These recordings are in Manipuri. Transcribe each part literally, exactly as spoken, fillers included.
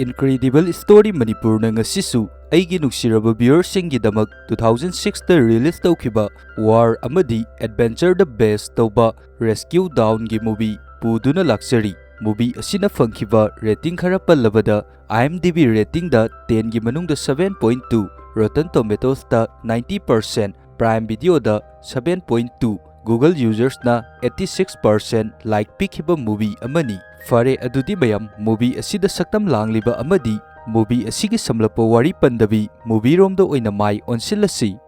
Incredible Story ꯃꯅꯤꯄꯨꯔꯅ ꯉꯁꯤꯁꯨ ꯑꯩꯒꯤ ꯅꯨꯡꯁꯤꯔꯕ viewerꯁꯤꯡꯒꯤꯗꯃꯛ two thousand sixꯇ release ꯇꯧꯈꯤꯕ war ꯑꯃꯗꯤ adventureꯗ base ꯇꯧꯕ Rescue Downꯒꯤ movie ꯄꯨꯗꯨꯅ ꯂꯥꯛꯆꯔꯤ꯫ Movie ꯑꯁꯤꯅ ꯐꯪꯈꯤꯕ rating ꯈꯔ ꯄꯜꯂꯕꯗ, IMDb ratingꯗ tenꯒꯤ ꯃꯅꯨꯡꯗ seven point two, Rotten Tomatoesꯇ ninety percent, Prime Videoꯗ seven point two, Google usersꯅ eighty six percent like ꯄꯤꯈꯤꯕ movie ꯑꯃꯅꯤ꯫ ꯐꯔꯦ, ꯑꯗꯨꯗꯤ ꯃꯌꯥꯝ, movie ꯑꯁꯤꯗ ꯁꯛꯇꯝ ꯂꯥꯡꯂꯤꯕ ꯑꯃꯗꯤ movie ꯑꯁꯤꯒꯤ ꯁꯝꯂꯞꯄ ꯋꯥꯔꯤ ꯄꯟꯗꯕꯤ movieꯔꯣꯝꯗ ꯑꯣꯏꯅ ꯃꯥꯏ ꯑꯣꯟꯁꯤꯜꯂꯁꯤ꯫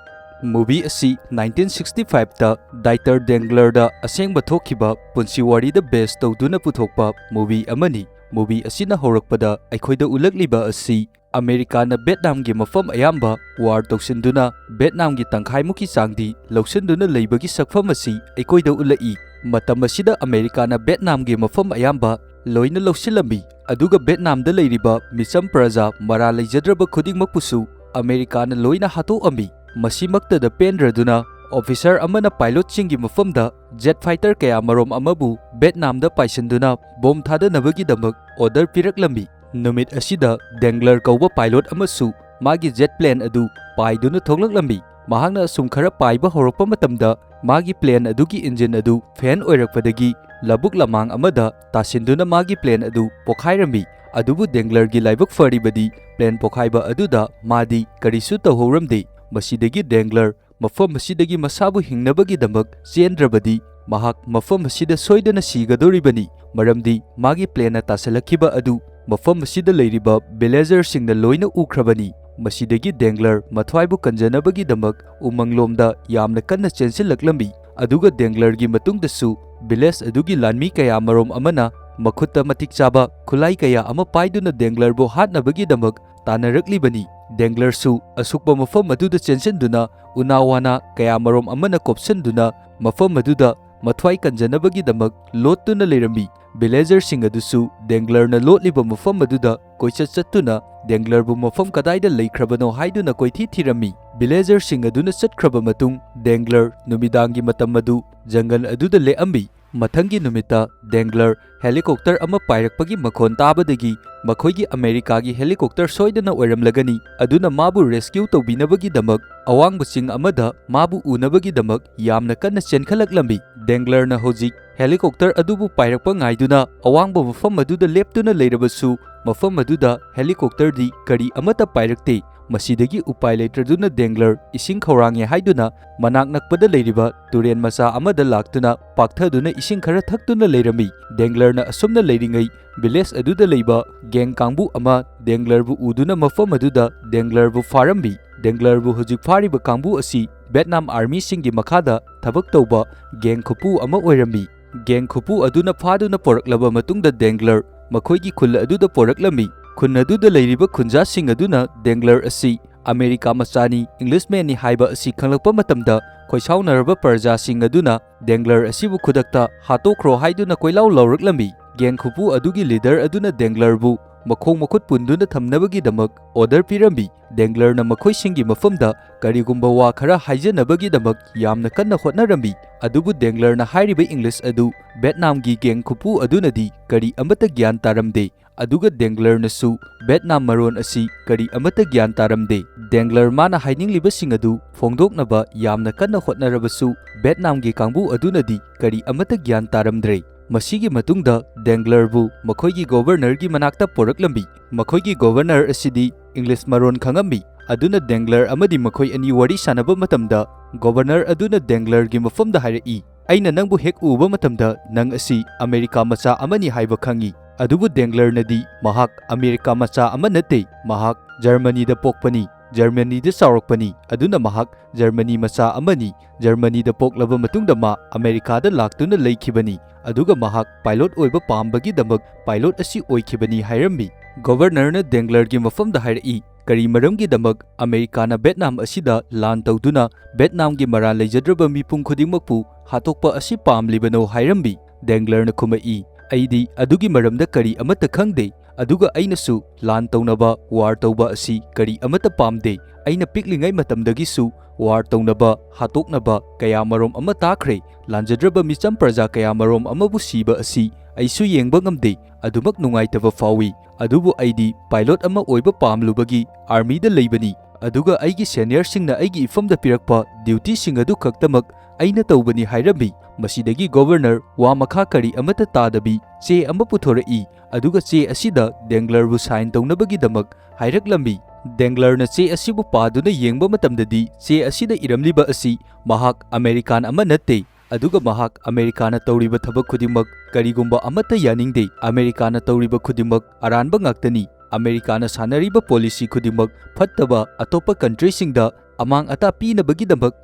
Movie ꯑꯁꯤ nineteen sixty fiveꯇ Dieter Denglerꯗ ꯑꯁꯦꯡꯕ ꯊꯣꯛꯈꯤꯕ ꯄꯨꯟꯁꯤ ꯋꯥꯔꯤꯗ base ꯇꯧꯗꯨꯅ ꯄꯨꯊꯣꯛꯄ movie ꯑꯃꯅꯤ꯫ Movie ꯑꯁꯤꯅ ꯍꯧꯔꯛꯄꯗ ꯑꯩꯈꯣꯏꯗ ꯎꯠꯂꯛꯂꯤꯕ ꯑꯁꯤ ꯑꯃꯦꯔꯤꯀꯥꯅ ꯚꯦꯠꯅꯥꯝꯒꯤ ꯃꯐꯝ ꯑꯌꯥꯝꯕ war ꯇꯧꯁꯤꯟꯗꯨꯅ ꯚꯦꯠꯅꯥꯝꯒꯤ ꯇꯪꯈꯥꯏꯃꯨꯛꯀꯤ ꯆꯥꯡꯗꯤ ꯂꯧꯁꯤꯟꯗꯨꯅ ꯂꯩꯕꯒꯤ ꯁꯛꯐꯝ ꯑꯁꯤ ꯑꯩꯈꯣꯏꯗ ꯎꯠꯂꯛꯏ꯫ ꯃꯇꯝ ꯑꯁꯤꯗ ꯑꯃꯦꯔꯤꯀꯥꯅ ꯚꯦꯠꯅꯥꯝꯒꯤ ꯃꯐꯝ ꯑꯌꯥꯝꯕ ꯂꯣꯏꯅ ꯂꯧꯁꯤꯜꯂꯝꯃꯤ, ꯑꯗꯨꯒ ꯚꯦꯠꯅꯥꯝꯗ ꯂꯩꯔꯤꯕ ꯃꯤꯆꯝ ꯄ꯭ꯔꯖꯥ ꯃꯔꯥ ꯂꯩꯖꯗ꯭ꯔꯕ ꯈꯨꯗꯤꯡꯃꯛꯄꯨꯁꯨ ꯑꯃꯦꯔꯤꯀꯥꯅ ꯂꯣꯏꯅ ꯍꯥꯠꯇꯣꯛꯑꯝꯃꯤ꯫ ꯃꯁꯤꯃꯛꯇꯗ ꯄꯦꯟꯗ꯭ꯔꯗꯨꯅ officer ꯑꯃꯅ pilotꯁꯤꯡꯒꯤ ꯃꯐꯝꯗ jet fighter ꯀꯌꯥ ꯃꯔꯣꯝ ꯑꯃꯕꯨ ꯚꯦꯠꯅꯥꯝꯗ ꯄꯥꯏꯁꯤꯟꯗꯨꯅ bomb ꯊꯥꯗꯅꯕꯒꯤꯗꯃꯛ order ꯄꯤꯔꯛꯂꯝꯃꯤ꯫ ꯅꯨꯃꯤꯠ ꯑꯁꯤꯗ Dengler ꯀꯧꯕ pilot ꯑꯃꯁꯨ ꯃꯥꯒꯤ jet plane ꯑꯗꯨ ꯄꯥꯏꯗꯨꯅ ꯊꯣꯛꯂꯛꯂꯝꯃꯤ꯫ ꯃꯍꯥꯛꯅ ꯑꯁꯨꯝ ꯈꯔ ꯄꯥꯏꯕ ꯍꯧꯔꯛꯄ ꯃꯇꯝꯗ ꯃꯥꯒꯤ plane ꯑꯗꯨꯒꯤ engine ꯑꯗꯨ fan ꯑꯣꯏꯔꯛꯄꯗꯒꯤ ꯂꯧꯕꯨꯛ ꯂꯃꯥꯡ ꯑꯃꯗ ꯇꯥꯁꯤꯟꯗꯨꯅ ꯃꯥꯒꯤ plane ꯑꯗꯨ ꯄꯣꯈꯥꯏꯔꯝꯃꯤ꯫ ꯑꯗꯨꯕꯨ Denglerꯒꯤ ꯂꯥꯏꯕꯛ ꯐꯔꯤꯕꯗꯤ plane ꯄꯣꯈꯥꯏꯕ ꯑꯗꯨꯗ ꯃꯥꯗꯤ ꯀꯔꯤꯁꯨ ꯇꯧꯍꯧꯔꯝꯗꯦ꯫ ꯃꯁꯤꯗꯒꯤ Dengler ꯃꯐꯝ ꯑꯁꯤꯗꯒꯤ ꯃꯁꯥꯕꯨ ꯍꯤꯡꯅꯕꯒꯤꯗꯃꯛ ꯆꯦꯟꯗ꯭ꯔꯕꯗꯤ ꯃꯍꯥꯛ ꯃꯐꯝ ꯑꯁꯤꯗ ꯁꯣꯏꯗꯅ ꯁꯤꯒꯗꯧꯔꯤꯕꯅꯤ, ꯃꯔꯝꯗꯤ ꯃꯥꯒꯤ planeꯅ ꯇꯥꯁꯤꯜꯂꯛꯈꯤꯕ ꯑꯗꯨ ꯃꯐꯝ ꯑꯁꯤꯗ ꯂꯩꯔꯤꯕ villagerꯁꯤꯡꯅ ꯂꯣꯏꯅ ꯎꯈ꯭ꯔꯕꯅꯤ꯫ ꯃꯁꯤꯗꯒꯤ Dengler ꯃꯊ꯭ꯋꯥꯏꯕꯨ ꯀꯟꯖꯅꯕꯒꯤꯗꯃꯛ ꯎꯃꯪꯂꯣꯝꯗ ꯌꯥꯝꯅ ꯀꯟꯅ ꯆꯦꯟꯁꯤꯜꯂꯛꯂꯝꯃꯤ꯫ ꯑꯗꯨꯒ Denglerꯒꯤ ꯃꯇꯨꯡꯗꯁꯨ village ꯑꯗꯨꯒꯤ ꯂꯥꯟꯃꯤ ꯀꯌꯥ ꯃꯔꯣꯝ ꯑꯃꯅ ꯃꯈꯨꯠꯇ ꯃꯇꯤꯛ ꯆꯥꯕ ꯈꯨꯠꯂꯥꯏ ꯀꯌꯥ ꯑꯃ ꯄꯥꯏꯗꯨꯅ Denglerꯕꯨ ꯍꯥꯠꯅꯕꯒꯤꯗꯃꯛ ꯇꯥꯟꯅꯔꯛꯂꯤꯕꯅꯤ꯫ Denglerꯁꯨ ꯑꯁꯨꯛꯄ ꯃꯐꯝ ꯑꯗꯨꯗ ꯆꯦꯟꯁꯤꯟꯗꯨꯅ ꯎꯅꯥ ꯋꯥꯅꯥ ꯀꯌꯥ ꯃꯔꯣꯝ ꯑꯃꯅ ꯀꯣꯞꯁꯤꯟꯗꯨꯅ ꯃꯐꯝ ꯑꯗꯨꯗ ꯃꯊ꯭ꯋꯥꯏ ꯀꯟꯖꯅꯕꯒꯤꯗꯃꯛ ꯂꯣꯠꯇꯨꯅ ꯂꯩꯔꯝꯃꯤ꯫ Villagerꯁꯤꯡ ꯑꯗꯨꯁꯨ Denglerꯅ ꯂꯣꯠꯂꯤꯕ ꯃꯐꯝ ꯑꯗꯨꯗ ꯀꯣꯏꯆꯠ ꯆꯠꯇꯨꯅ Denglerꯕꯨ ꯃꯐꯝ ꯀꯗꯥꯏꯗ ꯂꯩꯈ꯭ꯔꯕꯅꯣ ꯍꯥꯏꯗꯨꯅ ꯀꯣꯏꯊꯤ ꯊꯤꯔꯝꯃꯤ꯫ Villagerꯁꯤꯡ ꯑꯗꯨꯅ ꯆꯠꯈ꯭ꯔꯕ ꯃꯇꯨꯡ Dengler ꯅꯨꯃꯤꯗꯥꯡꯒꯤ ꯃꯇꯝ ꯑꯗꯨ ꯖꯪꯒꯜ ꯑꯗꯨꯗ ꯂꯦꯛꯑꯝꯃꯤ꯫ ꯃꯊꯪꯒꯤ ꯅꯨꯃꯤꯠꯇ ꯗꯦꯡꯒ꯭ꯂꯔ ꯍꯦꯂꯤꯀꯣꯞꯇꯔ ꯑꯃ ꯄꯥꯏꯔꯛꯄꯒꯤ ꯃꯈꯣꯟ ꯇꯥꯕꯗꯒꯤ ꯃꯈꯣꯏꯒꯤ ꯑꯃꯦꯔꯤꯀꯥꯒꯤ ꯍꯦꯂꯤꯀꯣꯞꯇꯔ ꯁꯣꯏꯗꯅ ꯑꯣꯏꯔꯝꯂꯒꯅꯤ, ꯑꯗꯨꯅ ꯃꯥꯕꯨ ꯔꯦꯁꯀ꯭ꯌꯨ ꯇꯧꯕꯤꯅꯕꯒꯤꯗꯃꯛ ꯑꯋꯥꯡꯕ ꯆꯤꯡ ꯑꯃꯗ ꯃꯥꯕꯨ ꯎꯅꯕꯒꯤꯗꯃꯛ ꯌꯥꯝꯅ ꯀꯟꯅ ꯆꯦꯟꯈꯠꯂꯛꯂꯝꯃꯤ꯫ ꯗꯦꯡꯒ꯭ꯂꯔꯅ ꯍꯧꯖꯤꯛ ꯍꯦꯂꯤꯀꯣꯞꯇꯔ ꯑꯗꯨꯕꯨ ꯄꯥꯏꯔꯛꯄ ꯉꯥꯏꯗꯨꯅ ꯑꯋꯥꯡꯕ ꯃꯐꯝ ꯑꯗꯨꯗ ꯂꯦꯞꯇꯨꯅ ꯂꯩꯔꯕꯁꯨ, ꯃꯐꯝ ꯑꯗꯨꯗ ꯍꯦꯂꯤꯀꯣꯞꯇꯔꯗꯤ ꯀꯔꯤ ꯑꯃꯠꯇ ꯄꯥꯏꯔꯛꯇꯦ꯫ ꯃꯁꯤꯗꯒꯤ ꯎꯄꯥꯏ ꯂꯩꯇ꯭ꯔꯗꯨꯅ ꯗꯦꯡꯒ꯭ꯂꯔ ꯏꯁꯤꯡ ꯈꯧꯔꯥꯡꯉꯦ ꯍꯥꯏꯗꯨꯅ ꯃꯅꯥꯛ ꯅꯛꯄꯗ ꯂꯩꯔꯤꯕ ꯇꯨꯔꯦꯟ ꯃꯆꯥ ꯑꯃꯗ ꯂꯥꯛꯇꯨꯅ ꯄꯥꯛꯊꯗꯨꯅ ꯏꯁꯤꯡ ꯈꯔ ꯊꯛꯇꯨꯅ ꯂꯩꯔꯝꯃꯤ꯫ ꯗꯦꯡꯒ꯭ꯂꯔꯅ ꯑꯁꯨꯝꯅ ꯂꯩꯔꯤꯉꯩ, ꯚꯤꯂꯦꯖ ꯑꯗꯨꯗ ꯂꯩꯕ ꯒꯦꯡ ꯀꯥꯡꯕꯨ ꯑꯃ ꯗꯦꯡꯒ꯭ꯂꯔꯕꯨ ꯎꯗꯨꯅ ꯃꯐꯝ ꯑꯗꯨꯗ ꯗꯦꯡꯒ꯭ꯂꯔꯕꯨ ꯐꯥꯔꯝꯃꯤ꯫ ꯗꯦꯡꯒ꯭ꯂꯔꯕꯨ ꯍꯧꯖꯤꯛ ꯐꯥꯔꯤꯕ ꯀꯥꯡꯕꯨ ꯑꯁꯤ ꯚꯦꯠꯅꯥꯝ ꯑꯥꯔꯃꯤꯁꯤꯡꯒꯤ ꯃꯈꯥꯗ ꯊꯕꯛ ꯇꯧꯕ ꯒꯦꯡ ꯈꯨꯄꯨ ꯑꯃ ꯑꯣꯏꯔꯝꯃꯤ꯫ ꯒꯦꯡ ꯈꯨꯄꯨ ꯑꯗꯨꯅ ꯐꯥꯗꯨꯅ ꯄꯨꯔꯛꯂꯕ ꯃꯇꯨꯡꯗ ꯗꯦꯡꯒ꯭ꯂꯔ ꯃꯈꯣꯏꯒꯤ ꯈꯨꯜ ꯑꯗꯨꯗ ꯄꯨꯔꯛꯂꯝꯃꯤ꯫ ꯈꯨꯟ ꯑꯗꯨꯗ ꯂꯩꯔꯤꯕ ꯈꯨꯟꯖꯥꯁꯤꯡ ꯑꯗꯨꯅ ꯗꯦꯡꯒ꯭ꯂꯔ ꯑꯁꯤ ꯑꯃꯦꯔꯤꯀꯥ ꯃꯆꯥꯅꯤ, ꯏꯪꯂꯤꯁꯃꯦꯟꯅꯤ ꯍꯥꯏꯕ ꯑꯁꯤ ꯈꯪꯂꯛꯄ ꯃꯇꯝꯗ, ꯈꯣꯏꯁꯥꯎꯅꯔꯕ ꯄ꯭ꯔꯖꯥꯁꯤꯡ ꯑꯗꯨꯅ ꯗꯦꯡꯒ꯭ꯂꯔ ꯑꯁꯤꯕꯨ ꯈꯨꯗꯛꯇ ꯍꯥꯠꯇꯣꯛꯈ꯭ꯔꯣ ꯍꯥꯏꯗꯨꯅ ꯀꯣꯏꯂꯥꯎ ꯂꯥꯎꯔꯛꯂꯝꯃꯤ꯫ ꯒꯦꯡ ꯈꯨꯄꯨ ꯑꯗꯨꯒꯤ ꯂꯤꯗꯔ ꯑꯗꯨꯅ ꯗꯦꯡꯒ꯭ꯂꯔꯕꯨ ꯃꯈꯣꯡ ꯃꯈꯨꯠ ꯄꯨꯟꯗꯨꯅ ꯊꯝꯅꯕꯒꯤꯗꯃꯛ ꯑꯣꯔꯗꯔ ꯄꯤꯔꯝꯃꯤ꯫ ꯗꯦꯡꯒ꯭ꯂꯔꯅ ꯃꯈꯣꯏꯁꯤꯡꯒꯤ ꯃꯐꯝꯗ ꯀꯔꯤꯒꯨꯝꯕ ꯋꯥ ꯈꯔ ꯍꯥꯏꯖꯅꯕꯒꯤꯗꯃꯛ ꯌꯥꯝꯅ ꯀꯟꯅ ꯍꯣꯠꯅꯔꯝꯃꯤ, ꯑꯗꯨꯕꯨ ꯗꯦꯡꯒ꯭ꯂꯔꯅ ꯍꯥꯏꯔꯤꯕ ꯏꯪꯂꯤꯁ ꯑꯗꯨ ꯚꯦꯠꯅꯥꯝꯒꯤ ꯒꯦꯡ ꯈꯨꯄꯨ ꯑꯗꯨꯅꯗꯤ ꯀꯔꯤ ꯑꯃꯠꯇ ꯒ꯭ꯌꯥꯟ ꯇꯥꯔꯝꯗꯦ꯫ ꯑꯗꯨꯒ ꯗꯦꯡꯒ꯭ꯂꯔꯅꯁꯨ ꯚꯦꯠꯅꯥꯝ ꯃꯔꯣꯟ ꯑꯁꯤ ꯀꯔꯤ ꯑꯃꯠꯇ ꯒ꯭ꯌꯥꯟ ꯇꯥꯔꯝꯗꯦ꯫ ꯗꯦꯡꯒ꯭ꯂꯔ ꯃꯥꯅ ꯍꯥꯏꯅꯤꯡꯂꯤꯕꯁꯤꯡ ꯑꯗꯨ ꯐꯣꯡꯗꯣꯛꯅꯕ ꯌꯥꯝꯅ ꯀꯟꯅ ꯍꯣꯠꯅꯔꯕꯁꯨ, ꯚꯦꯠꯅꯥꯝꯒꯤ ꯀꯥꯡꯕꯨ ꯑꯗꯨꯅꯗꯤ ꯀꯔꯤ ꯑꯃꯠꯇ ꯒ꯭ꯌꯥꯟ ꯇꯥꯔꯝꯗ꯭ꯔꯦ꯫ ꯃꯁꯤꯒꯤ ꯃꯇꯨꯡꯗ ꯗꯦꯡꯒ꯭ꯂꯔꯕꯨ ꯃꯈꯣꯏꯒꯤ ꯒꯣꯚꯔꯅꯔꯒꯤ ꯃꯅꯥꯛꯇ ꯄꯨꯔꯛꯂꯝꯃꯤ꯫ ꯃꯈꯣꯏꯒꯤ ꯒꯣꯚꯔꯅꯔ ꯑꯁꯤꯗꯤ ꯏꯪꯂꯤꯁ ꯃꯔꯣꯟ ꯈꯪꯉꯝꯃꯤ, ꯑꯗꯨꯅ ꯗꯦꯡꯒ꯭ꯂꯔ ꯑꯃꯗꯤ ꯃꯈꯣꯏ ꯑꯅꯤ ꯋꯥꯔꯤ ꯁꯥꯟꯅꯕ ꯃꯇꯝꯗ ꯒꯣꯚꯔꯅꯔ ꯑꯗꯨꯅ ꯗꯦꯡꯒ꯭ꯂꯔꯒꯤ ꯃꯐꯝꯗ ꯍꯥꯏꯔꯛꯏ, "ꯑꯩꯅ ꯅꯪꯕꯨ ꯍꯦꯛ ꯎꯕ ꯃꯇꯝꯗ ꯅꯪ ꯑꯁꯤ ꯑꯃꯦꯔꯤꯀꯥ ꯃꯆꯥ ꯑꯃꯅꯤ ꯍꯥꯏꯕ ꯈꯪꯏ꯫" ꯑꯗꯨꯕꯨ ꯗꯦꯡꯒ꯭ꯂꯔꯅꯗꯤ ꯃꯍꯥꯛ ꯑꯃꯦꯔꯤꯀꯥ ꯃꯆꯥ ꯑꯃ ꯅꯠꯇꯦ, ꯃꯍꯥꯛ ꯖꯔꯃꯅꯤꯗ ꯄꯣꯛꯄꯅꯤ, ꯖꯔꯃꯅꯤꯗ ꯆꯥꯎꯔꯛꯄꯅꯤ, ꯑꯗꯨꯅ ꯃꯍꯥꯛ ꯖꯔꯃꯅꯤ ꯃꯆꯥ ꯑꯃꯅꯤ꯫ ꯖꯔꯃꯅꯤꯗ ꯄꯣꯛꯂꯕ ꯃꯇꯨꯡꯗ ꯃꯥ ꯑꯃꯦꯔꯤꯀꯥꯗ ꯂꯥꯛꯇꯨꯅ ꯂꯩꯈꯤꯕꯅꯤ, ꯑꯗꯨꯒ ꯃꯍꯥꯛ ꯄꯥꯏꯂꯣꯠ ꯑꯣꯏꯕ ꯄꯥꯝꯕꯒꯤꯗꯃꯛ ꯄꯥꯏꯂꯣꯠ ꯑꯁꯤ ꯑꯣꯏꯈꯤꯕꯅꯤ ꯍꯥꯏꯔꯝꯃꯤ꯫ ꯒꯣꯚꯔꯅꯔꯅ ꯗꯦꯡꯒ꯭ꯂꯔꯒꯤ ꯃꯐꯝꯗ ꯍꯥꯏꯔꯛꯏ, "ꯀꯔꯤ ꯃꯔꯝꯒꯤꯗꯃꯛ ꯑꯃꯦꯔꯤꯀꯥꯅ ꯚꯦꯠꯅꯥꯝ ꯑꯁꯤꯗ ꯂꯥꯟ ꯇꯧꯗꯨꯅ ꯚꯦꯠꯅꯥꯝꯒꯤ ꯃꯔꯥꯜ ꯂꯩꯖꯗ꯭ꯔꯕ ꯃꯤꯄꯨꯝ ꯈꯨꯗꯤꯡꯃꯛꯄꯨ ꯍꯥꯠꯇꯣꯛꯄ ꯑꯁꯤ ꯄꯥꯝꯂꯤꯕꯅꯣ?" ꯍꯥꯏꯔꯝꯃꯤ꯫ ꯗꯦꯡꯒ꯭ꯂꯔꯅ ꯈꯨꯝꯃꯛꯏ, ꯑꯩꯗꯤ ꯑꯗꯨꯒꯤ ꯃꯔꯝꯗ ꯀꯔꯤ ꯑꯃꯠꯇ ꯈꯪꯗꯦ, ꯑꯗꯨꯒ ꯑꯩꯅꯁꯨ ꯂꯥꯟ ꯇꯧꯅꯕ, ꯋꯥꯔ ꯇꯧꯕ ꯑꯁꯤ ꯀꯔꯤ ꯑꯃꯠꯇ ꯄꯥꯝꯗꯦ꯫ ꯑꯩꯅ ꯄꯤꯛꯂꯤꯉꯩ ꯃꯇꯝꯗꯒꯤꯁꯨ ꯋꯥꯔ ꯇꯧꯅꯕ, ꯍꯥꯠꯇꯣꯛꯅꯕ ꯀꯌꯥ ꯃꯔꯨꯝ ꯑꯃ ꯇꯥꯈ꯭ꯔꯦ꯫ ꯂꯥꯟꯖꯗ꯭ꯔꯕ ꯃꯤꯆꯝ ꯄ꯭ꯔꯖꯥ ꯀꯌꯥ ꯃꯔꯨꯝ ꯑꯃꯕꯨ ꯁꯤꯕ ꯑꯁꯤ ꯑꯩꯁꯨ ꯌꯦꯡꯕ ꯉꯝꯗꯦ꯫ ꯑꯗꯨꯃꯛ ꯅꯨꯡꯉꯥꯏꯇꯕ ꯐꯥꯎꯏ꯫ ꯑꯗꯨꯕꯨ ꯑꯩꯗꯤ ꯄꯥꯏꯂꯣꯠ ꯑꯃ ꯑꯣꯏꯕ ꯄꯥꯝꯂꯨꯕꯒꯤ ꯑꯥꯔꯃꯤꯗ ꯂꯩꯕꯅꯤ꯫ ꯑꯗꯨꯒ ꯑꯩꯒꯤ ꯁꯦꯅꯤꯌꯔꯁꯤꯡꯅ ꯑꯩꯒꯤ ꯏꯐꯝꯗ ꯄꯤꯔꯛꯄ ꯗ꯭ꯌꯨꯇꯤꯁꯤꯡ ꯑꯗꯨ ꯈꯛꯇꯃꯛ ꯑꯩꯅ ꯇꯧꯕꯅꯤ ꯍꯥꯏꯔꯝꯃꯤ꯫ ꯃꯁꯤꯗꯒꯤ ꯒꯣꯚꯔꯅꯔ ꯋꯥ ꯃꯈꯥ ꯀꯔꯤ ꯑꯃꯠꯇ ꯇꯥꯗꯕꯤ ꯆꯦ ꯑꯃ ꯄꯨꯊꯣꯔꯛꯏ꯫ ꯑꯗꯨꯒ ꯆꯦ ꯑꯁꯤꯗ ꯗꯦꯡꯒ꯭ꯂꯔꯕꯨ ꯁꯥꯏꯟ ꯇꯧꯅꯕꯒꯤꯗꯃꯛ ꯍꯥꯏꯔꯛꯂꯝꯃꯤ꯫ ꯗꯦꯡꯒ꯭ꯂꯔꯅ ꯆꯦ ꯑꯁꯤꯕꯨ ꯄꯥꯗꯨꯅ ꯌꯦꯡꯕ ꯃꯇꯝꯗꯗꯤ ꯆꯦ ꯑꯁꯤꯗ ꯏꯔꯝꯂꯤꯕ ꯑꯁꯤ ꯃꯍꯥꯛ ꯑꯃꯦꯔꯤꯀꯥꯟ ꯑꯃ ꯅꯠꯇꯦ, ꯑꯗꯨꯒ ꯃꯍꯥꯛ ꯑꯃꯦꯔꯤꯀꯥꯅ ꯇꯧꯔꯤꯕ ꯊꯕꯛ ꯈꯨꯗꯤꯡꯃꯛ ꯀꯔꯤꯒꯨꯝꯕ ꯑꯃꯠꯇ ꯌꯥꯅꯤꯡꯗꯦ꯫ ꯑꯃꯦꯔꯤꯀꯥꯅ ꯇꯧꯔꯤꯕ ꯈꯨꯗꯤꯡꯃꯛ ꯑꯔꯥꯟꯕ ꯉꯥꯛꯇꯅꯤ꯫ ꯑꯃꯦꯔꯤꯀꯥꯅ ꯁꯥꯟꯅꯔꯤꯕ ꯄꯣꯂꯤꯁꯤ ꯈꯨꯗꯤꯡꯃꯛ ꯐꯠꯇꯕ, ꯑꯇꯣꯞꯄ ꯀꯟꯇ꯭ꯔꯤꯁꯤꯡꯗ ꯑꯃꯥꯡ ꯑꯇꯥ ꯄꯤꯅꯕꯒꯤꯗꯃꯛ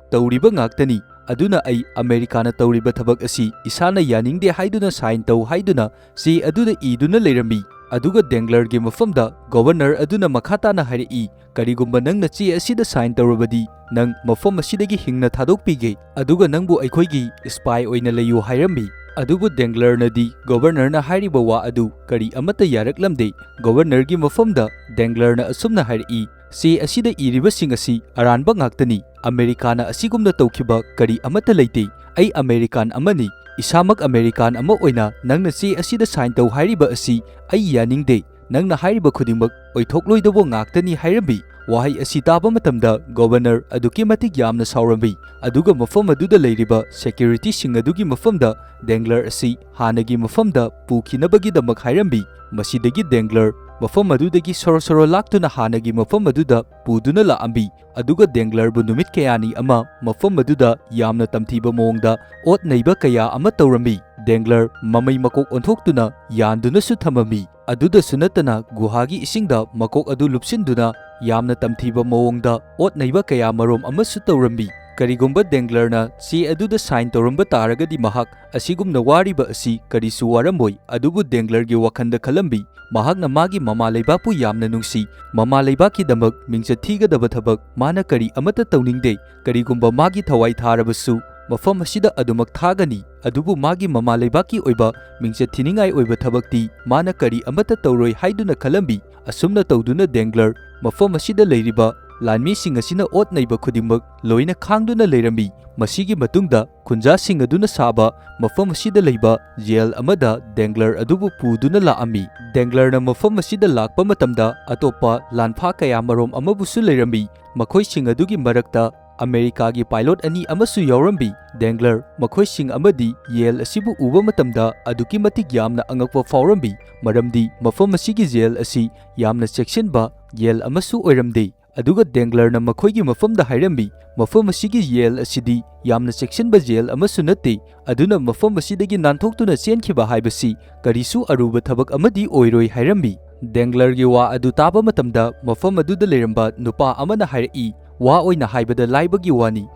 ꯇꯧꯔꯤꯕ ꯉꯥꯛꯇꯅꯤ꯫ ꯑꯗꯨꯅ ꯑꯩ ꯑꯃꯦꯔꯤꯀꯥꯅ ꯇꯧꯔꯤꯕ ꯊꯕꯛ ꯑꯁꯤ ꯏꯁꯥꯅ ꯌꯥꯅꯤꯡꯗꯦ ꯍꯥꯏꯗꯨꯅ ꯁꯥꯏꯟ ꯇꯧ ꯍꯥꯏꯗꯨꯅ ꯆꯦ ꯑꯗꯨꯗ ꯏꯗꯨꯅ ꯂꯩꯔꯝꯃꯤ꯫ ꯑꯗꯨꯒ ꯗꯦꯡꯒ꯭ꯂꯔꯒꯤ ꯃꯐꯝꯗ ꯒꯣꯚꯔꯅꯔ ꯑꯗꯨꯅ ꯃꯈꯥ ꯇꯥꯅ ꯍꯥꯏꯔꯛꯏ, "ꯀꯔꯤꯒꯨꯝꯕ ꯅꯪꯅ ꯆꯦ ꯑꯁꯤꯗ ꯁꯥꯏꯟ ꯇꯧꯔꯕꯗꯤ ꯅꯪ ꯃꯐꯝ ꯑꯁꯤꯗꯒꯤ ꯍꯤꯡꯅ ꯊꯥꯗꯣꯛꯄꯤꯒꯦ, ꯑꯗꯨꯒ ꯅꯪꯕꯨ ꯑꯩꯈꯣꯏꯒꯤ ꯁ꯭ꯄꯥꯏ ꯑꯣꯏꯅ ꯂꯩꯌꯨ" ꯍꯥꯏꯔꯝꯃꯤ꯫ ꯑꯗꯨꯕꯨ ꯗꯦꯡꯒ꯭ꯂꯔꯅꯗꯤ ꯒꯣꯚꯔꯅꯔꯅ ꯍꯥꯏꯔꯤꯕ ꯋꯥ ꯑꯗꯨ ꯀꯔꯤ ꯑꯃꯠꯇ ꯌꯥꯔꯛꯂꯝꯗꯦ꯫ ꯒꯣꯚꯔꯅꯔꯒꯤ ꯃꯐꯝꯗ ꯗꯦꯡꯒ꯭ꯂꯔꯅ ꯑꯁꯨꯝꯅ ꯍꯥꯏꯔꯛꯏ, "ꯆꯦ ꯑꯁꯤꯗ ꯏꯔꯤꯕꯁꯤꯡ ꯑꯁꯤ ꯑꯔꯥꯟꯕ ꯉꯥꯛꯇꯅꯤ꯫ ꯑꯃꯦꯔꯤꯀꯥꯅ ꯑꯁꯤꯒꯨꯝꯅ ꯇꯧꯈꯤꯕ ꯀꯔꯤ ꯑꯃꯠꯇ ꯂꯩꯇꯦ꯫ ꯑꯩ ꯑꯃꯦꯔꯤꯀꯥꯟ ꯑꯃꯅꯤ꯫ ꯏꯁꯥꯃꯛ ꯑꯃꯦꯔꯤꯀꯥꯟ ꯑꯃ ꯑꯣꯏꯅ ꯅꯪꯅ ꯆꯦ ꯑꯁꯤꯗ ꯁꯥꯏꯟ ꯇꯧ ꯍꯥꯏꯔꯤꯕ ꯑꯁꯤ ꯑꯩ ꯌꯥꯅꯤꯡꯗꯦ꯫ ꯅꯪꯅ ꯍꯥꯏꯔꯤꯕ ꯈꯨꯗꯤꯡꯃꯛ ꯑꯣꯏꯊꯣꯛꯂꯣꯏꯗꯕ ꯉꯥꯛꯇꯅꯤ" ꯍꯥꯏꯔꯝꯃꯤ꯫ ꯋꯥꯍꯩ ꯑꯁꯤ ꯇꯥꯕ ꯃꯇꯝꯗ ꯒꯣꯚꯔꯅꯔ ꯑꯗꯨꯛꯀꯤ ꯃꯇꯤꯛ ꯌꯥꯝꯅ ꯁꯥꯎꯔꯝꯃꯤ꯫ ꯑꯗꯨꯒ ꯃꯐꯝ ꯑꯗꯨꯗ ꯂꯩꯔꯤꯕ ꯁꯦꯀ꯭ꯌꯨꯔꯤꯇꯤꯁꯤꯡ ꯑꯗꯨꯒꯤ ꯃꯐꯝꯗ ꯗꯦꯡꯒ꯭ꯂꯔ ꯑꯁꯤ ꯍꯥꯟꯅꯒꯤ ꯃꯐꯝꯗ ꯄꯨꯈꯤꯅꯕꯒꯤꯗꯃꯛ ꯍꯥꯏꯔꯝꯃꯤ꯫ ꯃꯁꯤꯗꯒꯤ ꯗꯦꯡꯒ꯭ꯂꯔ ꯃꯐꯝ ꯑꯗꯨꯗꯒꯤ ꯁꯣꯔꯣ ꯁꯣꯔꯣ ꯂꯥꯛꯇꯨꯅ ꯍꯥꯟꯅꯒꯤ ꯃꯐꯝ ꯑꯗꯨꯗ ꯄꯨꯗꯨꯅ ꯂꯥꯛꯑꯝꯃꯤ꯫ ꯑꯗꯨꯒ ꯗꯦꯡꯒ꯭ꯂꯔꯕꯨ ꯅꯨꯃꯤꯠ ꯀꯌꯥꯅꯤ ꯑꯃ ꯃꯐꯝ ꯑꯗꯨꯗ ꯌꯥꯝꯅ ꯇꯝꯊꯤꯕ ꯃꯑꯣꯡꯗ ꯑꯣꯠ ꯅꯩꯕ ꯀꯌꯥ ꯑꯃ ꯇꯧꯔꯝꯃꯤ꯫ ꯗꯦꯡꯒ꯭ꯂꯔ ꯃꯃꯩ ꯃꯀꯣꯛ ꯑꯣꯟꯊꯣꯛꯇꯨꯅ ꯌꯥꯟꯗꯨꯅꯁꯨ ꯊꯝꯃꯝꯃꯤ꯫ ꯑꯗꯨꯗꯁꯨ ꯅꯠꯇꯅ ꯒꯨꯍꯥꯒꯤ ꯏꯁꯤꯡꯗ ꯃꯀꯣꯛ ꯑꯗꯨ ꯂꯨꯞꯁꯤꯟꯗꯨꯅ ꯌꯥꯝꯅ ꯇꯝꯊꯤꯕ ꯃꯑꯣꯡꯗ ꯑꯣꯠ ꯅꯩꯕ ꯀꯌꯥ ꯃꯔꯨꯝ ꯑꯃꯁꯨ ꯇꯧꯔꯝꯃꯤ꯫ ꯀꯔꯤꯒꯨꯝꯕ ꯗꯦꯡꯒ꯭ꯂꯔꯅ ꯆꯦ ꯑꯗꯨꯗ ꯁꯥꯏꯟ ꯇꯧꯔꯝꯕ ꯇꯥꯔꯒꯗꯤ ꯃꯍꯥꯛ ꯑꯁꯤꯒꯨꯝꯅ ꯋꯥꯔꯤꯕ ꯑꯁꯤ ꯀꯔꯤꯁꯨ ꯋꯥꯔꯝꯃꯣꯏ꯫ ꯑꯗꯨꯕꯨ ꯗꯦꯡꯒ꯭ꯂꯔꯒꯤ ꯋꯥꯈꯜꯗ ꯈꯜꯂꯝꯃꯤ, ꯃꯍꯥꯛꯅ ꯃꯥꯒꯤ ꯃꯃꯥ ꯂꯩꯕꯥꯛꯄꯨ ꯌꯥꯝꯅ ꯅꯨꯡꯁꯤ꯫ ꯃꯃꯥ ꯂꯩꯕꯥꯛꯀꯤꯗꯃꯛ ꯃꯤꯡꯆꯠ ꯊꯤꯒꯗꯕ ꯊꯕꯛ ꯃꯥꯅ ꯀꯔꯤ ꯑꯃꯠꯇ ꯇꯧꯅꯤꯡꯗꯦ꯫ ꯀꯔꯤꯒꯨꯝꯕ ꯃꯥꯒꯤ ꯊꯋꯥꯏ ꯊꯥꯔꯕꯁꯨ ꯃꯐꯝ ꯑꯁꯤꯗ ꯑꯗꯨꯃꯛ ꯊꯥꯒꯅꯤ, ꯑꯗꯨꯕꯨ ꯃꯥꯒꯤ ꯃꯃꯥ ꯂꯩꯕꯥꯛꯀꯤ ꯑꯣꯏꯕ ꯃꯤꯡꯆꯠ ꯊꯤꯅꯤꯡꯉꯥꯏ ꯑꯣꯏꯕ ꯊꯕꯛꯇꯤ ꯃꯥꯅ ꯀꯔꯤ ꯑꯃꯠꯇ ꯇꯧꯔꯣꯏ ꯍꯥꯏꯗꯨꯅ ꯈꯜꯂꯝꯃꯤ꯫ ꯑꯁꯨꯝꯅ ꯇꯧꯗꯨꯅ ꯗꯦꯡꯒ꯭ꯂꯔ ꯃꯐꯝ ꯑꯁꯤꯗ ꯂꯩꯔꯤꯕ ꯂꯥꯟꯃꯤꯁꯤꯡ ꯑꯁꯤꯅ ꯑꯣꯠ ꯅꯩꯕ ꯈꯨꯗꯤꯡꯃꯛ ꯂꯣꯏꯅ ꯈꯥꯡꯗꯨꯅ ꯂꯩꯔꯝꯃꯤ꯫ ꯃꯁꯤꯒꯤ ꯃꯇꯨꯡꯗ ꯈꯨꯟꯖꯥꯁꯤꯡ ꯑꯗꯨꯅ ꯁꯥꯕ ꯃꯐꯝ ꯑꯁꯤꯗ ꯂꯩꯕ ꯖꯦꯜ ꯑꯃꯗ ꯗꯦꯡꯒ꯭ꯂꯔ ꯑꯗꯨꯕꯨ ꯄꯨꯗꯨꯅ ꯂꯥꯛꯑꯝꯃꯤ꯫ ꯗꯦꯡꯒ꯭ꯂꯔꯅ ꯃꯐꯝ ꯑꯁꯤꯗ ꯂꯥꯛꯄ ꯃꯇꯝꯗ ꯑꯇꯣꯞꯄ ꯂꯥꯟꯐꯥ ꯀꯌꯥ ꯃꯔꯣꯝ ꯑꯃꯕꯨꯁꯨ ꯂꯩꯔꯝꯃꯤ꯫ ꯃꯈꯣꯏꯁꯤꯡ ꯑꯗꯨꯒꯤ ꯃꯔꯛꯇ ꯑꯃꯦꯔꯤꯀꯥꯒꯤ ꯄꯥꯏꯂꯣꯠ ꯑꯅꯤ ꯑꯃꯁꯨ ꯌꯥꯎꯔꯝꯃꯤ꯫ ꯗꯦꯡꯒ꯭ꯂꯔ ꯃꯈꯣꯏꯁꯤꯡ ꯑꯃꯗꯤ ꯌꯦꯜ ꯑꯁꯤꯕꯨ ꯎꯕ ꯃꯇꯝꯗ ꯑꯗꯨꯛꯀꯤ ꯃꯇꯤꯛ ꯌꯥꯝꯅ ꯑꯉꯛꯄ ꯐꯥꯎꯔꯝꯃꯤ, ꯃꯔꯝꯗꯤ ꯃꯐꯝ ꯑꯁꯤꯒꯤ ꯖꯦꯜ ꯑꯁꯤ ꯌꯥꯝꯅ ꯆꯦꯛꯁꯤꯟꯕ ꯌꯦꯜ ꯑꯃꯁꯨ ꯑꯣꯏꯔꯝꯗꯦ꯫ ꯑꯗꯨꯒ ꯗꯦꯡꯒ꯭ꯂꯔꯅ ꯃꯈꯣꯏꯒꯤ ꯃꯐꯝꯗ ꯍꯥꯏꯔꯝꯃꯤ, "ꯃꯐꯝ ꯑꯁꯤꯒꯤ ꯖꯦꯜ ꯑꯁꯤꯗꯤ ꯌꯥꯝꯅ ꯆꯦꯛꯁꯤꯟꯕ ꯖꯦꯜ ꯑꯃꯁꯨ ꯅꯠꯇꯦ, ꯑꯗꯨꯅ ꯃꯐꯝ ꯑꯁꯤꯗꯒꯤ ꯅꯥꯟꯊꯣꯛꯇꯨꯅ ꯆꯦꯟꯈꯤꯕ ꯍꯥꯏꯕꯁꯤ ꯀꯔꯤꯁꯨ ꯑꯔꯨꯕ ꯊꯕꯛ ꯑꯃꯗꯤ ꯑꯣꯏꯔꯣꯏ" ꯍꯥꯏꯔꯝꯃꯤ꯫ ꯗꯦꯡꯒ꯭ꯂꯔꯒꯤ ꯋꯥ ꯑꯗꯨ ꯇꯥꯕ ꯃꯇꯝꯗ ꯃꯐꯝ ꯑꯗꯨꯗ ꯂꯩꯔꯝꯕ ꯅꯨꯄꯥ ꯑꯃꯅ ꯍꯥꯏꯔꯛꯏ, "ꯋꯥ ꯑꯣꯏꯅ ꯍꯥꯏꯕꯗ ꯂꯥꯏꯕꯒꯤ ꯋꯥꯅꯤ,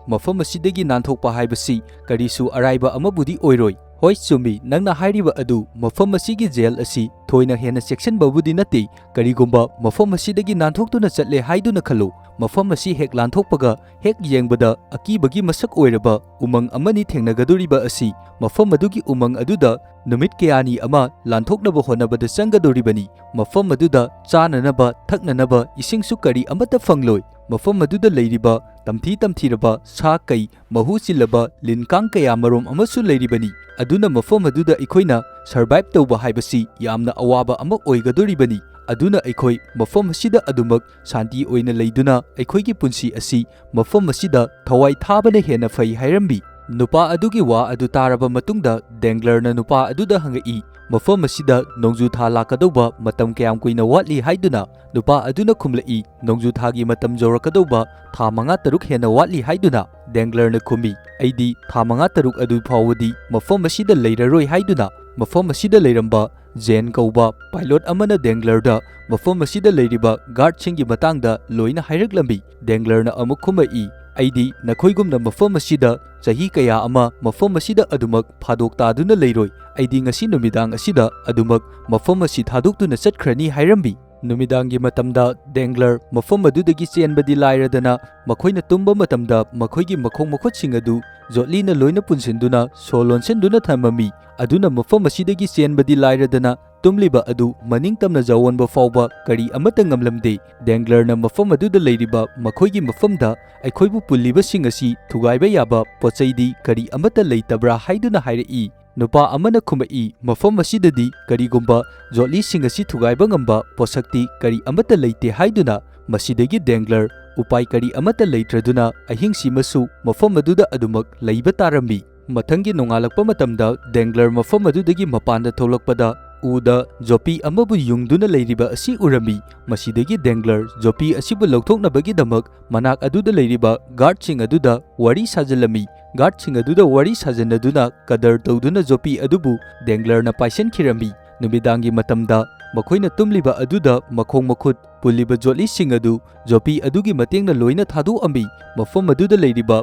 ꯃꯐꯝ ꯑꯁꯤꯗꯒꯤ ꯅꯥꯟꯊꯣꯛꯄ ꯍꯥꯏꯕꯁꯤ ꯀꯔꯤꯁꯨ ꯑꯔꯥꯏꯕ ꯑꯃꯕꯨꯗꯤ ꯑꯣꯏꯔꯣꯏ꯫ ꯍꯣꯏ, ꯆꯨꯝꯃꯤ, ꯅꯪꯅ ꯍꯥꯏꯔꯤꯕ ꯑꯗꯨ, ꯃꯐꯝ ꯑꯁꯤꯒꯤ ꯖꯦꯜ ꯑꯁꯤ ꯊꯣꯏꯅ ꯍꯦꯟꯅ ꯆꯦꯛꯁꯤꯟꯕꯕꯨꯗꯤ ꯅꯠꯇꯦ, ꯀꯔꯤꯒꯨꯝꯕ ꯃꯐꯝ ꯑꯁꯤꯗꯒꯤ ꯅꯥꯟꯊꯣꯛꯇꯨꯅ ꯆꯠꯂꯦ ꯍꯥꯏꯗꯨꯅ ꯈꯜꯂꯨ꯫ ꯃꯐꯝ ꯑꯁꯤ ꯍꯦꯛ ꯂꯥꯟꯊꯣꯛꯄꯒ ꯍꯦꯛ ꯌꯦꯡꯕꯗ ꯑꯀꯤꯕꯒꯤ ꯃꯁꯛ ꯑꯣꯏꯔꯕ ꯎꯃꯪ ꯑꯃꯅꯤ ꯊꯦꯡꯅꯒꯗꯧꯔꯤꯕ ꯑꯁꯤ꯫ ꯃꯐꯝ ꯑꯗꯨꯒꯤ ꯎꯃꯪ ꯑꯗꯨꯗ ꯅꯨꯃꯤꯠ ꯀꯌꯥꯅꯤ ꯑꯃ ꯂꯥꯟꯊꯣꯛꯅꯕ ꯍꯣꯠꯅꯕꯗ ꯆꯪꯒꯗꯧꯔꯤꯕꯅꯤ꯫ ꯃꯐꯝ ꯑꯗꯨꯗ ꯆꯥꯅꯅꯕ, ꯊꯛꯅꯅꯕ ꯏꯁꯤꯡꯁꯨ ꯀꯔꯤ ꯑꯃꯠꯇ ꯐꯪꯂꯣꯏ꯫ ꯃꯐꯝ ꯑꯗꯨꯗ ꯂꯩꯔꯤꯕ ꯇꯝꯊꯤ ꯇꯝꯊꯤꯔꯕ ꯁꯥ ꯀꯩ, ꯃꯍꯨ ꯆꯤꯜꯂꯕ ꯂꯤꯟ ꯀꯥꯡ ꯀꯌꯥ ꯃꯔꯨꯝ ꯑꯃꯁꯨ ꯂꯩꯔꯤꯕꯅꯤ꯫ ꯑꯗꯨꯅ ꯃꯐꯝ ꯑꯗꯨꯗ ꯑꯩꯈꯣꯏꯅ survive ꯇꯧꯕ ꯍꯥꯏꯕꯁꯤ ꯌꯥꯝꯅ ꯑꯋꯥꯕ ꯑꯃ ꯑꯣꯏꯒꯗꯧꯔꯤꯕꯅꯤ꯫ ꯑꯗꯨꯅ ꯑꯩꯈꯣꯏ ꯃꯐꯝ ꯑꯁꯤꯗ ꯑꯗꯨꯃꯛ ꯁꯥꯟꯇꯤ ꯑꯣꯏꯅ ꯂꯩꯗꯨꯅ ꯑꯩꯈꯣꯏꯒꯤ ꯄꯨꯟꯁꯤ ꯑꯁꯤ ꯃꯐꯝ ꯑꯁꯤꯗ ꯊꯋꯥꯏ ꯊꯥꯕꯅ ꯍꯦꯟꯅ ꯐꯩ" ꯍꯥꯏꯔꯝꯃꯤ꯫ ꯅꯨꯄꯥ ꯑꯗꯨꯒꯤ ꯋꯥ ꯑꯗꯨ ꯇꯥꯔꯕ ꯃꯇꯨꯡꯗ ꯗꯦꯡꯒ꯭ꯂꯔꯅ ꯅꯨꯄꯥ ꯑꯗꯨꯗ ꯍꯪꯉꯛꯏ, "ꯃꯐꯝ ꯑꯁꯤꯗ ꯅꯣꯡꯖꯨ ꯊꯥ ꯂꯥꯛꯀꯗꯧꯕ ꯃꯇꯝ ꯀꯌꯥꯝ ꯀꯨꯏꯅ ꯋꯥꯠꯂꯤ?" ꯍꯥꯏꯗꯨꯅ꯫ ꯅꯨꯄꯥ ꯑꯗꯨꯅ ꯈꯨꯝꯂꯛꯏ, "ꯅꯣꯡꯖꯨ ꯊꯥꯒꯤ ꯃꯇꯝ ꯌꯧꯔꯛꯀꯗꯧꯕ ꯊꯥ ꯃꯉꯥ ꯇꯔꯨꯛ ꯍꯦꯟꯅ ꯋꯥꯠꯂꯤ" ꯍꯥꯏꯗꯨꯅ꯫ ꯗꯦꯡꯒ꯭ꯂꯔꯅ ꯈꯨꯝꯃꯤ, "ꯑꯩꯗꯤ ꯊꯥ ꯃꯉꯥ ꯇꯔꯨꯛ ꯑꯗꯨ ꯐꯥꯎꯕꯗꯤ ꯃꯐꯝ ꯑꯁꯤꯗ ꯂꯩꯔꯔꯣꯏ" ꯍꯥꯏꯗꯨꯅ꯫ ꯃꯐꯝ ꯑꯁꯤꯗ ꯂꯩꯔꯝꯕ ꯖꯦꯟ ꯀꯧꯕ ꯄꯥꯏꯂꯣꯠ ꯑꯃꯅ ꯗꯦꯡꯒ꯭ꯂꯔꯗ ꯃꯐꯝ ꯑꯁꯤꯗ ꯂꯩꯔꯤꯕ ꯒꯥꯔꯗꯁꯤꯡꯒꯤ ꯃꯇꯥꯡꯗ ꯂꯣꯏꯅ ꯍꯥꯏꯔꯛꯂꯝꯃꯤ꯫ ꯗꯦꯡꯒ꯭ꯂꯔꯅ ꯑꯃꯨꯛ ꯈꯨꯝꯃꯛꯏ, "ꯑꯩꯗꯤ ꯅꯈꯣꯏꯒꯨꯝꯅ ꯃꯐꯝ ꯑꯁꯤꯗ ꯆꯍꯤ ꯀꯌꯥ ꯑꯃ ꯃꯐꯝ ꯑꯁꯤꯗ ꯑꯗꯨꯃꯛ ꯐꯥꯗꯣꯛ ꯇꯥꯗꯨꯅ ꯂꯩꯔꯣꯏ꯫ ꯑꯩꯗꯤ ꯉꯁꯤ ꯅꯨꯃꯤꯗꯥꯡ ꯑꯁꯤꯗ ꯑꯗꯨꯃꯛ ꯃꯐꯝ ꯑꯁꯤ ꯊꯥꯗꯣꯛꯇꯨꯅ ꯆꯠꯈ꯭ꯔꯅꯤ" ꯍꯥꯏꯔꯝꯃꯤ꯫ ꯅꯨꯃꯤꯗꯥꯡꯒꯤ ꯃꯇꯝꯗ ꯗꯦꯡꯒ꯭ꯂꯔ ꯃꯐꯝ ꯑꯗꯨꯗꯒꯤ ꯆꯦꯟꯕꯗꯤ ꯂꯥꯏꯔꯗꯅ, ꯃꯈꯣꯏꯅ ꯇꯨꯝꯕ ꯃꯇꯝꯗ ꯃꯈꯣꯏꯒꯤ ꯃꯈꯣꯡ ꯃꯈꯨꯠꯁꯤꯡ ꯑꯗꯨ ꯖꯣꯠꯂꯤꯅ ꯂꯣꯏꯅ ꯄꯨꯟꯁꯤꯟꯗꯨꯅ ꯁꯣ ꯂꯣꯟꯁꯤꯟꯗꯨꯅ ꯊꯝꯃꯝꯃꯤ꯫ ꯑꯗꯨꯅ ꯃꯐꯝ ꯑꯁꯤꯗꯒꯤ ꯆꯦꯟꯕꯗꯤ ꯂꯥꯏꯔꯗꯅ, ꯇꯨꯝꯂꯤꯕ ꯑꯗꯨ ꯃꯅꯤꯡ ꯇꯝꯅ ꯖꯥꯋꯣꯟꯕ ꯐꯥꯎꯕ ꯀꯔꯤ ꯑꯃꯠꯇ ꯉꯝꯂꯝꯗꯦ꯫ ꯗꯦꯡꯒ꯭ꯂꯔꯅ ꯃꯐꯝ ꯑꯗꯨꯗ ꯂꯩꯔꯤꯕ ꯃꯈꯣꯏꯒꯤ ꯃꯐꯝꯗ ꯑꯩꯈꯣꯏꯕꯨ ꯄꯨꯜꯂꯤꯕꯁꯤꯡ ꯑꯁꯤ ꯊꯨꯒꯥꯏꯕ ꯌꯥꯕ ꯄꯣꯠꯆꯩꯗꯤ ꯀꯔꯤ ꯑꯃꯠꯇ ꯂꯩꯇꯕ꯭ꯔꯥ ꯍꯥꯏꯗꯨꯅ ꯍꯥꯏꯔꯛꯏ꯫ ꯅꯨꯄꯥ ꯑꯃꯅ ꯈꯨꯝꯃꯛꯏ, "ꯃꯐꯝ ꯑꯁꯤꯗꯗꯤ ꯀꯔꯤꯒꯨꯝꯕ ꯖꯣꯠꯂꯤꯁꯤꯡ ꯑꯁꯤ ꯊꯨꯒꯥꯏꯕ ꯉꯝꯕ ꯄꯣꯠꯁꯛꯇꯤ ꯀꯔꯤ ꯑꯃꯠꯇ ꯂꯩꯇꯦ" ꯍꯥꯏꯗꯨꯅ꯫ ꯃꯁꯤꯗꯒꯤ ꯗꯦꯡꯒ꯭ꯂꯔ ꯎꯄꯥꯏ ꯀꯔꯤ ꯑꯃꯠꯇ ꯂꯩꯇ꯭ꯔꯗꯨꯅ ꯑꯍꯤꯡꯁꯤꯃꯁꯨ ꯃꯐꯝ ꯑꯗꯨꯗ ꯑꯗꯨꯃꯛ ꯂꯩꯕ ꯇꯥꯔꯝꯃꯤ꯫ ꯃꯊꯪꯒꯤ ꯅꯣꯡꯉꯥꯜꯂꯛꯄ ꯃꯇꯝꯗ ꯗꯦꯡꯒ꯭ꯂꯔ ꯃꯐꯝ ꯑꯗꯨꯗꯒꯤ ꯃꯄꯥꯟꯗ ꯊꯣꯛꯂꯛꯄꯗ ꯎꯗ ꯖꯣꯄꯤ ꯑꯃꯕꯨ ꯌꯨꯡꯗꯨꯅ ꯂꯩꯔꯤꯕ ꯑꯁꯤ ꯎꯔꯝꯃꯤ꯫ ꯃꯁꯤꯗꯒꯤ ꯗꯦꯡꯒ꯭ꯂꯔ ꯖꯣꯄꯤ ꯑꯁꯤꯕꯨ ꯂꯧꯊꯣꯛꯅꯕꯒꯤꯗꯃꯛ ꯃꯅꯥꯛ ꯑꯗꯨꯗ ꯂꯩꯔꯤꯕ ꯒꯥꯔꯗꯁꯤꯡ ꯑꯗꯨꯗ ꯋꯥꯔꯤ ꯁꯥꯖꯤꯜꯂꯝꯃꯤ꯫ ꯒꯥꯔꯗꯁꯤꯡ ꯑꯗꯨꯗ ꯋꯥꯔꯤ ꯁꯥꯖꯤꯟꯅꯗꯨꯅ ꯀꯗꯔ ꯇꯧꯗꯨꯅ ꯖꯣꯄꯤ ꯑꯗꯨꯕꯨ ꯗꯦꯡꯒ꯭ꯂꯔꯅ ꯄꯥꯏꯁꯤꯟꯈꯤꯔꯝꯃꯤ꯫ ꯅꯨꯃꯤꯗꯥꯡꯒꯤ ꯃꯇꯝꯗ ꯃꯈꯣꯏꯅ ꯇꯨꯝꯂꯤꯕ ꯑꯗꯨꯗ ꯃꯈꯣꯡ ꯃꯈꯨꯠ ꯄꯨꯜꯂꯤꯕ ꯖꯣꯠꯂꯤꯁꯤꯡ ꯑꯗꯨ ꯖꯣꯄꯤ ꯑꯗꯨꯒꯤ ꯃꯇꯦꯡꯅ ꯂꯣꯏꯅ ꯊꯥꯗꯣꯛꯑꯝꯃꯤ꯫ ꯃꯐꯝ ꯑꯗꯨꯗ ꯂꯩꯔꯤꯕ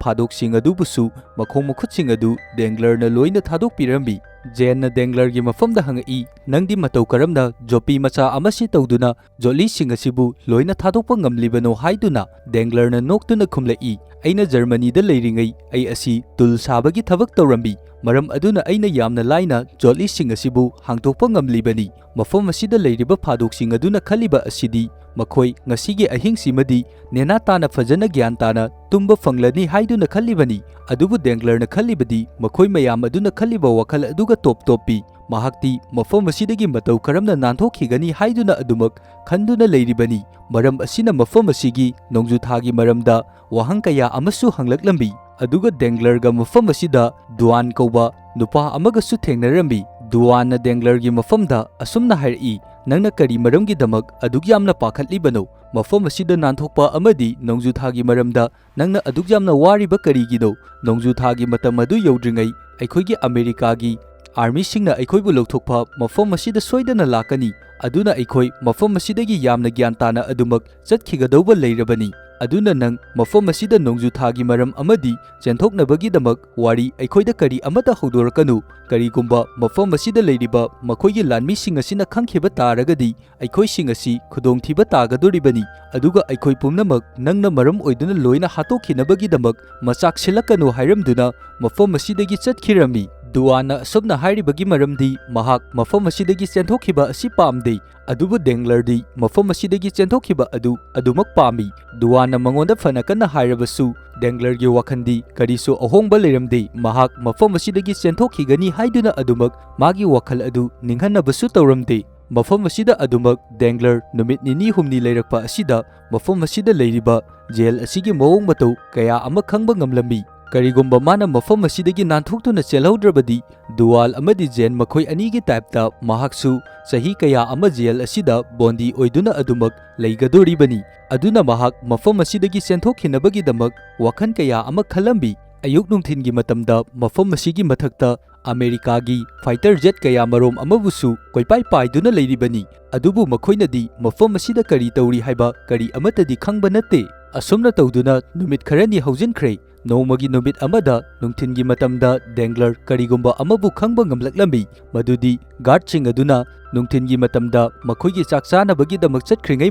ꯐꯥꯗꯣꯛꯁꯤꯡ ꯑꯗꯨꯕꯨꯁꯨ ꯃꯈꯣꯡ ꯃꯈꯨꯠꯁꯤꯡ ꯑꯗꯨ ꯗꯦꯡꯒ꯭ꯂꯔꯅ ꯂꯣꯏꯅ ꯊꯥꯗꯣꯛꯄꯤꯔꯝꯃꯤ꯫ ꯖꯦꯟꯅ ꯗꯦꯡꯒ꯭ꯂꯔꯒꯤ ꯃꯐꯝꯗ ꯍꯪꯉꯛꯏ, "ꯅꯪꯗꯤ ꯃꯇꯧ ꯀꯔꯝꯅ ꯖꯣꯄꯤ ꯃꯆꯥ ꯑꯃꯁꯤ ꯇꯧꯗꯨꯅ ꯖꯣꯠꯂꯤꯁꯤꯡ ꯑꯁꯤꯕꯨ ꯂꯣꯏꯅ ꯊꯥꯗꯣꯛꯄ ꯉꯝꯂꯤꯕꯅꯣ?" ꯍꯥꯏꯗꯨꯅ꯫ ꯗꯦꯡꯒ꯭ꯂꯔꯅ ꯅꯣꯛꯇꯨꯅ ꯈꯨꯝꯂꯛꯏ, "ꯑꯩꯅ ꯖꯔꯃꯅꯤꯗ ꯂꯩꯔꯤꯉꯩ ꯑꯩ ꯑꯁꯤ ꯇꯨꯜ ꯁꯥꯕꯒꯤ ꯊꯕꯛ ꯇꯧꯔꯝꯃꯤ꯫ ꯃꯔꯝ ꯑꯗꯨꯅ ꯑꯩꯅ ꯌꯥꯝꯅ ꯂꯥꯏꯅ ꯖꯣꯠꯂꯤꯁꯤꯡ ꯑꯁꯤꯕꯨ ꯍꯥꯡꯗꯣꯛꯄ ꯉꯝꯂꯤꯕꯅꯤ꯫ ꯃꯐꯝ ꯑꯁꯤꯗ ꯂꯩꯔꯤꯕ ꯐꯥꯗꯣꯛꯁꯤꯡ ꯑꯗꯨꯅ ꯈꯜꯂꯤꯕ ꯑꯁꯤꯗꯤ ꯃꯈꯣꯏ ꯉꯁꯤꯒꯤ ꯑꯍꯤꯡꯁꯤꯃꯗꯤ ꯅꯦꯅꯥ ꯇꯥꯅ ꯐꯖꯅ ꯒ꯭ꯌꯥꯟ ꯇꯥꯅ ꯇꯨꯝꯕ ꯐꯪꯂꯅꯤ ꯍꯥꯏꯗꯨꯅ ꯈꯜꯂꯤꯕꯅꯤ"꯫ ꯑꯗꯨꯕꯨ ꯗꯦꯡꯒ꯭ꯂꯔꯅ ꯈꯜꯂꯤꯕꯗꯤ ꯃꯈꯣꯏ ꯃꯌꯥꯝ ꯑꯗꯨꯅ ꯈꯜꯂꯤꯕ ꯋꯥꯈꯜ ꯑꯗꯨꯒ ꯇꯣꯞ ꯇꯣꯞꯄꯤ꯫ ꯃꯍꯥꯛꯇꯤ ꯃꯐꯝ ꯑꯁꯤꯗꯒꯤ ꯃꯇꯧ ꯀꯔꯝꯅ ꯅꯥꯟꯊꯣꯛꯈꯤꯒꯅꯤ ꯍꯥꯏꯗꯨꯅ ꯑꯗꯨꯃꯛ ꯈꯟꯗꯨꯅ ꯂꯩꯔꯤꯕꯅꯤ꯫ ꯃꯔꯝ ꯑꯁꯤꯅ ꯃꯐꯝ ꯑꯁꯤꯒꯤ ꯅꯣꯡꯖꯨꯊꯥꯒꯤ ꯃꯔꯝꯗ ꯋꯥꯍꯪ ꯀꯌꯥ ꯑꯃꯁꯨ ꯍꯪꯂꯛꯂꯝꯃꯤ꯫ ꯑꯗꯨꯒ ꯗꯦꯡꯒ꯭ꯂꯔꯒ ꯃꯐꯝ ꯑꯁꯤꯗ ꯗꯨꯋꯥꯟ ꯀꯧꯕ ꯅꯨꯄꯥ ꯑꯃꯒꯁꯨ ꯊꯦꯡꯅꯔꯝꯃꯤ꯫ ꯗꯨꯋꯥꯟꯅ ꯗꯦꯡꯒ꯭ꯂꯔꯒꯤ ꯃꯐꯝꯗ ꯑꯁꯨꯝꯅ ꯍꯥꯏꯔꯛꯏ, "ꯅꯪꯅ ꯀꯔꯤ ꯃꯔꯝꯒꯤꯗꯃꯛ ꯑꯗꯨꯛ ꯌꯥꯝꯅ ꯄꯥꯈꯠꯂꯤꯕꯅꯣ? ꯃꯐꯝ ꯑꯁꯤꯗ ꯅꯥꯟꯊꯣꯛꯄ ꯑꯃꯗꯤ ꯅꯣꯡꯖꯨꯊꯥꯒꯤ ꯃꯔꯝꯗ ꯅꯪꯅ ꯑꯗꯨꯛ ꯌꯥꯝꯅ ꯋꯥꯔꯤꯕ ꯀꯔꯤꯒꯤꯅꯣ? ꯅꯣꯡꯖꯨꯊꯥꯒꯤ ꯃꯇꯝ ꯑꯗꯨ ꯌꯧꯗ꯭ꯔꯤꯉꯩ ꯑꯩꯈꯣꯏꯒꯤ ꯑꯃꯦꯔꯤꯀꯥꯒꯤ ꯑꯥꯔꯃꯤꯁꯤꯡꯅ ꯑꯩꯈꯣꯏꯕꯨ ꯂꯧꯊꯣꯛꯄ ꯃꯐꯝ ꯑꯁꯤꯗ ꯁꯣꯏꯗꯅ ꯂꯥꯛꯀꯅꯤ꯫ ꯑꯗꯨꯅ ꯑꯩꯈꯣꯏ ꯃꯐꯝ ꯑꯁꯤꯗꯒꯤ ꯌꯥꯝꯅ ꯒ꯭ꯌꯥꯟ ꯇꯥꯅ ꯑꯗꯨꯃꯛ ꯆꯠꯈꯤꯒꯗꯧꯕ ꯂꯩꯔꯕꯅꯤ꯫ ꯑꯗꯨꯅ ꯅꯪ ꯃꯐꯝ ꯑꯁꯤꯗ ꯅꯣꯡꯖꯨ ꯊꯥꯒꯤ ꯃꯔꯝ ꯑꯃꯗꯤ ꯆꯦꯟꯊꯣꯛꯅꯕꯒꯤꯗꯃꯛ ꯋꯥꯔꯤ ꯑꯩꯈꯣꯏꯗ ꯀꯔꯤ ꯑꯃꯠꯇ ꯍꯧꯗꯣꯔꯛꯀꯅꯨ꯫ ꯀꯔꯤꯒꯨꯝꯕ ꯃꯐꯝ ꯑꯁꯤꯗ ꯂꯩꯔꯤꯕ ꯃꯈꯣꯏꯒꯤ ꯂꯥꯟꯃꯤꯁꯤꯡ ꯑꯁꯤꯅ ꯈꯪꯈꯤꯕ ꯇꯥꯔꯒꯗꯤ, ꯑꯩꯈꯣꯏꯁꯤꯡ ꯑꯁꯤ ꯈꯨꯗꯣꯡꯊꯤꯕ ꯇꯥꯒꯗꯣꯔꯤꯕꯅꯤ, ꯑꯗꯨꯒ ꯑꯩꯈꯣꯏ ꯄꯨꯝꯅꯃꯛ ꯅꯪꯅ ꯃꯔꯝ ꯑꯣꯏꯗꯨꯅ ꯂꯣꯏꯅ ꯍꯥꯠꯇꯣꯛꯈꯤꯅꯕꯒꯤꯗꯃꯛ ꯃꯆꯥꯛ ꯁꯤꯜꯂꯛꯀꯅꯨ ꯍꯥꯏꯔꯝꯗꯨꯅ ꯃꯐꯝ ꯑꯁꯤꯗꯒꯤ ꯆꯠꯈꯤꯔꯝꯃꯤ꯫ ꯗꯨꯋꯥꯟꯅ ꯑꯁꯨꯝꯅ ꯍꯥꯏꯔꯤꯕꯒꯤ ꯃꯔꯝꯗꯤ ꯃꯍꯥꯛ ꯃꯐꯝ ꯑꯁꯤꯗꯒꯤ ꯆꯦꯟꯊꯣꯛꯈꯤꯕ ꯑꯁꯤ ꯄꯥꯝꯗꯦ, ꯑꯗꯨꯕꯨ ꯗꯦꯡꯂꯔꯗꯤ ꯃꯐꯝ ꯑꯁꯤꯗꯒꯤ ꯆꯦꯟꯊꯣꯛꯈꯤꯕ ꯑꯗꯨ ꯑꯗꯨꯃꯛ ꯄꯥꯝꯃꯤ꯫ ꯗꯨꯋꯥꯟꯅ ꯃꯉꯣꯟꯗ ꯐꯅ ꯀꯟꯅ ꯍꯥꯏꯔꯕꯁꯨ, ꯗꯦꯡꯂꯔꯒꯤ ꯋꯥꯈꯜꯗꯤ ꯀꯔꯤꯁꯨ ꯑꯍꯣꯡꯕ ꯂꯩꯔꯝꯗꯦ꯫ ꯃꯍꯥꯛ ꯃꯐꯝ ꯑꯁꯤꯗꯒꯤ ꯆꯦꯟꯊꯣꯛꯈꯤꯒꯅꯤ ꯍꯥꯏꯗꯨꯅ ꯑꯗꯨꯃꯛ ꯃꯥꯒꯤ ꯋꯥꯈꯜ ꯑꯗꯨ ꯅꯤꯡꯍꯟꯅꯕꯁꯨ ꯇꯧꯔꯝꯗꯦ꯫ ꯃꯐꯝ ꯑꯁꯤꯗ ꯑꯗꯨꯃꯛ ꯗꯦꯡꯂꯔ ꯅꯨꯃꯤꯠ ꯅꯤꯅꯤ ꯍꯨꯝꯅꯤ ꯂꯩꯔꯛꯄ ꯑꯁꯤꯗ ꯃꯐꯝ ꯑꯁꯤꯗ ꯂꯩꯔꯤꯕ ꯖꯦꯜ ꯑꯁꯤꯒꯤ ꯃꯑꯣꯡ ꯃꯇꯧ ꯀꯌꯥ ꯑꯃ ꯈꯪꯕ ꯉꯝꯂꯝꯃꯤ꯫ ꯀꯔꯤꯒꯨꯝꯕ ꯃꯥꯅ ꯃꯐꯝ ꯑꯁꯤꯗꯒꯤ ꯅꯥꯟꯊꯣꯛꯇꯨꯅ ꯆꯦꯜꯍꯧꯗ꯭ꯔꯕꯗꯤ, ꯗꯨꯋꯥꯜ ꯑꯃꯗꯤ ꯖꯦꯟ ꯃꯈꯣꯏ ꯑꯅꯤꯒꯤ ꯇꯥꯏꯞꯇ ꯃꯍꯥꯛꯁꯨ ꯆꯍꯤ ꯀꯌꯥ ꯑꯃ ꯖꯦꯜ ꯑꯁꯤꯗ ꯕꯣꯟꯗꯤ ꯑꯣꯏꯗꯨꯅ ꯑꯗꯨꯃꯛ ꯂꯩꯒꯗꯣꯔꯤꯕꯅꯤ꯫ ꯑꯗꯨꯅ ꯃꯍꯥꯛ ꯃꯐꯝ ꯑꯁꯤꯗꯒꯤ ꯆꯦꯟꯊꯣꯛꯈꯤꯅꯕꯒꯤꯗꯃꯛ ꯋꯥꯈꯜ ꯀꯌꯥ ꯑꯃ ꯈꯜꯂꯝꯃꯤ꯫ ꯑꯌꯨꯛ ꯅꯨꯡꯊꯤꯟꯒꯤ ꯃꯇꯝꯗ ꯃꯐꯝ ꯑꯁꯤꯒꯤ ꯃꯊꯛꯇ ꯑꯃꯦꯔꯤꯀꯥꯒꯤ ꯐꯥꯏꯇꯔ ꯖꯦꯠ ꯀꯌꯥ ꯃꯔꯣꯝ ꯑꯃꯕꯨꯁꯨ ꯀꯣꯏꯄꯥꯏ ꯄꯥꯏꯗꯨꯅ ꯂꯩꯔꯤꯕꯅꯤ꯫ ꯑꯗꯨꯕꯨ ꯃꯈꯣꯏꯅꯗꯤ ꯃꯐꯝ ꯑꯁꯤꯗ ꯀꯔꯤ ꯇꯧꯔꯤ ꯍꯥꯏꯕ ꯀꯔꯤ ꯑꯃꯠꯇꯗꯤ ꯈꯪꯕ ꯅꯠꯇꯦ꯫ ꯑꯁꯨꯝꯅ ꯇꯧꯗꯨꯅ ꯅꯨꯃꯤꯠ ꯈꯔꯅꯤ ꯍꯧꯖꯤꯟꯈ꯭ꯔꯦ꯫ ꯅꯣꯡꯃꯒꯤ ꯅꯨꯃꯤꯠ ꯑꯃꯗ ꯅꯨꯡꯊꯤꯟꯒꯤ ꯃꯇꯝꯗ ꯗꯦꯡꯂꯔ ꯀꯔꯤꯒꯨꯝꯕ ꯑꯃꯕꯨ ꯈꯪꯕ ꯉꯝꯂꯛꯂꯝꯃꯤ, ꯃꯗꯨꯗꯤ ꯒꯥꯔꯗꯁꯤꯡ ꯑꯗꯨꯅ ꯅꯨꯡꯊꯤꯟꯒꯤ ꯃꯇꯝꯗ ꯃꯈꯣꯏꯒꯤ ꯆꯥꯛ ꯆꯥꯅꯕꯒꯤꯗꯃꯛ ꯆꯠꯈ꯭ꯔꯤꯉꯩ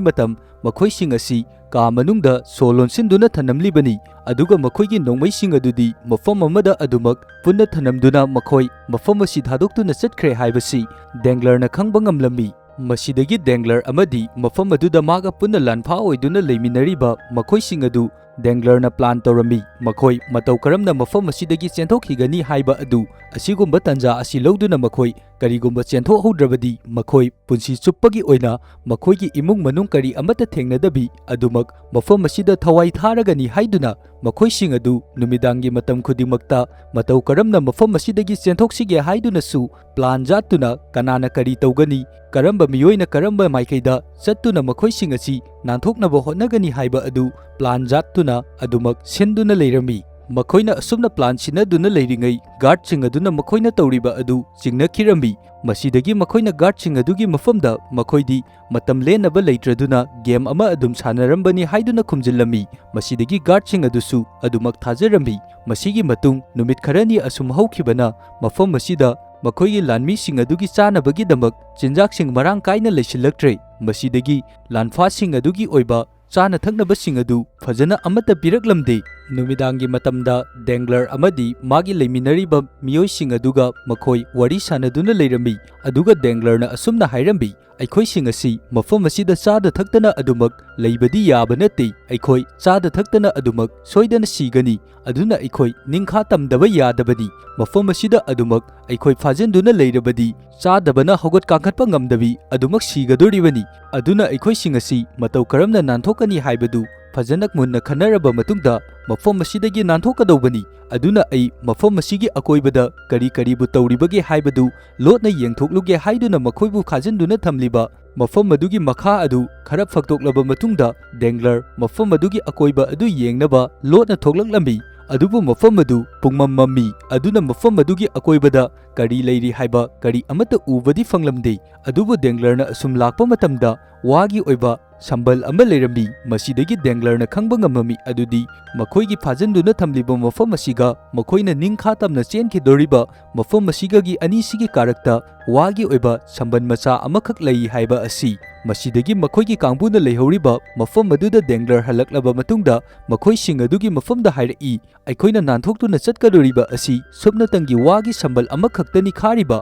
ꯃꯇꯝ ꯃꯈꯣꯏꯁꯤꯡ ꯑꯁꯤ ꯀꯥ ꯃꯅꯨꯡꯗ ꯁꯣ ꯂꯣꯟꯁꯤꯟꯗꯨꯅ ꯊꯝꯂꯝꯂꯤꯕꯅꯤ, ꯑꯗꯨꯒ ꯃꯈꯣꯏꯒꯤ ꯅꯣꯡꯃꯩꯁꯤꯡ ꯑꯗꯨꯗꯤ ꯃꯐꯝ ꯑꯃꯗ ꯑꯗꯨꯃꯛ ꯄꯨꯟꯅ ꯊꯝꯂꯝꯗꯨꯅ ꯃꯈꯣꯏ ꯃꯐꯝ ꯑꯁꯤ ꯊꯥꯗꯣꯛꯇꯨꯅ ꯆꯠꯈ꯭ꯔꯦ ꯍꯥꯏꯕꯁꯤ ꯗꯦꯡꯂꯔꯅ ꯈꯪꯕ ꯉꯝꯂꯝꯃꯤ꯫ ꯃꯁꯤꯗꯒꯤ ꯗꯦꯡꯂꯔ ꯑꯃꯗꯤ ꯃꯐꯝ ꯑꯗꯨꯗ ꯃꯥꯒ ꯄꯨꯟꯅ ꯂꯥꯟꯐꯥ ꯑꯣꯏꯗꯨꯅ ꯂꯩꯃꯤꯟꯅꯔꯤꯕ ꯃꯈꯣꯏꯁꯤꯡ ꯑꯗꯨ ꯗꯦꯡꯂꯔꯅ ꯄ꯭ꯂꯥꯟ ꯇꯧꯔꯝꯃꯤ꯫ ꯃꯈꯣꯏ ꯃꯇꯧ ꯀꯔꯝꯅ ꯃꯐꯝ ꯑꯁꯤꯗꯒꯤ ꯆꯦꯟꯊꯣꯛꯈꯤꯒꯅꯤ ꯍꯥꯏꯕ ꯑꯗꯨ ꯑꯁꯤꯒꯨꯝꯕ ꯇꯥꯟꯖꯥ ꯑꯁꯤ ꯂꯧꯗꯨꯅ ꯃꯈꯣꯏ ꯀꯔꯤꯒꯨꯝꯕ ꯆꯦꯟꯊꯣꯛꯍꯧꯗ꯭ꯔꯕꯗꯤ ꯃꯈꯣꯏ ꯄꯨꯟꯁꯤ ꯆꯨꯞꯄꯒꯤ ꯑꯣꯏꯅ ꯃꯈꯣꯏꯒꯤ ꯏꯃꯨꯡ ꯃꯅꯨꯡ ꯀꯔꯤ ꯑꯃꯠꯇ ꯊꯦꯡꯅꯗꯕꯤ ꯑꯗꯨꯃꯛ ꯃꯐꯝ ꯑꯁꯤꯗ ꯊꯋꯥꯏ ꯊꯥꯔꯒꯅꯤ ꯍꯥꯏꯗꯨꯅ ꯃꯈꯣꯏꯁꯤꯡ ꯑꯗꯨ ꯅꯨꯃꯤꯗꯥꯡꯒꯤ ꯃꯇꯝ ꯈꯨꯗꯤꯡꯃꯛꯇ ꯃꯇꯧ ꯀꯔꯝꯅ ꯃꯐꯝ ꯑꯁꯤꯗꯒꯤ ꯆꯦꯟꯊꯣꯛꯁꯤꯒꯦ ꯍꯥꯏꯗꯨꯅꯁꯨ ꯄ꯭ꯂꯥꯟ ꯖꯥꯠꯇꯨꯅ ꯀꯅꯥꯅ ꯀꯔꯤ ꯇꯧꯒꯅꯤ, ꯀꯔꯝꯕ ꯃꯤꯑꯣꯏꯅ ꯀꯔꯝꯕ ꯃꯥꯏꯀꯩꯗ ꯆꯠꯇꯨꯅ ꯃꯈꯣꯏꯁꯤꯡ ꯑꯁꯤ ꯅꯥꯟꯊꯣꯛꯅꯕ ꯍꯣꯠꯅꯒꯅꯤ ꯍꯥꯏꯕ ꯑꯗꯨ ꯄ꯭ꯂꯥꯟ ꯖꯥꯠꯇꯨꯅ ꯑꯗꯨꯃꯛ ꯁꯤꯟꯗꯨꯅ ꯂꯩꯔꯝꯃꯤ꯫ ꯃꯈꯣꯏꯅ ꯑꯁꯨꯝꯅ ꯄ꯭ꯂꯥꯟ ꯁꯤꯟꯅꯗꯨꯅ ꯂꯩꯔꯤꯉꯩ, ꯒꯥꯔꯗꯁꯤꯡ ꯑꯗꯨꯅ ꯃꯈꯣꯏꯅ ꯇꯧꯔꯤꯕ ꯑꯗꯨ ꯆꯤꯡꯅꯈꯤꯔꯝꯃꯤ꯫ ꯃꯁꯤꯗꯒꯤ ꯃꯈꯣꯏꯅ ꯒꯥꯔꯗꯁꯤꯡ ꯑꯗꯨꯒꯤ ꯃꯐꯝꯗ ꯃꯈꯣꯏꯗꯤ ꯃꯇꯝ ꯂꯦꯟꯅꯕ ꯂꯩꯇ꯭ꯔꯗꯨꯅ ꯒꯦꯝ ꯑꯃ ꯑꯗꯨꯝ ꯁꯥꯟꯅꯔꯝꯕꯅꯤ ꯍꯥꯏꯗꯨꯅ ꯈꯨꯝꯖꯤꯜꯂꯝꯃꯤ꯫ ꯃꯁꯤꯗꯒꯤ ꯒꯥꯔꯗꯁꯤꯡ ꯑꯗꯨꯁꯨ ꯑꯗꯨꯃꯛ ꯊꯥꯖꯔꯝꯃꯤ꯫ ꯃꯁꯤꯒꯤ ꯃꯇꯨꯡ ꯅꯨꯃꯤꯠ ꯈꯔꯅꯤ ꯑꯁꯨꯝ ꯍꯧꯈꯤꯕꯅ ꯃꯐꯝ ꯑꯁꯤꯗ ꯃꯈꯣꯏꯒꯤ ꯂꯥꯟꯃꯤꯁꯤꯡ ꯑꯗꯨꯒꯤ ꯆꯥꯅꯕꯒꯤꯗꯃꯛ ꯆꯤꯟꯖꯥꯛꯁꯤꯡ ꯃꯔꯥꯡ ꯀꯥꯏꯅ ꯂꯩꯁꯤꯜꯂꯛꯇ꯭ꯔꯦ꯫ ꯃꯁꯤꯗꯒꯤ ꯂꯥꯟꯐꯥꯁꯤꯡ ꯑꯗꯨꯒꯤ ꯑꯣꯏꯕ ꯆꯥꯅ ꯊꯛꯅꯕꯁꯤꯡ ꯑꯗꯨ ꯐꯖꯅ ꯑꯃꯠꯇ ꯄꯤꯔꯛꯂꯝꯗꯦ꯫ ꯅꯨꯃꯤꯗꯥꯡꯒꯤ ꯃꯇꯝꯗ ꯗꯦꯡꯒ꯭ꯂꯔ ꯑꯃꯗꯤ ꯃꯥꯒꯤ ꯂꯩꯃꯤꯟꯅꯔꯤꯕ ꯃꯤꯑꯣꯏꯁꯤꯡ ꯑꯗꯨꯒ ꯃꯈꯣꯏ ꯋꯥꯔꯤ ꯁꯥꯅꯗꯨꯅ ꯂꯩꯔꯝꯃꯤ꯫ ꯑꯗꯨꯒ ꯗꯦꯡꯒ꯭ꯂꯔꯅ ꯑꯁꯨꯝꯅ ꯍꯥꯏꯔꯝꯃꯤ, "ꯑꯩꯈꯣꯏꯁꯤꯡ ꯑꯁꯤ ꯃꯐꯝ ꯑꯁꯤꯗ ꯆꯥꯗ ꯊꯛꯇꯅ ꯑꯗꯨꯃꯛ ꯂꯩꯕꯗꯤ ꯌꯥꯕ ꯅꯠꯇꯦ꯫ ꯑꯩꯈꯣꯏ ꯆꯥꯗ ꯊꯛꯇꯅ ꯑꯗꯨꯃꯛ ꯁꯣꯏꯗꯅ ꯁꯤꯒꯅꯤ꯫ ꯑꯗꯨꯅ ꯑꯩꯈꯣꯏ ꯅꯤꯡꯈꯥ ꯇꯝꯗꯕ ꯌꯥꯗꯕꯅꯤ꯫ ꯃꯐꯝ ꯑꯁꯤꯗ ꯑꯗꯨꯃꯛ ꯑꯩꯈꯣꯏ ꯐꯥꯖꯤꯟꯗꯨꯅ ꯂꯩꯔꯕꯗꯤ ꯆꯥꯗꯕꯅ ꯍꯧꯒꯠ ꯀꯥꯡꯈꯠꯄ ꯉꯝꯗꯕꯤ ꯑꯗꯨꯃꯛ ꯁꯤꯒꯗꯣꯔꯤꯕꯅꯤ꯫ ꯑꯗꯨꯅ ꯑꯩꯈꯣꯏꯁꯤꯡ ꯑꯁꯤ ꯃꯇꯧ ꯀꯔꯝꯅ ꯅꯥꯟꯊꯣꯛꯀꯅꯤ ꯍꯥꯏꯕꯗꯨ ꯐꯖꯅ ꯃꯨꯟꯅ ꯈꯟꯅꯔꯕ ꯃꯇꯨꯡꯗ ꯃꯐꯝ ꯑꯁꯤꯗꯒꯤ ꯅꯥꯟꯊꯣꯛꯀꯗꯧꯕꯅꯤ꯫ ꯑꯗꯨꯅ ꯑꯩ ꯃꯐꯝ ꯑꯁꯤꯒꯤ ꯑꯀꯣꯏꯕꯗ ꯀꯔꯤ ꯀꯔꯤꯕꯨ ꯇꯧꯔꯤꯕꯒꯦ ꯍꯥꯏꯕꯗꯨ ꯂꯣꯠꯅ ꯌꯦꯡꯊꯣꯛꯂꯨꯒꯦ" ꯍꯥꯏꯗꯨꯅ ꯃꯈꯣꯏꯕꯨ ꯈꯥꯖꯤꯟꯗꯨꯅ ꯊꯝꯂꯤꯕ ꯃꯐꯝ ꯑꯗꯨꯒꯤ ꯃꯈꯥ ꯑꯗꯨ ꯈꯔ ꯐꯛꯇꯣꯛꯂꯕ ꯃꯇꯨꯡꯗ, ꯗꯦꯡꯒ꯭ꯂꯔ ꯃꯐꯝ ꯑꯗꯨꯒꯤ ꯑꯀꯣꯏꯕ ꯑꯗꯨ ꯌꯦꯡꯅꯕ ꯂꯣꯠꯅ ꯊꯣꯛꯂꯛꯂꯝꯃꯤ꯫ ꯑꯗꯨꯕꯨ ꯃꯐꯝ ꯑꯗꯨ ꯄꯨꯡꯃꯝ ꯃꯝꯃꯤ, ꯑꯗꯨꯅ ꯃꯐꯝ ꯑꯗꯨꯒꯤ ꯑꯀꯣꯏꯕꯗ ꯀꯔꯤ ꯂꯩꯔꯤ ꯍꯥꯏꯕ ꯀꯔꯤ ꯑꯃꯠꯇ ꯎꯕꯗꯤ ꯐꯪꯂꯝꯗꯦ꯫ ꯑꯗꯨꯕꯨ ꯗꯦꯡꯒ꯭ꯂꯔꯅ ꯑꯁꯨꯝ ꯂꯥꯛꯄ ꯃꯇꯝꯗ ꯋꯥꯒꯤ ꯑꯣꯏꯕ ꯁꯝꯕꯜ ꯑꯃ ꯂꯩꯔꯝꯃꯤ꯫ ꯃꯁꯤꯗꯒꯤ ꯗꯦꯡꯒ꯭ꯂꯔꯅ ꯈꯪꯕ ꯉꯝꯃꯝꯃꯤ ꯑꯗꯨꯗꯤ ꯃꯈꯣꯏꯒꯤ ꯐꯥꯖꯤꯟꯗꯨꯅ ꯊꯝꯂꯤꯕ ꯃꯐꯝ ꯑꯁꯤꯒ ꯃꯈꯣꯏꯅ ꯅꯤꯡꯈꯥ ꯇꯝꯅ ꯆꯦꯟꯈꯤꯗꯣꯔꯤꯕ ꯃꯐꯝ ꯑꯁꯤꯒꯒꯤ ꯑꯅꯤꯁꯤꯒꯤ ꯀꯥꯔꯛꯇ ꯋꯥꯒꯤ ꯑꯣꯏꯕ ꯁꯝꯕꯜ ꯃꯆꯥ ꯑꯃꯈꯛ ꯂꯩ ꯍꯥꯏꯕ ꯑꯁꯤ꯫ ꯃꯁꯤꯗꯒꯤ ꯃꯈꯣꯏꯒꯤ ꯀꯥꯡꯕꯨꯅ ꯂꯩꯍꯧꯔꯤꯕ ꯃꯐꯝ ꯑꯗꯨꯗ ꯗꯦꯡꯒ꯭ꯂꯔ ꯍꯜꯂꯛꯂꯕ ꯃꯇꯨꯡꯗ, ꯃꯈꯣꯏꯁꯤꯡ ꯑꯗꯨꯒꯤ ꯃꯐꯝꯗ ꯍꯥꯏꯔꯛꯏ, "ꯑꯩꯈꯣꯏꯅ ꯅꯥꯟꯊꯣꯛꯇꯨꯅ ꯆꯠꯀꯗꯧꯔꯤꯕ ꯑꯁꯤ ꯁꯨꯞꯅꯇꯪꯒꯤ ꯋꯥꯒꯤ ꯁꯝꯕꯜ ꯑꯃꯈꯛꯇꯅꯤ ꯈꯥꯔꯤꯕ꯫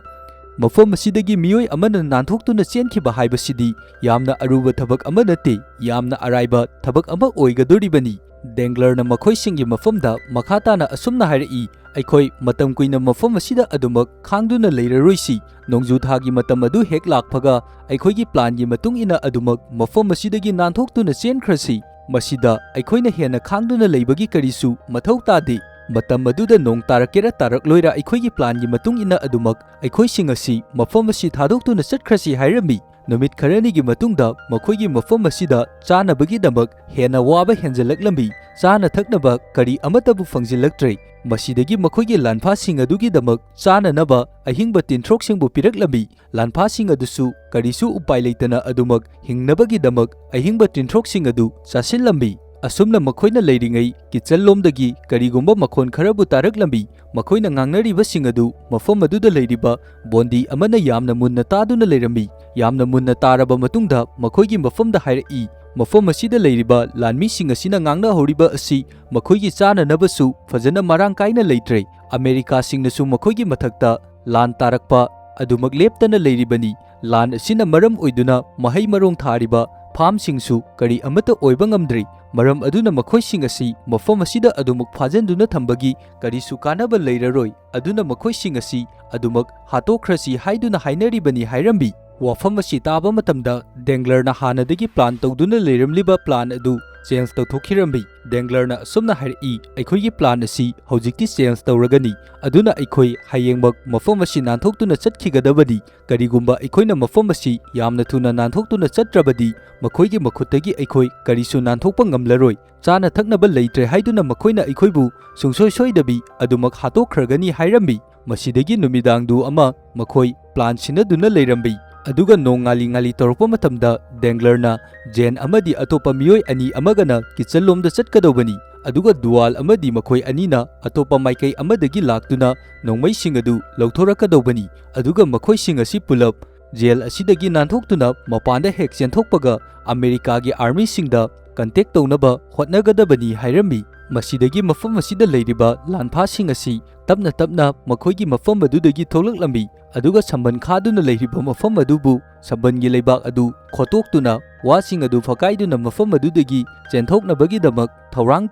ꯃꯐꯝ ꯑꯁꯤꯗꯒꯤ ꯃꯤꯑꯣꯏ ꯑꯃꯅ ꯅꯥꯟꯊꯣꯛꯇꯨꯅ ꯆꯦꯟꯈꯤꯕ ꯍꯥꯏꯕꯁꯤꯗꯤ ꯌꯥꯝꯅ ꯑꯔꯨꯕ ꯊꯕꯛ ꯑꯃ ꯅꯠꯇꯦ, ꯌꯥꯝꯅ ꯑꯔꯥꯏꯕ ꯊꯕꯛ ꯑꯃ ꯑꯣꯏꯒꯗꯧꯔꯤꯕꯅꯤ"꯫ ꯗꯦꯡꯒ꯭ꯂꯔꯅ ꯃꯈꯣꯏꯁꯤꯡꯒꯤ ꯃꯐꯝꯗ ꯃꯈꯥ ꯇꯥꯅ ꯑꯁꯨꯝꯅ ꯍꯥꯏꯔꯛꯏ, "ꯑꯩꯈꯣꯏ ꯃꯇꯝ ꯀꯨꯏꯅ ꯃꯐꯝ ꯑꯁꯤꯗ ꯑꯗꯨꯃꯛ ꯈꯥꯡꯗꯨꯅ ꯂꯩꯔꯔꯣꯏꯁꯤ꯫ ꯅꯣꯡꯖꯨ ꯊꯥꯒꯤ ꯃꯇꯝ ꯑꯗꯨ ꯍꯦꯛ ꯂꯥꯛꯄꯒ ꯑꯩꯈꯣꯏꯒꯤ ꯄ꯭ꯂꯥꯟꯒꯤ ꯃꯇꯨꯡ ꯏꯟꯅ ꯑꯗꯨꯃꯛ ꯃꯐꯝ ꯑꯁꯤꯗꯒꯤ ꯅꯥꯟꯊꯣꯛꯇꯨꯅ ꯆꯦꯟꯈ꯭ꯔꯁꯤ꯫ ꯃꯁꯤꯗ ꯑꯩꯈꯣꯏꯅ ꯍꯦꯟꯅ ꯈꯥꯡꯗꯨꯅ ꯂꯩꯕꯒꯤ ꯀꯔꯤꯁꯨ ꯃꯊꯧ ꯇꯥꯗꯦ꯫ ꯃꯇꯝ ꯑꯗꯨꯗ ꯅꯣꯡ ꯇꯥꯔꯛꯀꯦꯔꯥ ꯇꯥꯔꯛꯂꯣꯏꯔꯥ, ꯑꯩꯈꯣꯏꯒꯤ ꯄ꯭ꯂꯥꯟꯒꯤ ꯃꯇꯨꯡ ꯏꯟꯅ ꯑꯗꯨꯃꯛ ꯑꯩꯈꯣꯏꯁꯤꯡ ꯑꯁꯤ ꯃꯐꯝ ꯑꯁꯤ ꯊꯥꯗꯣꯛꯇꯨꯅ ꯆꯠꯈ꯭ꯔꯁꯤ" ꯍꯥꯏꯔꯝꯃꯤ꯫ ꯅꯨꯃꯤꯠ ꯈꯔꯅꯤꯒꯤ ꯃꯇꯨꯡꯗ ꯃꯈꯣꯏꯒꯤ ꯃꯐꯝ ꯑꯁꯤꯗ ꯆꯥꯅꯕꯒꯤꯗꯃꯛ ꯍꯦꯟꯅ ꯋꯥꯕ ꯍꯦꯟꯖꯜꯂꯛꯂꯝꯃꯤ꯫ ꯆꯥꯅ ꯊꯛꯅꯕ ꯀꯔꯤ ꯑꯃꯠꯇꯕꯨ ꯐꯪꯖꯤꯜꯂꯛꯇ꯭ꯔꯦ꯫ ꯃꯁꯤꯗꯒꯤ ꯃꯈꯣꯏꯒꯤ ꯂꯥꯟꯐꯥꯁꯤꯡ ꯑꯗꯨꯒꯤꯗꯃꯛ ꯆꯥꯅꯅꯕ ꯑꯍꯤꯡꯕ ꯇꯤꯟꯊ꯭ꯔꯣꯛꯁꯤꯡꯕꯨ ꯄꯤꯔꯛꯂꯝꯃꯤ꯫ ꯂꯥꯟꯐꯥꯁꯤꯡ ꯑꯗꯨꯁꯨ ꯀꯔꯤꯁꯨ ꯎꯄꯥꯏ ꯂꯩꯇꯅ ꯑꯗꯨꯃꯛ ꯍꯤꯡꯅꯕꯒꯤꯗꯃꯛ ꯑꯍꯤꯡꯕ ꯇꯤꯟꯊ꯭ꯔꯣꯛꯁꯤꯡ ꯑꯗꯨ ꯆꯥꯁꯤꯜꯂꯝꯃꯤ꯫ ꯑꯁꯨꯝꯅ ꯃꯈꯣꯏꯅ ꯂꯩꯔꯤꯉꯩ ꯀꯤꯠꯆꯟꯂꯣꯝꯗꯒꯤ ꯀꯔꯤꯒꯨꯝꯕ ꯃꯈꯣꯟ ꯈꯔꯕꯨ ꯇꯥꯔꯛꯂꯝꯃꯤ꯫ ꯃꯈꯣꯏꯅ ꯉꯥꯡꯅꯔꯤꯕꯁꯤꯡ ꯑꯗꯨ ꯃꯐꯝ ꯑꯗꯨꯗ ꯂꯩꯔꯤꯕ ꯕꯣꯟꯗꯤ ꯑꯃꯅ ꯌꯥꯝꯅ ꯃꯨꯟꯅ ꯇꯥꯗꯨꯅ ꯂꯩꯔꯝꯃꯤ꯫ ꯌꯥꯝꯅ ꯃꯨꯟꯅ ꯇꯥꯔꯕ ꯃꯇꯨꯡꯗ ꯃꯈꯣꯏꯒꯤ ꯃꯐꯝꯗ ꯍꯥꯏꯔꯛꯏ, "ꯃꯐꯝ ꯑꯁꯤꯗ ꯂꯩꯔꯤꯕ ꯂꯥꯟꯃꯤꯁꯤꯡ ꯑꯁꯤꯅ ꯉꯥꯡꯅꯍꯧꯔꯤꯕ ꯑꯁꯤ ꯃꯈꯣꯏꯒꯤ ꯆꯥꯅꯅꯕꯁꯨ ꯐꯖꯅ ꯃꯔꯥꯡ ꯀꯥꯏꯅ ꯂꯩꯇ꯭ꯔꯦ꯫ ꯑꯃꯦꯔꯤꯀꯥꯁꯤꯡꯅꯁꯨ ꯃꯈꯣꯏꯒꯤ ꯃꯊꯛꯇ ꯂꯥꯟ ꯇꯥꯔꯛꯄ ꯑꯗꯨꯃꯛ ꯂꯦꯞꯇꯅ ꯂꯩꯔꯤꯕꯅꯤ꯫ ꯂꯥꯟ ꯑꯁꯤꯅ ꯃꯔꯝ ꯑꯣꯏꯗꯨꯅ ꯃꯍꯩ ꯃꯔꯣꯡ ꯊꯥꯔꯤꯕ ꯐꯥꯝꯁꯤꯡꯁꯨ ꯀꯔꯤ ꯑꯃꯠꯇ ꯑꯣꯏꯕ ꯉꯝꯗ꯭ꯔꯤ꯫ ꯃꯔꯝ ꯑꯗꯨꯅ ꯃꯈꯣꯏꯁꯤꯡ ꯑꯁꯤ ꯃꯐꯝ ꯑꯁꯤꯗ ꯑꯗꯨꯃꯛ ꯐꯥꯖꯤꯟꯗꯨꯅ ꯊꯝꯕꯒꯤ ꯀꯔꯤꯁꯨ ꯀꯥꯟꯅꯕ ꯂꯩꯔꯔꯣꯏ꯫ ꯑꯗꯨꯅ ꯃꯈꯣꯏꯁꯤꯡ ꯑꯁꯤ ꯑꯗꯨꯃꯛ ꯍꯥꯠꯇꯣꯛꯈ꯭ꯔꯁꯤ" ꯍꯥꯏꯗꯨꯅ ꯍꯥꯏꯅꯔꯤꯕꯅꯤ ꯍꯥꯏꯔꯝꯃꯤ꯫ ꯋꯥꯐꯝ ꯑꯁꯤ ꯇꯥꯕ ꯃꯇꯝꯗ ꯗꯦꯡꯒ꯭ꯂꯔꯅ ꯍꯥꯟꯅꯗꯒꯤ ꯄ꯭ꯂꯥꯟ ꯇꯧꯗꯨꯅ ꯂꯩꯔꯝꯂꯤꯕ ꯄ꯭ꯂꯥꯟ ꯑꯗꯨ ꯆꯦꯟꯖ ꯇꯧꯊꯣꯛꯈꯤꯔꯝꯃꯤ꯫ ꯗꯦꯡꯒ꯭ꯂꯔꯅ ꯑꯁꯨꯝꯅ ꯍꯥꯏꯔꯛꯏ, "ꯑꯩꯈꯣꯏꯒꯤ ꯄ꯭ꯂꯥꯟ ꯑꯁꯤ ꯍꯧꯖꯤꯛꯇꯤ ꯆꯦꯟꯖ ꯇꯧꯔꯒꯅꯤ꯫ ꯑꯗꯨꯅ ꯑꯩꯈꯣꯏ ꯍꯌꯦꯡꯃꯛ ꯃꯐꯝ ꯑꯁꯤ ꯅꯥꯟꯊꯣꯛꯇꯨꯅ ꯆꯠꯈꯤꯒꯗꯕꯅꯤ꯫ ꯀꯔꯤꯒꯨꯝꯕ ꯑꯩꯈꯣꯏꯅ ꯃꯐꯝ ꯑꯁꯤ ꯌꯥꯝꯅ ꯊꯨꯅ ꯅꯥꯟꯊꯣꯛꯇꯨꯅ ꯆꯠꯇ꯭ꯔꯕꯗꯤ ꯃꯈꯣꯏꯒꯤ ꯃꯈꯨꯠꯇꯒꯤ ꯑꯩꯈꯣꯏ ꯀꯔꯤꯁꯨ ꯅꯥꯟꯊꯣꯛꯄ ꯉꯝꯂꯔꯣꯏ꯫ ꯆꯥꯅ ꯊꯛꯅꯕ ꯂꯩꯇ꯭ꯔꯦ ꯍꯥꯏꯗꯨꯅ ꯃꯈꯣꯏꯅ ꯑꯩꯈꯣꯏꯕꯨ ꯁꯨꯡꯁꯣꯏ ꯁꯣꯏꯗꯕꯤ ꯑꯗꯨꯃꯛ ꯍꯥꯠꯇꯣꯛꯈ꯭ꯔꯒꯅꯤ" ꯍꯥꯏꯔꯝꯃꯤ꯫ ꯃꯁꯤꯗꯒꯤ ꯅꯨꯃꯤꯗꯥꯡꯗꯨ ꯑꯃ ꯃꯈꯣꯏ ꯄ꯭ꯂꯥꯟ ꯁꯤꯟꯅꯗꯨꯅ ꯂꯩꯔꯝꯃꯤ꯫ ꯑꯗꯨꯒ ꯅꯣꯡ ꯉꯥꯂꯤ ꯉꯥꯂꯤ ꯇꯧꯔꯛꯄ ꯃꯇꯝꯗ ꯗꯦꯡꯒ꯭ꯂꯔꯅ ꯖꯦꯟ ꯑꯃꯗꯤ ꯑꯇꯣꯞꯄ ꯃꯤꯑꯣꯏ ꯑꯅꯤ ꯑꯃꯒꯅ ꯀꯤꯠꯆꯟꯂꯣꯝꯗ ꯆꯠꯀꯗꯧꯕꯅꯤ꯫ ꯑꯗꯨꯒ ꯗꯨꯋꯥꯜ ꯑꯃꯗꯤ ꯃꯈꯣꯏ ꯑꯅꯤꯅ ꯑꯇꯣꯞꯄ ꯃꯥꯏꯀꯩ ꯑꯃꯗꯒꯤ ꯂꯥꯛꯇꯨꯅ ꯅꯣꯡꯃꯩꯁꯤꯡ ꯑꯗꯨ ꯂꯧꯊꯣꯔꯛꯀꯗꯧꯕꯅꯤ꯫ ꯑꯗꯨꯒ ꯃꯈꯣꯏꯁꯤꯡ ꯑꯁꯤ ꯄꯨꯂꯞ ꯖꯦꯜ ꯑꯁꯤꯗꯒꯤ ꯅꯥꯟꯊꯣꯛꯇꯨꯅ ꯃꯄꯥꯟꯗ ꯍꯦꯛ ꯆꯦꯟꯊꯣꯛꯄꯒ ꯑꯃꯦꯔꯤꯀꯥꯒꯤ ꯑꯥꯔꯃꯤꯁꯤꯡꯗ ꯀꯟꯇꯦꯛ ꯇꯧꯅꯕ ꯍꯣꯠꯅꯒꯗꯕꯅꯤ ꯍꯥꯏꯔꯝꯃꯤ꯫ ꯃꯁꯤꯗꯒꯤ ꯃꯐꯝ ꯑꯁꯤꯗ ꯂꯩꯔꯤꯕ ꯂꯥꯟꯐꯥꯁꯤꯡ ꯑꯁꯤ ꯇꯞꯅ ꯇꯞꯅ ꯃꯈꯣꯏꯒꯤ ꯃꯐꯝ ꯑꯗꯨꯗꯒꯤ ꯊꯣꯛꯂꯛꯂꯝꯃꯤ꯫ ꯑꯗꯨꯒ ꯁꯝꯕꯟ ꯈꯥꯗꯨꯅ ꯂꯩꯔꯤꯕ ꯃꯐꯝ ꯑꯗꯨꯕꯨ ꯁꯝꯕꯟꯒꯤ ꯂꯩꯕꯥꯛ ꯑꯗꯨ ꯈꯣꯠꯇꯣꯛꯇꯨꯅ ꯋꯥꯁꯤꯡ ꯑꯗꯨ ꯐꯀꯥꯏꯗꯨꯅ ꯃꯐꯝ ꯑꯗꯨꯗꯒꯤ ꯆꯦꯟꯊꯣꯛꯅꯕꯒꯤꯗꯃꯛ ꯊꯧꯔꯥꯡ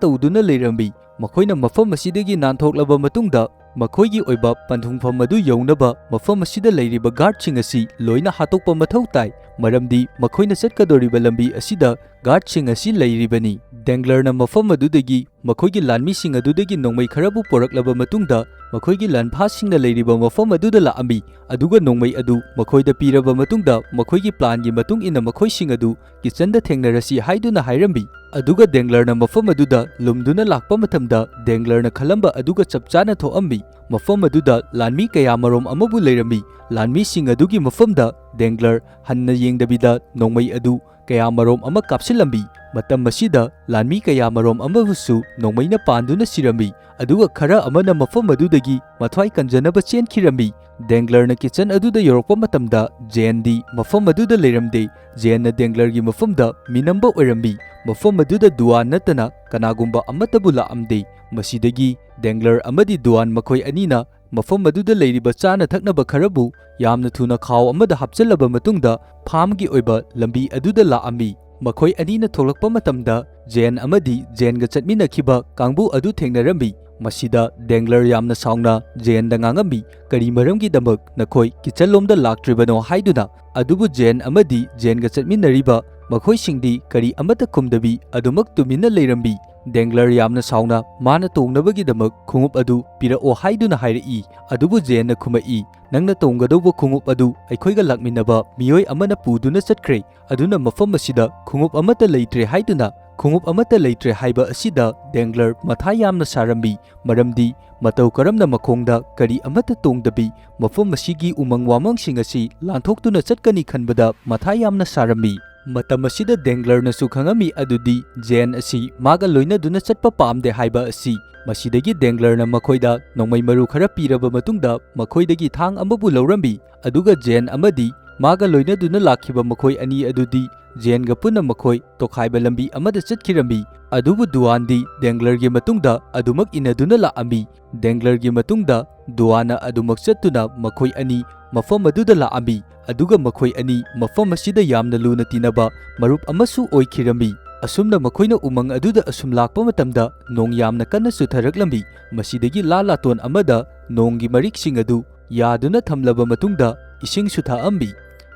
ꯇꯧꯗꯨꯅ ꯂꯩꯔꯝꯃꯤ꯫ ꯃꯈꯣꯏꯅ ꯃꯐꯝ ꯑꯁꯤꯗꯒꯤ ꯅꯥꯟꯊꯣꯛꯂꯕ ꯃꯇꯨꯡꯗ ꯃꯈꯣꯏꯒꯤ ꯑꯣꯏꯕ ꯄꯟꯊꯨꯡꯐꯝ ꯑꯗꯨ ꯌꯧꯅꯕ ꯃꯐꯝ ꯑꯁꯤꯗ ꯂꯩꯔꯤꯕ ꯒꯥꯔꯗꯁꯤꯡ ꯑꯁꯤ ꯂꯣꯏꯅ ꯍꯥꯠꯇꯣꯛꯄ ꯃꯊꯧ ꯇꯥꯏ, ꯃꯔꯝꯗꯤ ꯃꯈꯣꯏꯅ ꯆꯠꯀꯗꯧꯔꯤꯕ ꯂꯝꯕꯤ ꯑꯁꯤꯗ ꯒꯥꯔꯗꯁꯤꯡ ꯑꯁꯤ ꯂꯩꯔꯤꯕꯅꯤ꯫ ꯗꯦꯡꯒ꯭ꯂꯔꯅ ꯃꯐꯝ ꯑꯗꯨꯗꯒꯤ ꯃꯈꯣꯏꯒꯤ ꯂꯥꯟꯃꯤꯁꯤꯡ ꯑꯗꯨꯗꯒꯤ ꯅꯣꯡꯃꯩ ꯈꯔꯕꯨ ꯄꯣꯔꯛꯂꯕ ꯃꯇꯨꯡꯗ ꯃꯈꯣꯏꯒꯤ ꯂꯥꯟꯐꯥꯁꯤꯡꯅ ꯂꯩꯔꯤꯕ ꯃꯐꯝ ꯑꯗꯨꯗ ꯂꯥꯛꯑꯝꯃꯤ, ꯑꯗꯨꯒ ꯅꯣꯡꯃꯩ ꯑꯗꯨ ꯃꯈꯣꯏꯗ ꯄꯤꯔꯕ ꯃꯇꯨꯡꯗ ꯃꯈꯣꯏꯒꯤ ꯄ꯭ꯂꯥꯟꯒꯤ ꯃꯇꯨꯡ ꯏꯟꯅ ꯃꯈꯣꯏꯁꯤꯡ ꯑꯗꯨ ꯀꯤꯆꯟꯗ ꯊꯦꯡꯅꯔꯁꯤ ꯍꯥꯏꯗꯨꯅ ꯍꯥꯏꯔꯝꯃꯤ꯫ ꯑꯗꯨꯒ ꯗꯦꯡꯒ꯭ꯂꯔꯅ ꯃꯐꯝ ꯑꯗꯨꯗ ꯂꯨꯝꯗꯨꯅ ꯂꯥꯛꯄ ꯃꯇꯝꯗ ꯗꯦꯡꯒ꯭ꯂꯔꯅ ꯈꯜꯂꯝꯕ ꯑꯗꯨꯒ ꯆꯞ ꯆꯥꯅ ꯊꯣꯛꯑꯝꯃꯤ꯫ ꯃꯐꯝ ꯑꯗꯨꯗ ꯂꯥꯟꯃꯤ ꯀꯌꯥ ꯃꯔꯣꯝ ꯑꯃꯕꯨ ꯂꯩꯔꯝꯃꯤ꯫ ꯂꯥꯟꯃꯤꯁꯤꯡ ꯑꯗꯨꯒꯤ ꯃꯐꯝꯗ ꯗꯦꯡꯒ꯭ꯂꯔ ꯍꯟꯅ ꯌꯦꯡꯗꯕꯤꯗ ꯅꯣꯡꯃꯩ ꯑꯗꯨ ꯀꯌꯥ ꯃꯔꯣꯝ ꯑꯃ ꯀꯥꯞꯁꯤꯜꯂꯝꯃꯤ꯫ ꯃꯇꯝ ꯑꯁꯤꯗ ꯂꯥꯟꯃꯤ ꯀꯌꯥ ꯃꯔꯣꯝ ꯑꯃꯕꯨꯁꯨ ꯅꯣꯡꯃꯩꯅ ꯄꯥꯟꯗꯨꯅ ꯁꯤꯔꯝꯃꯤ꯫ ꯑꯗꯨꯒ ꯈꯔ ꯑꯃꯅ ꯃꯐꯝ ꯑꯗꯨꯗꯒꯤ ꯃꯊ꯭ꯋꯥꯏ ꯀꯟꯖꯅꯕ ꯆꯦꯟꯈꯤꯔꯝꯃꯤ꯫ ꯗꯦꯡꯒ꯭ꯂꯔꯅ ꯀꯤꯆꯟ ꯑꯗꯨꯗ ꯌꯧꯔꯛꯄ ꯃꯇꯝꯗ ꯖꯦꯟꯗꯤ ꯃꯐꯝ ꯑꯗꯨꯗ ꯂꯩꯔꯝꯗꯦ꯫ ꯖꯦꯟꯅ ꯗꯦꯡꯒ꯭ꯂꯔꯒꯤ ꯃꯐꯝꯗ ꯃꯤꯅꯝꯕ ꯑꯣꯏꯔꯝꯃꯤ꯫ ꯃꯐꯝ ꯑꯗꯨꯗ ꯗꯨꯋꯥꯟ ꯅꯠꯇꯅ ꯀꯅꯥꯒꯨꯝꯕ ꯑꯃꯠꯇꯕꯨ ꯂꯥꯛꯑꯝꯗꯦ꯫ ꯃꯁꯤꯗꯒꯤ ꯗꯦꯡꯒ꯭ꯂꯔ ꯑꯃꯗꯤ ꯗꯨꯋꯥꯟ ꯃꯈꯣꯏ ꯑꯅꯤꯅ ꯃꯐꯝ ꯑꯗꯨꯗ ꯂꯩꯔꯤꯕ ꯆꯥꯅ ꯊꯛꯅꯕ ꯈꯔꯕꯨ ꯌꯥꯝꯅ ꯊꯨꯅ ꯈꯥꯎ ꯑꯃꯗ ꯍꯥꯞꯆꯤꯜꯂꯕ ꯃꯇꯨꯡꯗ ꯐꯥꯝꯒꯤ ꯑꯣꯏꯕ ꯂꯝꯕꯤ ꯑꯗꯨꯗ ꯂꯥꯛꯑꯝꯃꯤ꯫ ꯃꯈꯣꯏ ꯑꯅꯤꯅ ꯊꯣꯛꯂꯛꯄ ꯃꯇꯝꯗ ꯖꯦꯟ ꯑꯃꯗꯤ ꯖꯦꯟꯒ ꯆꯠꯃꯤꯟꯅꯈꯤꯕ ꯀꯥꯡꯕꯨ ꯑꯗꯨ ꯊꯦꯡꯅꯔꯝꯃꯤ꯫ ꯃꯁꯤꯗ ꯗꯦꯡꯒ꯭ꯂꯔ ꯌꯥꯝꯅ ꯁꯥꯎꯅ ꯖꯦꯟꯗ ꯉꯥꯡꯉꯝꯃꯤ, "ꯀꯔꯤ ꯃꯔꯝꯒꯤꯗꯃꯛ ꯅꯈꯣꯏ ꯀꯤꯆꯟꯂꯣꯝꯗ ꯂꯥꯛꯇ꯭ꯔꯤꯕꯅꯣ?" ꯍꯥꯏꯗꯨꯅ꯫ ꯑꯗꯨꯕꯨ ꯖꯦꯟ ꯑꯃꯗꯤ ꯖꯦꯟꯒ ꯆꯠꯃꯤꯟꯅꯔꯤꯕ ꯃꯈꯣꯏꯁꯤꯡꯗꯤ ꯀꯔꯤ ꯑꯃꯠꯇ ꯈꯨꯝꯗꯕꯤ ꯑꯗꯨꯃꯛ ꯇꯨꯃꯤꯟꯅ ꯂꯩꯔꯝꯃꯤ꯫ ꯗꯦꯡꯒ꯭ꯂꯔ ꯌꯥꯝꯅ ꯁꯥꯎꯅ ꯃꯥꯅ ꯇꯣꯡꯅꯕꯒꯤꯗꯃꯛ ꯈꯣꯡꯎꯞ ꯑꯗꯨ ꯄꯤꯔꯛꯑꯣ ꯍꯥꯏꯗꯨꯅ ꯍꯥꯏꯔꯛꯏ꯫ ꯑꯗꯨꯕꯨ ꯖꯦꯟꯅ ꯈꯨꯝꯃꯛꯏ, "ꯅꯪꯅ ꯇꯣꯡꯒꯗꯧꯕ ꯈꯣꯡꯎꯞ ꯑꯗꯨ ꯑꯩꯈꯣꯏꯒ ꯂꯥꯛꯃꯤꯟꯅꯕ ꯃꯤꯑꯣꯏ ꯑꯃꯅ ꯄꯨꯗꯨꯅ ꯆꯠꯈ꯭ꯔꯦ꯫ ꯑꯗꯨꯅ ꯃꯐꯝ ꯑꯁꯤꯗ ꯈꯣꯡꯎꯞ ꯑꯃꯠꯇ ꯂꯩꯇ꯭ꯔꯦ" ꯍꯥꯏꯗꯨꯅ꯫ ꯈꯣꯡꯎꯞ ꯑꯃꯠꯇ ꯂꯩꯇ꯭ꯔꯦ ꯍꯥꯏꯕ ꯑꯁꯤꯗ ꯗꯦꯡꯒ꯭ꯂꯔ ꯃꯊꯥ ꯌꯥꯝꯅ ꯁꯥꯔꯝꯃꯤ, ꯃꯔꯝꯗꯤ ꯃꯇꯧ ꯀꯔꯝꯅ ꯃꯈꯣꯡꯗ ꯀꯔꯤ ꯑꯃꯠꯇ ꯇꯣꯡꯗꯕꯤ ꯃꯐꯝ ꯑꯁꯤꯒꯤ ꯎꯃꯪ ꯋꯥꯃꯪꯁꯤꯡ ꯑꯁꯤ ꯂꯥꯟꯊꯣꯛꯇꯨꯅ ꯆꯠꯀꯅꯤ ꯈꯟꯕꯗ ꯃꯊꯥ ꯌꯥꯝꯅ ꯁꯥꯔꯝꯃꯤ꯫ ꯃꯇꯝ ꯑꯁꯤꯗ ꯗꯦꯡꯒ꯭ꯂꯔꯅꯁꯨ ꯈꯪꯉꯝꯃꯤ ꯑꯗꯨꯗꯤ ꯖꯦꯟ ꯑꯁꯤ ꯃꯥꯒ ꯂꯣꯏꯅꯗꯨꯅ ꯆꯠꯄ ꯄꯥꯝꯗꯦ ꯍꯥꯏꯕ ꯑꯁꯤ꯫ ꯃꯁꯤꯗꯒꯤ ꯗꯦꯡꯒ꯭ꯂꯔꯅ ꯃꯈꯣꯏꯗ ꯅꯣꯡꯃꯩ ꯃꯔꯨ ꯈꯔ ꯄꯤꯔꯕ ꯃꯇꯨꯡꯗ ꯃꯈꯣꯏꯗꯒꯤ ꯊꯥꯡ ꯑꯃꯕꯨ ꯂꯧꯔꯝꯃꯤ, ꯑꯗꯨꯒ ꯖꯦꯟ ꯑꯃꯗꯤ ꯃꯥꯒ ꯂꯣꯏꯅꯗꯨꯅ ꯂꯥꯛꯈꯤꯕ ꯃꯈꯣꯏ ꯑꯅꯤ ꯑꯗꯨꯗꯤ ꯖꯦꯟꯒ ꯄꯨꯟꯅ ꯃꯈꯣꯏ ꯇꯣꯈꯥꯏꯕ ꯂꯝꯕꯤ ꯑꯃꯗ ꯆꯠꯈꯤꯔꯝꯃꯤ꯫ ꯑꯗꯨꯕꯨ ꯗꯨꯋꯥꯟꯗꯤ ꯗꯦꯡꯒ꯭ꯂꯔꯒꯤ ꯃꯇꯨꯡꯗ ꯑꯗꯨꯃꯛ ꯏꯟꯅꯗꯨꯅ ꯂꯥꯛꯑꯝꯃꯤ꯫ ꯗꯦꯡꯒ꯭ꯂꯔꯒꯤ ꯃꯇꯨꯡꯗ ꯗꯨꯋꯥꯟꯅ ꯑꯗꯨꯃꯛ ꯆꯠꯇꯨꯅ ꯃꯈꯣꯏ ꯑꯅꯤ ꯃꯐꯝ ꯑꯗꯨꯗ ꯂꯥꯛꯑꯝꯃꯤ꯫ ꯑꯗꯨꯒ ꯃꯈꯣꯏ ꯑꯅꯤ ꯃꯐꯝ ꯑꯁꯤꯗ ꯌꯥꯝꯅ ꯂꯨꯅ ꯇꯤꯟꯅꯕ ꯃꯔꯨꯞ ꯑꯃꯁꯨ ꯑꯣꯏꯈꯤꯔꯝꯃꯤ꯫ ꯑꯁꯨꯝꯅ ꯃꯈꯣꯏꯅ ꯎꯃꯪ ꯑꯗꯨꯗ ꯑꯁꯨꯝ ꯂꯥꯛꯄ ꯃꯇꯝꯗ ꯅꯣꯡ ꯌꯥꯝꯅ ꯀꯟꯅ ꯆꯨꯊꯔꯛꯂꯝꯃꯤ꯫ ꯃꯁꯤꯗꯒꯤ ꯂꯥ ꯂꯥꯇꯣꯟ ꯑꯃꯗ ꯅꯣꯡꯒꯤ ꯃꯔꯤꯛꯁꯤꯡ ꯑꯗꯨ ꯌꯥꯗꯨꯅ ꯊꯝꯂꯕ ꯃꯇꯨꯡꯗ ꯏꯁꯤꯡꯁꯨ ꯊꯛꯑꯝꯃꯤ꯫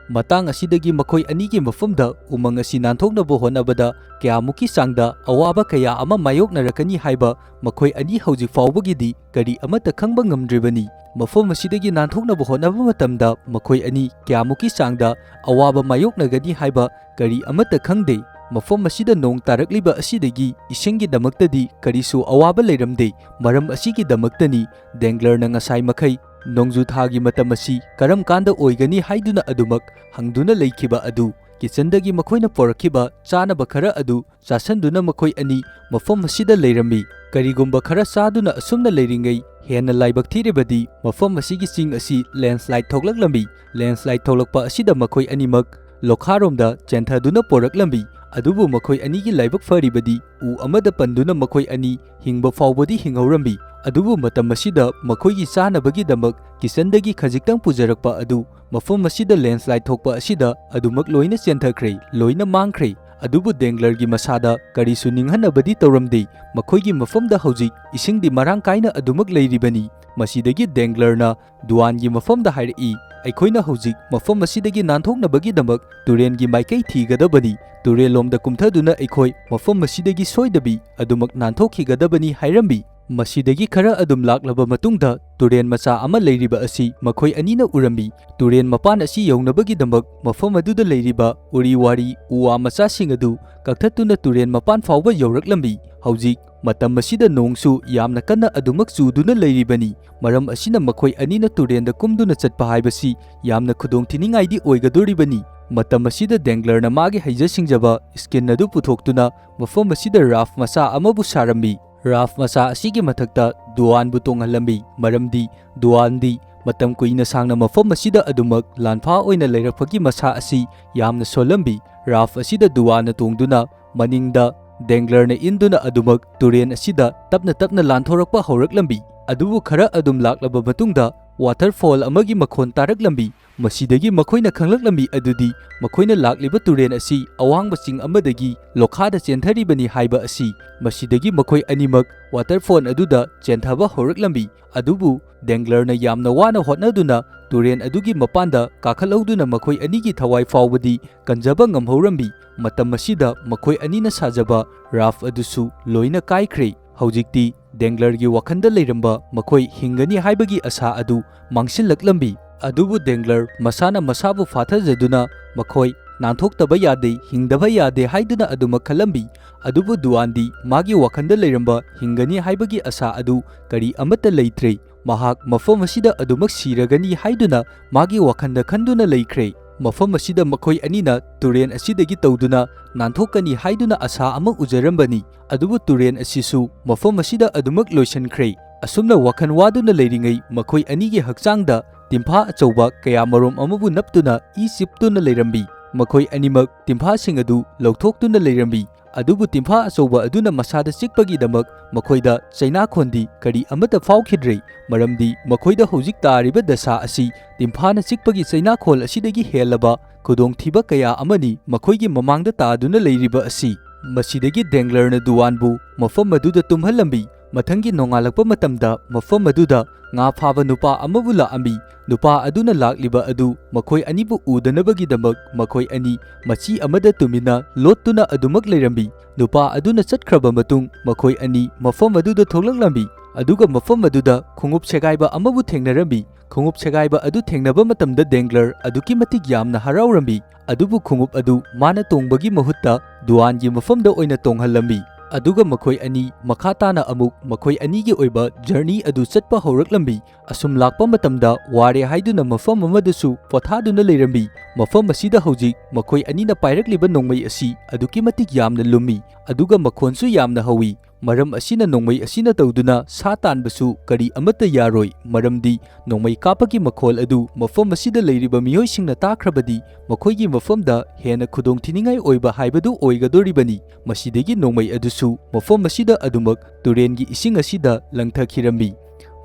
ꯃꯇꯥꯡ ꯑꯁꯤꯗꯒꯤ ꯃꯈꯣꯏ ꯑꯅꯤꯒꯤ ꯃꯐꯝꯗ ꯎꯃꯪ ꯑꯁꯤ ꯅꯥꯟꯊꯣꯛꯅꯕ ꯍꯣꯠꯅꯕꯗ ꯀꯌꯥꯃꯨꯛꯀꯤ ꯆꯥꯡꯗ ꯑꯋꯥꯕ ꯀꯌꯥ ꯑꯃ ꯃꯥꯌꯣꯛꯅꯔꯛꯀꯅꯤ ꯍꯥꯏꯕ ꯃꯈꯣꯏ ꯑꯅꯤ ꯍꯧꯖꯤꯛ ꯐꯥꯎꯕꯒꯤꯗꯤ ꯀꯔꯤ ꯑꯃꯠꯇ ꯈꯪꯕ ꯉꯝꯗ꯭ꯔꯤꯕꯅꯤ꯫ ꯃꯐꯝ ꯑꯁꯤꯗꯒꯤ ꯅꯥꯟꯊꯣꯛꯅꯕ ꯍꯣꯠꯅꯕ ꯃꯇꯝꯗ ꯃꯈꯣꯏ ꯑꯅꯤ ꯀꯌꯥꯃꯨꯛꯀꯤ ꯆꯥꯡꯗ ꯑꯋꯥꯕ ꯃꯥꯌꯣꯛꯅꯒꯅꯤ ꯍꯥꯏꯕ ꯀꯔꯤ ꯑꯃꯠꯇ ꯈꯪꯗꯦ꯫ ꯃꯐꯝ ꯑꯁꯤꯗ ꯅꯣꯡ ꯇꯥꯔꯛꯂꯤꯕ ꯑꯁꯤꯗꯒꯤ ꯏꯁꯤꯡꯒꯤꯗꯃꯛꯇꯗꯤ ꯀꯔꯤꯁꯨ ꯑꯋꯥꯕ ꯂꯩꯔꯝꯗꯦ꯫ ꯃꯔꯝ ꯑꯁꯤꯒꯤꯗꯃꯛꯇꯅꯤ ꯗꯦꯡꯒ꯭ꯂꯔꯅ ꯉꯁꯥꯏ ꯃꯈꯩ ꯅꯣꯡꯖꯨ ꯊꯥꯒꯤ ꯃꯇꯝ ꯑꯁꯤ ꯀꯔꯝ ꯀꯥꯟꯗ ꯑꯣꯏꯒꯅꯤ ꯍꯥꯏꯗꯨꯅ ꯑꯗꯨꯃꯛ ꯍꯪꯗꯨꯅ ꯂꯩꯈꯤꯕ ꯑꯗꯨ꯫ ꯀꯤꯆꯟꯗꯒꯤ ꯃꯈꯣꯏꯅ ꯄꯨꯔꯛꯈꯤꯕ ꯆꯥꯅꯕ ꯈꯔ ꯑꯗꯨ ꯆꯥꯁꯟꯗꯨꯅ ꯃꯈꯣꯏ ꯑꯅꯤ ꯃꯐꯝ ꯑꯁꯤꯗ ꯂꯩꯔꯝꯃꯤ꯫ ꯀꯔꯤꯒꯨꯝꯕ ꯈꯔ ꯆꯥꯗꯨꯅ ꯑꯁꯨꯝꯅ ꯂꯩꯔꯤꯉꯩ ꯍꯦꯟꯅ ꯂꯥꯏꯕꯛ ꯊꯤꯔꯤꯕꯗꯤ ꯃꯐꯝ ꯑꯁꯤꯒꯤ ꯆꯤꯡ ꯑꯁꯤ ꯂꯦꯟꯁꯂꯥꯏꯠ ꯊꯣꯛꯂꯛꯂꯝꯃꯤ꯫ ꯂꯦꯟꯁꯂꯥꯏꯠ ꯊꯣꯛꯂꯛꯄ ꯑꯁꯤꯗ ꯃꯈꯣꯏ ꯑꯅꯤꯃꯛ ꯂꯣꯈꯥꯔꯣꯝꯗ ꯆꯦꯟꯊꯗꯨꯅ ꯄꯣꯔꯛꯂꯝꯃꯤ꯫ ꯑꯗꯨꯕꯨ ꯃꯈꯣꯏ ꯑꯅꯤꯒꯤ ꯂꯥꯏꯕꯛ ꯐꯔꯤꯕꯗꯤ ꯎ ꯑꯃꯗ ꯄꯟꯗꯨꯅ ꯃꯈꯣꯏ ꯑꯅꯤ ꯍꯤꯡꯕ ꯐꯥꯎꯕꯗꯤ ꯍꯤꯡꯍꯧꯔꯝꯃꯤ꯫ ꯑꯗꯨꯕꯨ ꯃꯇꯝ ꯑꯁꯤꯗ ꯃꯈꯣꯏꯒꯤ ꯆꯥꯅꯕꯒꯤꯗꯃꯛ ꯀꯤꯆꯟꯗꯒꯤ ꯈꯖꯤꯛꯇꯪ ꯄꯨꯖꯔꯛꯄ ꯑꯗꯨ ꯃꯐꯝ ꯑꯁꯤꯗ ꯂꯦꯟꯁꯂꯥꯏꯠ ꯊꯣꯛꯄ ꯑꯁꯤꯗ ꯑꯗꯨꯃꯛ ꯂꯣꯏꯅ ꯆꯦꯟꯊꯈ꯭ꯔꯦ, ꯂꯣꯏꯅ ꯃꯥꯡꯈ꯭ꯔꯦ꯫ ꯑꯗꯨꯕꯨ ꯗꯦꯡꯒ꯭ꯂꯔꯒꯤ ꯃꯁꯥꯗ ꯀꯔꯤꯁꯨ ꯅꯤꯡꯍꯟꯅꯕꯗꯤ ꯇꯧꯔꯝꯗꯦ꯫ ꯃꯈꯣꯏꯒꯤ ꯃꯐꯝꯗ ꯍꯧꯖꯤꯛ ꯏꯁꯤꯡꯗꯤ ꯃꯔꯥꯡ ꯀꯥꯏꯅ ꯑꯗꯨꯃꯛ ꯂꯩꯔꯤꯕꯅꯤ꯫ ꯃꯁꯤꯗꯒꯤ ꯗꯦꯡꯒ꯭ꯂꯔꯅ ꯗꯨꯋꯥꯟꯒꯤ ꯃꯐꯝꯗ ꯍꯥꯏꯔꯛꯏ, "ꯑꯩꯈꯣꯏꯅ ꯍꯧꯖꯤꯛ ꯃꯐꯝ ꯑꯁꯤꯗꯒꯤ ꯅꯥꯟꯊꯣꯛꯅꯕꯒꯤꯗꯃꯛ ꯇꯨꯔꯦꯟꯒꯤ ꯃꯥꯏꯀꯩ ꯊꯤꯒꯗꯕꯅꯤ꯫ ꯇꯨꯔꯦꯜꯂꯣꯝꯗ ꯀꯨꯝꯊꯗꯨꯅ ꯑꯩꯈꯣꯏ ꯃꯐꯝ ꯑꯁꯤꯗꯒꯤ ꯁꯣꯏꯗꯕꯤ ꯑꯗꯨꯃꯛ ꯅꯥꯟꯊꯣꯛꯈꯤꯒꯗꯕꯅꯤ" ꯍꯥꯏꯔꯝꯃꯤ꯫ ꯃꯁꯤꯗꯒꯤ ꯈꯔ ꯑꯗꯨꯝ ꯂꯥꯛꯂꯕ ꯃꯇꯨꯡꯗ ꯇꯨꯔꯦꯟ ꯃꯆꯥ ꯑꯃ ꯂꯩꯔꯤꯕ ꯑꯁꯤ ꯃꯈꯣꯏ ꯑꯅꯤꯅ ꯎꯔꯝꯃꯤ꯫ ꯇꯨꯔꯦꯟ ꯃꯄꯥꯟ ꯑꯁꯤ ꯌꯧꯅꯕꯒꯤꯗꯃꯛ ꯃꯐꯝ ꯑꯗꯨꯗ ꯂꯩꯔꯤꯕ ꯎꯔꯤ ꯋꯥꯔꯤ ꯎ ꯋꯥ ꯃꯆꯥꯁꯤꯡ ꯑꯗꯨ ꯀꯛꯊꯠꯇꯨꯅ ꯇꯨꯔꯦꯟ ꯃꯄꯥꯟ ꯐꯥꯎꯕ ꯌꯧꯔꯛꯂꯝꯃꯤ꯫ ꯍꯧꯖꯤꯛ ꯃꯇꯝ ꯑꯁꯤꯗ ꯅꯣꯡꯁꯨ ꯌꯥꯝꯅ ꯀꯟꯅ ꯑꯗꯨꯃꯛ ꯆꯨꯗꯨꯅ ꯂꯩꯔꯤꯕꯅꯤ꯫ ꯃꯔꯝ ꯑꯁꯤꯅ ꯃꯈꯣꯏ ꯑꯅꯤꯅ ꯇꯨꯔꯦꯟꯗ ꯀꯨꯝꯗꯨꯅ ꯆꯠꯄ ꯍꯥꯏꯕꯁꯤ ꯌꯥꯝꯅ ꯈꯨꯗꯣꯡꯊꯤꯅꯤꯡꯉꯥꯏꯗꯤ ꯑꯣꯏꯒꯗꯣꯔꯤꯕꯅꯤ꯫ ꯃꯇꯝ ꯑꯁꯤꯗ ꯗꯦꯡꯒ꯭ꯂꯔꯅ ꯃꯥꯒꯤ ꯍꯩꯖ ꯁꯤꯡꯖꯕ ꯁ꯭ꯀꯤꯟ ꯑꯗꯨ ꯄꯨꯊꯣꯛꯇꯨꯅ ꯃꯐꯝ ꯑꯁꯤꯗ ꯔꯥꯐ ꯃꯆꯥ ꯑꯃꯕꯨ ꯁꯥꯔꯝꯃꯤ꯫ ꯔꯥꯐ ꯃꯆꯥ ꯑꯁꯤꯒꯤ ꯃꯊꯛꯇ ꯗꯨꯋꯥꯟꯕꯨ ꯇꯣꯡꯍꯜꯂꯝꯃꯤ, ꯃꯔꯝꯗꯤ ꯗꯨꯋꯥꯟꯗꯤ ꯃꯇꯝ ꯀꯨꯏꯅ ꯁꯥꯡꯅ ꯃꯐꯝ ꯑꯁꯤꯗ ꯑꯗꯨꯃꯛ ꯂꯥꯟꯐꯥ ꯑꯣꯏꯅ ꯂꯩꯔꯛꯄꯒꯤ ꯃꯁꯥ ꯑꯁꯤ ꯌꯥꯝꯅ ꯁꯣꯜꯂꯝꯃꯤ꯫ ꯔꯥꯐ ꯑꯁꯤꯗ ꯗꯨꯋꯥꯟꯅ ꯇꯣꯡꯗꯨꯅ ꯃꯅꯤꯡꯗ ꯗꯦꯡꯒ꯭ꯂꯔꯅ ꯏꯟꯗꯨꯅ ꯑꯗꯨꯃꯛ ꯇꯨꯔꯦꯟ ꯑꯁꯤꯗ ꯇꯞꯅ ꯇꯞꯅ ꯂꯥꯟꯊꯣꯔꯛꯄ ꯍꯧꯔꯛꯂꯝꯃꯤ꯫ ꯑꯗꯨꯕꯨ ꯈꯔ ꯑꯗꯨꯝ ꯂꯥꯛꯂꯕ ꯃꯇꯨꯡꯗ waterfall ꯑꯃꯒꯤ ꯃꯈꯣꯟ ꯇꯥꯔꯛꯂꯝꯃꯤ꯫ ꯃꯁꯤꯗꯒꯤ ꯃꯈꯣꯏꯅ ꯈꯪꯂꯛꯂꯝꯃꯤ ꯑꯗꯨꯗꯤ ꯃꯈꯣꯏꯅ ꯂꯥꯛꯂꯤꯕ ꯇꯨꯔꯦꯜ ꯑꯁꯤ ꯑꯋꯥꯡꯕ ꯆꯤꯡ ꯑꯃꯗꯒꯤ ꯂꯣꯈꯥꯗ ꯆꯦꯟꯊꯔꯤꯕꯅꯤ ꯍꯥꯏꯕ ꯑꯁꯤ꯫ ꯃꯁꯤꯗꯒꯤ ꯃꯈꯣꯏ ꯑꯅꯤꯃꯛ waterfall ꯑꯗꯨꯗ ꯆꯦꯟꯊꯕ ꯍꯧꯔꯛꯂꯝꯃꯤ꯫ ꯑꯗꯨꯕꯨ ꯗꯦꯡꯒ꯭ꯂꯔꯅ ꯌꯥꯝꯅ ꯋꯥꯅ ꯍꯣꯠꯅꯗꯨꯅ ꯇꯨꯔꯦꯜ ꯑꯗꯨꯒꯤ ꯃꯄꯥꯟꯗ ꯀꯥꯈꯠꯍꯧꯗꯨꯅ ꯃꯈꯣꯏ ꯑꯅꯤꯒꯤ ꯊꯋꯥꯏ ꯐꯥꯎꯕꯗꯤ ꯀꯟꯖꯕ ꯉꯝꯍꯧꯔꯝꯃꯤ꯫ ꯃꯇꯝ ꯑꯁꯤꯗ ꯃꯈꯣꯏ ꯑꯅꯤꯅ ꯁꯥꯖꯕ raft ꯑꯗꯨꯁꯨ ꯂꯣꯏꯅ ꯀꯥꯏꯈ꯭ꯔꯦ꯫ ꯍꯧꯖꯤꯛꯇꯤ ꯗꯦꯡꯒ꯭ꯂꯔꯒꯤ ꯋꯥꯈꯜꯗ ꯂꯩꯔꯝꯕ ꯃꯈꯣꯏ ꯍꯤꯡꯒꯅꯤ ꯍꯥꯏꯕꯒꯤ ꯑꯁꯥ ꯑꯗꯨ ꯃꯥꯡꯁꯤꯜꯂꯛꯂꯝꯃꯤ꯫ ꯑꯗꯨꯕꯨ ꯗꯦꯡꯒ꯭ꯂꯔ ꯃꯁꯥꯅ ꯃꯁꯥꯕꯨ ꯐꯥꯊꯖꯗꯨꯅ ꯃꯈꯣꯏ ꯅꯥꯟꯊꯣꯛꯇꯕ ꯌꯥꯗꯦ, ꯍꯤꯡꯗꯕ ꯌꯥꯗꯦ ꯍꯥꯏꯗꯨꯅ ꯑꯗꯨꯃꯛ ꯈꯜꯂꯝꯃꯤ꯫ ꯑꯗꯨꯕꯨ ꯗꯨꯋꯥꯟꯗꯤ ꯃꯥꯒꯤ ꯋꯥꯈꯜꯗ ꯂꯩꯔꯝꯕ ꯍꯤꯡꯒꯅꯤ ꯍꯥꯏꯕꯒꯤ ꯑꯁꯥ ꯑꯗꯨ ꯀꯔꯤ ꯑꯃꯠꯇ ꯂꯩꯇ꯭ꯔꯦ꯫ ꯃꯍꯥꯛ ꯃꯐꯝ ꯑꯁꯤꯗ ꯑꯗꯨꯃꯛ ꯁꯤꯔꯒꯅꯤ ꯍꯥꯏꯗꯨꯅ ꯃꯥꯒꯤ ꯋꯥꯈꯜꯗ ꯈꯟꯗꯨꯅ ꯂꯩꯈ꯭ꯔꯦ꯫ ꯃꯐꯝ ꯑꯁꯤꯗ ꯃꯈꯣꯏ ꯑꯅꯤꯅ ꯇꯨꯔꯦꯜ ꯑꯁꯤꯗꯒꯤ ꯇꯧꯗꯨꯅ ꯅꯥꯟꯊꯣꯛꯀꯅꯤ ꯍꯥꯏꯗꯨꯅ ꯑꯁꯥ ꯑꯃ ꯎꯖꯔꯝꯕꯅꯤ꯫ ꯑꯗꯨꯕꯨ ꯇꯨꯔꯦꯜ ꯑꯁꯤꯁꯨ ꯃꯐꯝ ꯑꯁꯤꯗ ꯑꯗꯨꯃꯛ ꯂꯣꯏꯁꯤꯟꯈ꯭ꯔꯦ꯫ ꯑꯁꯨꯝꯅ ꯋꯥꯈꯜ ꯋꯥꯗꯨꯅ ꯂꯩꯔꯤꯉꯩ ꯃꯈꯣꯏ ꯑꯅꯤꯒꯤ ꯍꯛꯆꯥꯡꯗ ꯇꯤꯝꯐꯥ ꯑꯆꯧꯕ ꯀꯌꯥꯃꯔꯨꯝ ꯑꯃꯕꯨ ꯅꯞꯇꯨꯅ ꯏ ꯆꯤꯞꯇꯨꯅ ꯂꯩꯔꯝꯃꯤ꯫ ꯃꯈꯣꯏ ꯑꯅꯤꯃꯛ ꯇꯤꯝꯐꯥꯁꯤꯡ ꯑꯗꯨ ꯂꯧꯊꯣꯛꯇꯨꯅ ꯂꯩꯔꯝꯃꯤ꯫ ꯑꯗꯨꯕꯨ ꯇꯤꯝꯐꯥ ꯑꯆꯧꯕ ꯑꯗꯨꯅ ꯃꯁꯥꯗ ꯆꯤꯛꯄꯒꯤꯗꯃꯛ ꯃꯈꯣꯏꯗ ꯆꯩꯅꯥꯈꯣꯟꯗꯤ ꯀꯔꯤ ꯑꯃꯠꯇ ꯐꯥꯎꯈꯤꯗ꯭ꯔꯦ, ꯃꯔꯝꯗꯤ ꯃꯈꯣꯏꯗ ꯍꯧꯖꯤꯛ ꯇꯥꯔꯤꯕ ꯗꯁꯥ ꯑꯁꯤ ꯇꯤꯝꯐꯥꯅ ꯆꯤꯛꯄꯒꯤ ꯆꯩꯅꯥꯈꯣꯜ ꯑꯁꯤꯗꯒꯤ ꯍꯦꯜꯂꯕ ꯈꯨꯗꯣꯡꯊꯤꯕ ꯀꯌꯥ ꯑꯃꯅꯤ ꯃꯈꯣꯏꯒꯤ ꯃꯃꯥꯡꯗ ꯇꯥꯗꯨꯅ ꯂꯩꯔꯤꯕ ꯑꯁꯤ꯫ ꯃꯁꯤꯗꯒꯤ ꯗꯦꯡꯒ꯭ꯂꯔꯅ ꯗꯨꯋꯥꯟꯕꯨ ꯃꯐꯝ ꯑꯗꯨꯗ ꯇꯨꯝꯍꯜꯂꯝꯃꯤ꯫ ꯃꯊꯪꯒꯤ ꯅꯣꯡꯉꯥꯜꯂꯛꯄ ꯃꯇꯝꯗ ꯃꯐꯝ ꯑꯗꯨꯗ ꯉꯥ ꯐꯥꯕ ꯅꯨꯄꯥ ꯑꯃꯕꯨ ꯂꯥꯛꯑꯝꯃꯤ꯫ ꯅꯨꯄꯥ ꯑꯗꯨꯅ ꯂꯥꯛꯂꯤꯕ ꯑꯗꯨ ꯃꯈꯣꯏ ꯑꯅꯤꯕꯨ ꯎꯗꯅꯕꯒꯤꯗꯃꯛ ꯃꯈꯣꯏ ꯑꯅꯤ ꯃꯆꯤ ꯑꯃꯗ ꯇꯨꯃꯤꯟꯅ ꯂꯣꯠꯇꯨꯅ ꯑꯗꯨꯃꯛ ꯂꯩꯔꯝꯃꯤ꯫ ꯅꯨꯄꯥ ꯑꯗꯨꯅ ꯆꯠꯈ꯭ꯔꯕ ꯃꯇꯨꯡ ꯃꯈꯣꯏ ꯑꯅꯤ ꯃꯐꯝ ꯑꯗꯨꯗ ꯊꯣꯛꯂꯛꯂꯝꯃꯤ꯫ ꯑꯗꯨꯒ ꯃꯐꯝ ꯑꯗꯨꯗ ꯈꯣꯡꯎꯞ ꯁꯦꯒꯥꯏꯕ ꯑꯃꯕꯨ ꯊꯦꯡꯅꯔꯝꯃꯤ꯫ ꯈꯣꯡꯎꯞ ꯁꯦꯒꯥꯏꯕ ꯑꯗꯨ ꯊꯦꯡꯅꯕ ꯃꯇꯝꯗ ꯗꯦꯡꯒ꯭ꯂꯔ ꯑꯗꯨꯛꯀꯤ ꯃꯇꯤꯛ ꯌꯥꯝꯅ ꯍꯔꯥꯎꯔꯝꯃꯤ꯫ ꯑꯗꯨꯕꯨ ꯈꯣꯡꯎꯞ ꯑꯗꯨ ꯃꯥꯅ ꯇꯣꯡꯕꯒꯤ ꯃꯍꯨꯠꯇ ꯗꯨꯋꯥꯟꯒꯤ ꯃꯐꯝꯗ ꯑꯣꯏꯅ ꯇꯣꯡꯍꯜꯂꯝꯃꯤ꯫ ꯑꯗꯨꯒ ꯃꯈꯣꯏ ꯑꯅꯤ ꯃꯈꯥ ꯇꯥꯅ ꯑꯃꯨꯛ ꯃꯈꯣꯏ ꯑꯅꯤꯒꯤ ꯑꯣꯏꯕ journey ꯑꯗꯨ ꯆꯠꯄ ꯍꯧꯔꯛꯂꯝꯃꯤ꯫ ꯑꯁꯨꯝ ꯂꯥꯛꯄ ꯃꯇꯝꯗ ꯋꯥꯔꯦ ꯍꯥꯏꯗꯨꯅ ꯃꯐꯝ ꯑꯃꯗꯁꯨ ꯄꯣꯊꯥꯗꯨꯅ ꯂꯩꯔꯝꯃꯤ꯫ ꯃꯐꯝ ꯑꯁꯤꯗ ꯍꯧꯖꯤꯛ ꯃꯈꯣꯏ ꯑꯅꯤꯅ ꯄꯥꯏꯔꯛꯂꯤꯕ ꯅꯣꯡꯃꯩ ꯑꯁꯤ ꯑꯗꯨꯛꯀꯤ ꯃꯇꯤꯛ ꯌꯥꯝꯅ ꯂꯨꯝꯃꯤ, ꯑꯗꯨꯒ ꯃꯈꯣꯟꯁꯨ ꯌꯥꯝꯅ ꯍꯧꯋꯤ꯫ ꯃꯔꯝ ꯑꯁꯤꯅ ꯅꯣꯡꯃꯩ ꯑꯁꯤꯅ ꯇꯧꯗꯨꯅ ꯁꯥ ꯇꯥꯟꯕꯁꯨ ꯀꯔꯤ ꯑꯃꯠꯇ ꯌꯥꯔꯣꯏ, ꯃꯔꯝꯗꯤ ꯅꯣꯡꯃꯩ ꯀꯥꯞꯄꯒꯤ ꯃꯈꯣꯜ ꯑꯗꯨ ꯃꯐꯝ ꯑꯁꯤꯗ ꯂꯩꯔꯤꯕ ꯃꯤꯑꯣꯏꯁꯤꯡꯅ ꯇꯥꯈ꯭ꯔꯕꯗꯤ ꯃꯈꯣꯏꯒꯤ ꯃꯐꯝꯗ ꯍꯦꯟꯅ ꯈꯨꯗꯣꯡꯊꯤꯅꯤꯡꯉꯥꯏ ꯑꯣꯏꯕ ꯍꯥꯏꯕꯗꯨ ꯑꯣꯏꯒꯗꯣꯔꯤꯕꯅꯤ꯫ ꯃꯁꯤꯗꯒꯤ ꯅꯣꯡꯃꯩ ꯑꯗꯨꯁꯨ ꯃꯐꯝ ꯑꯁꯤꯗ ꯑꯗꯨꯃꯛ ꯇꯨꯔꯦꯟꯒꯤ ꯏꯁꯤꯡ ꯑꯁꯤꯗ ꯂꯪꯊꯈꯤꯔꯝꯃꯤ꯫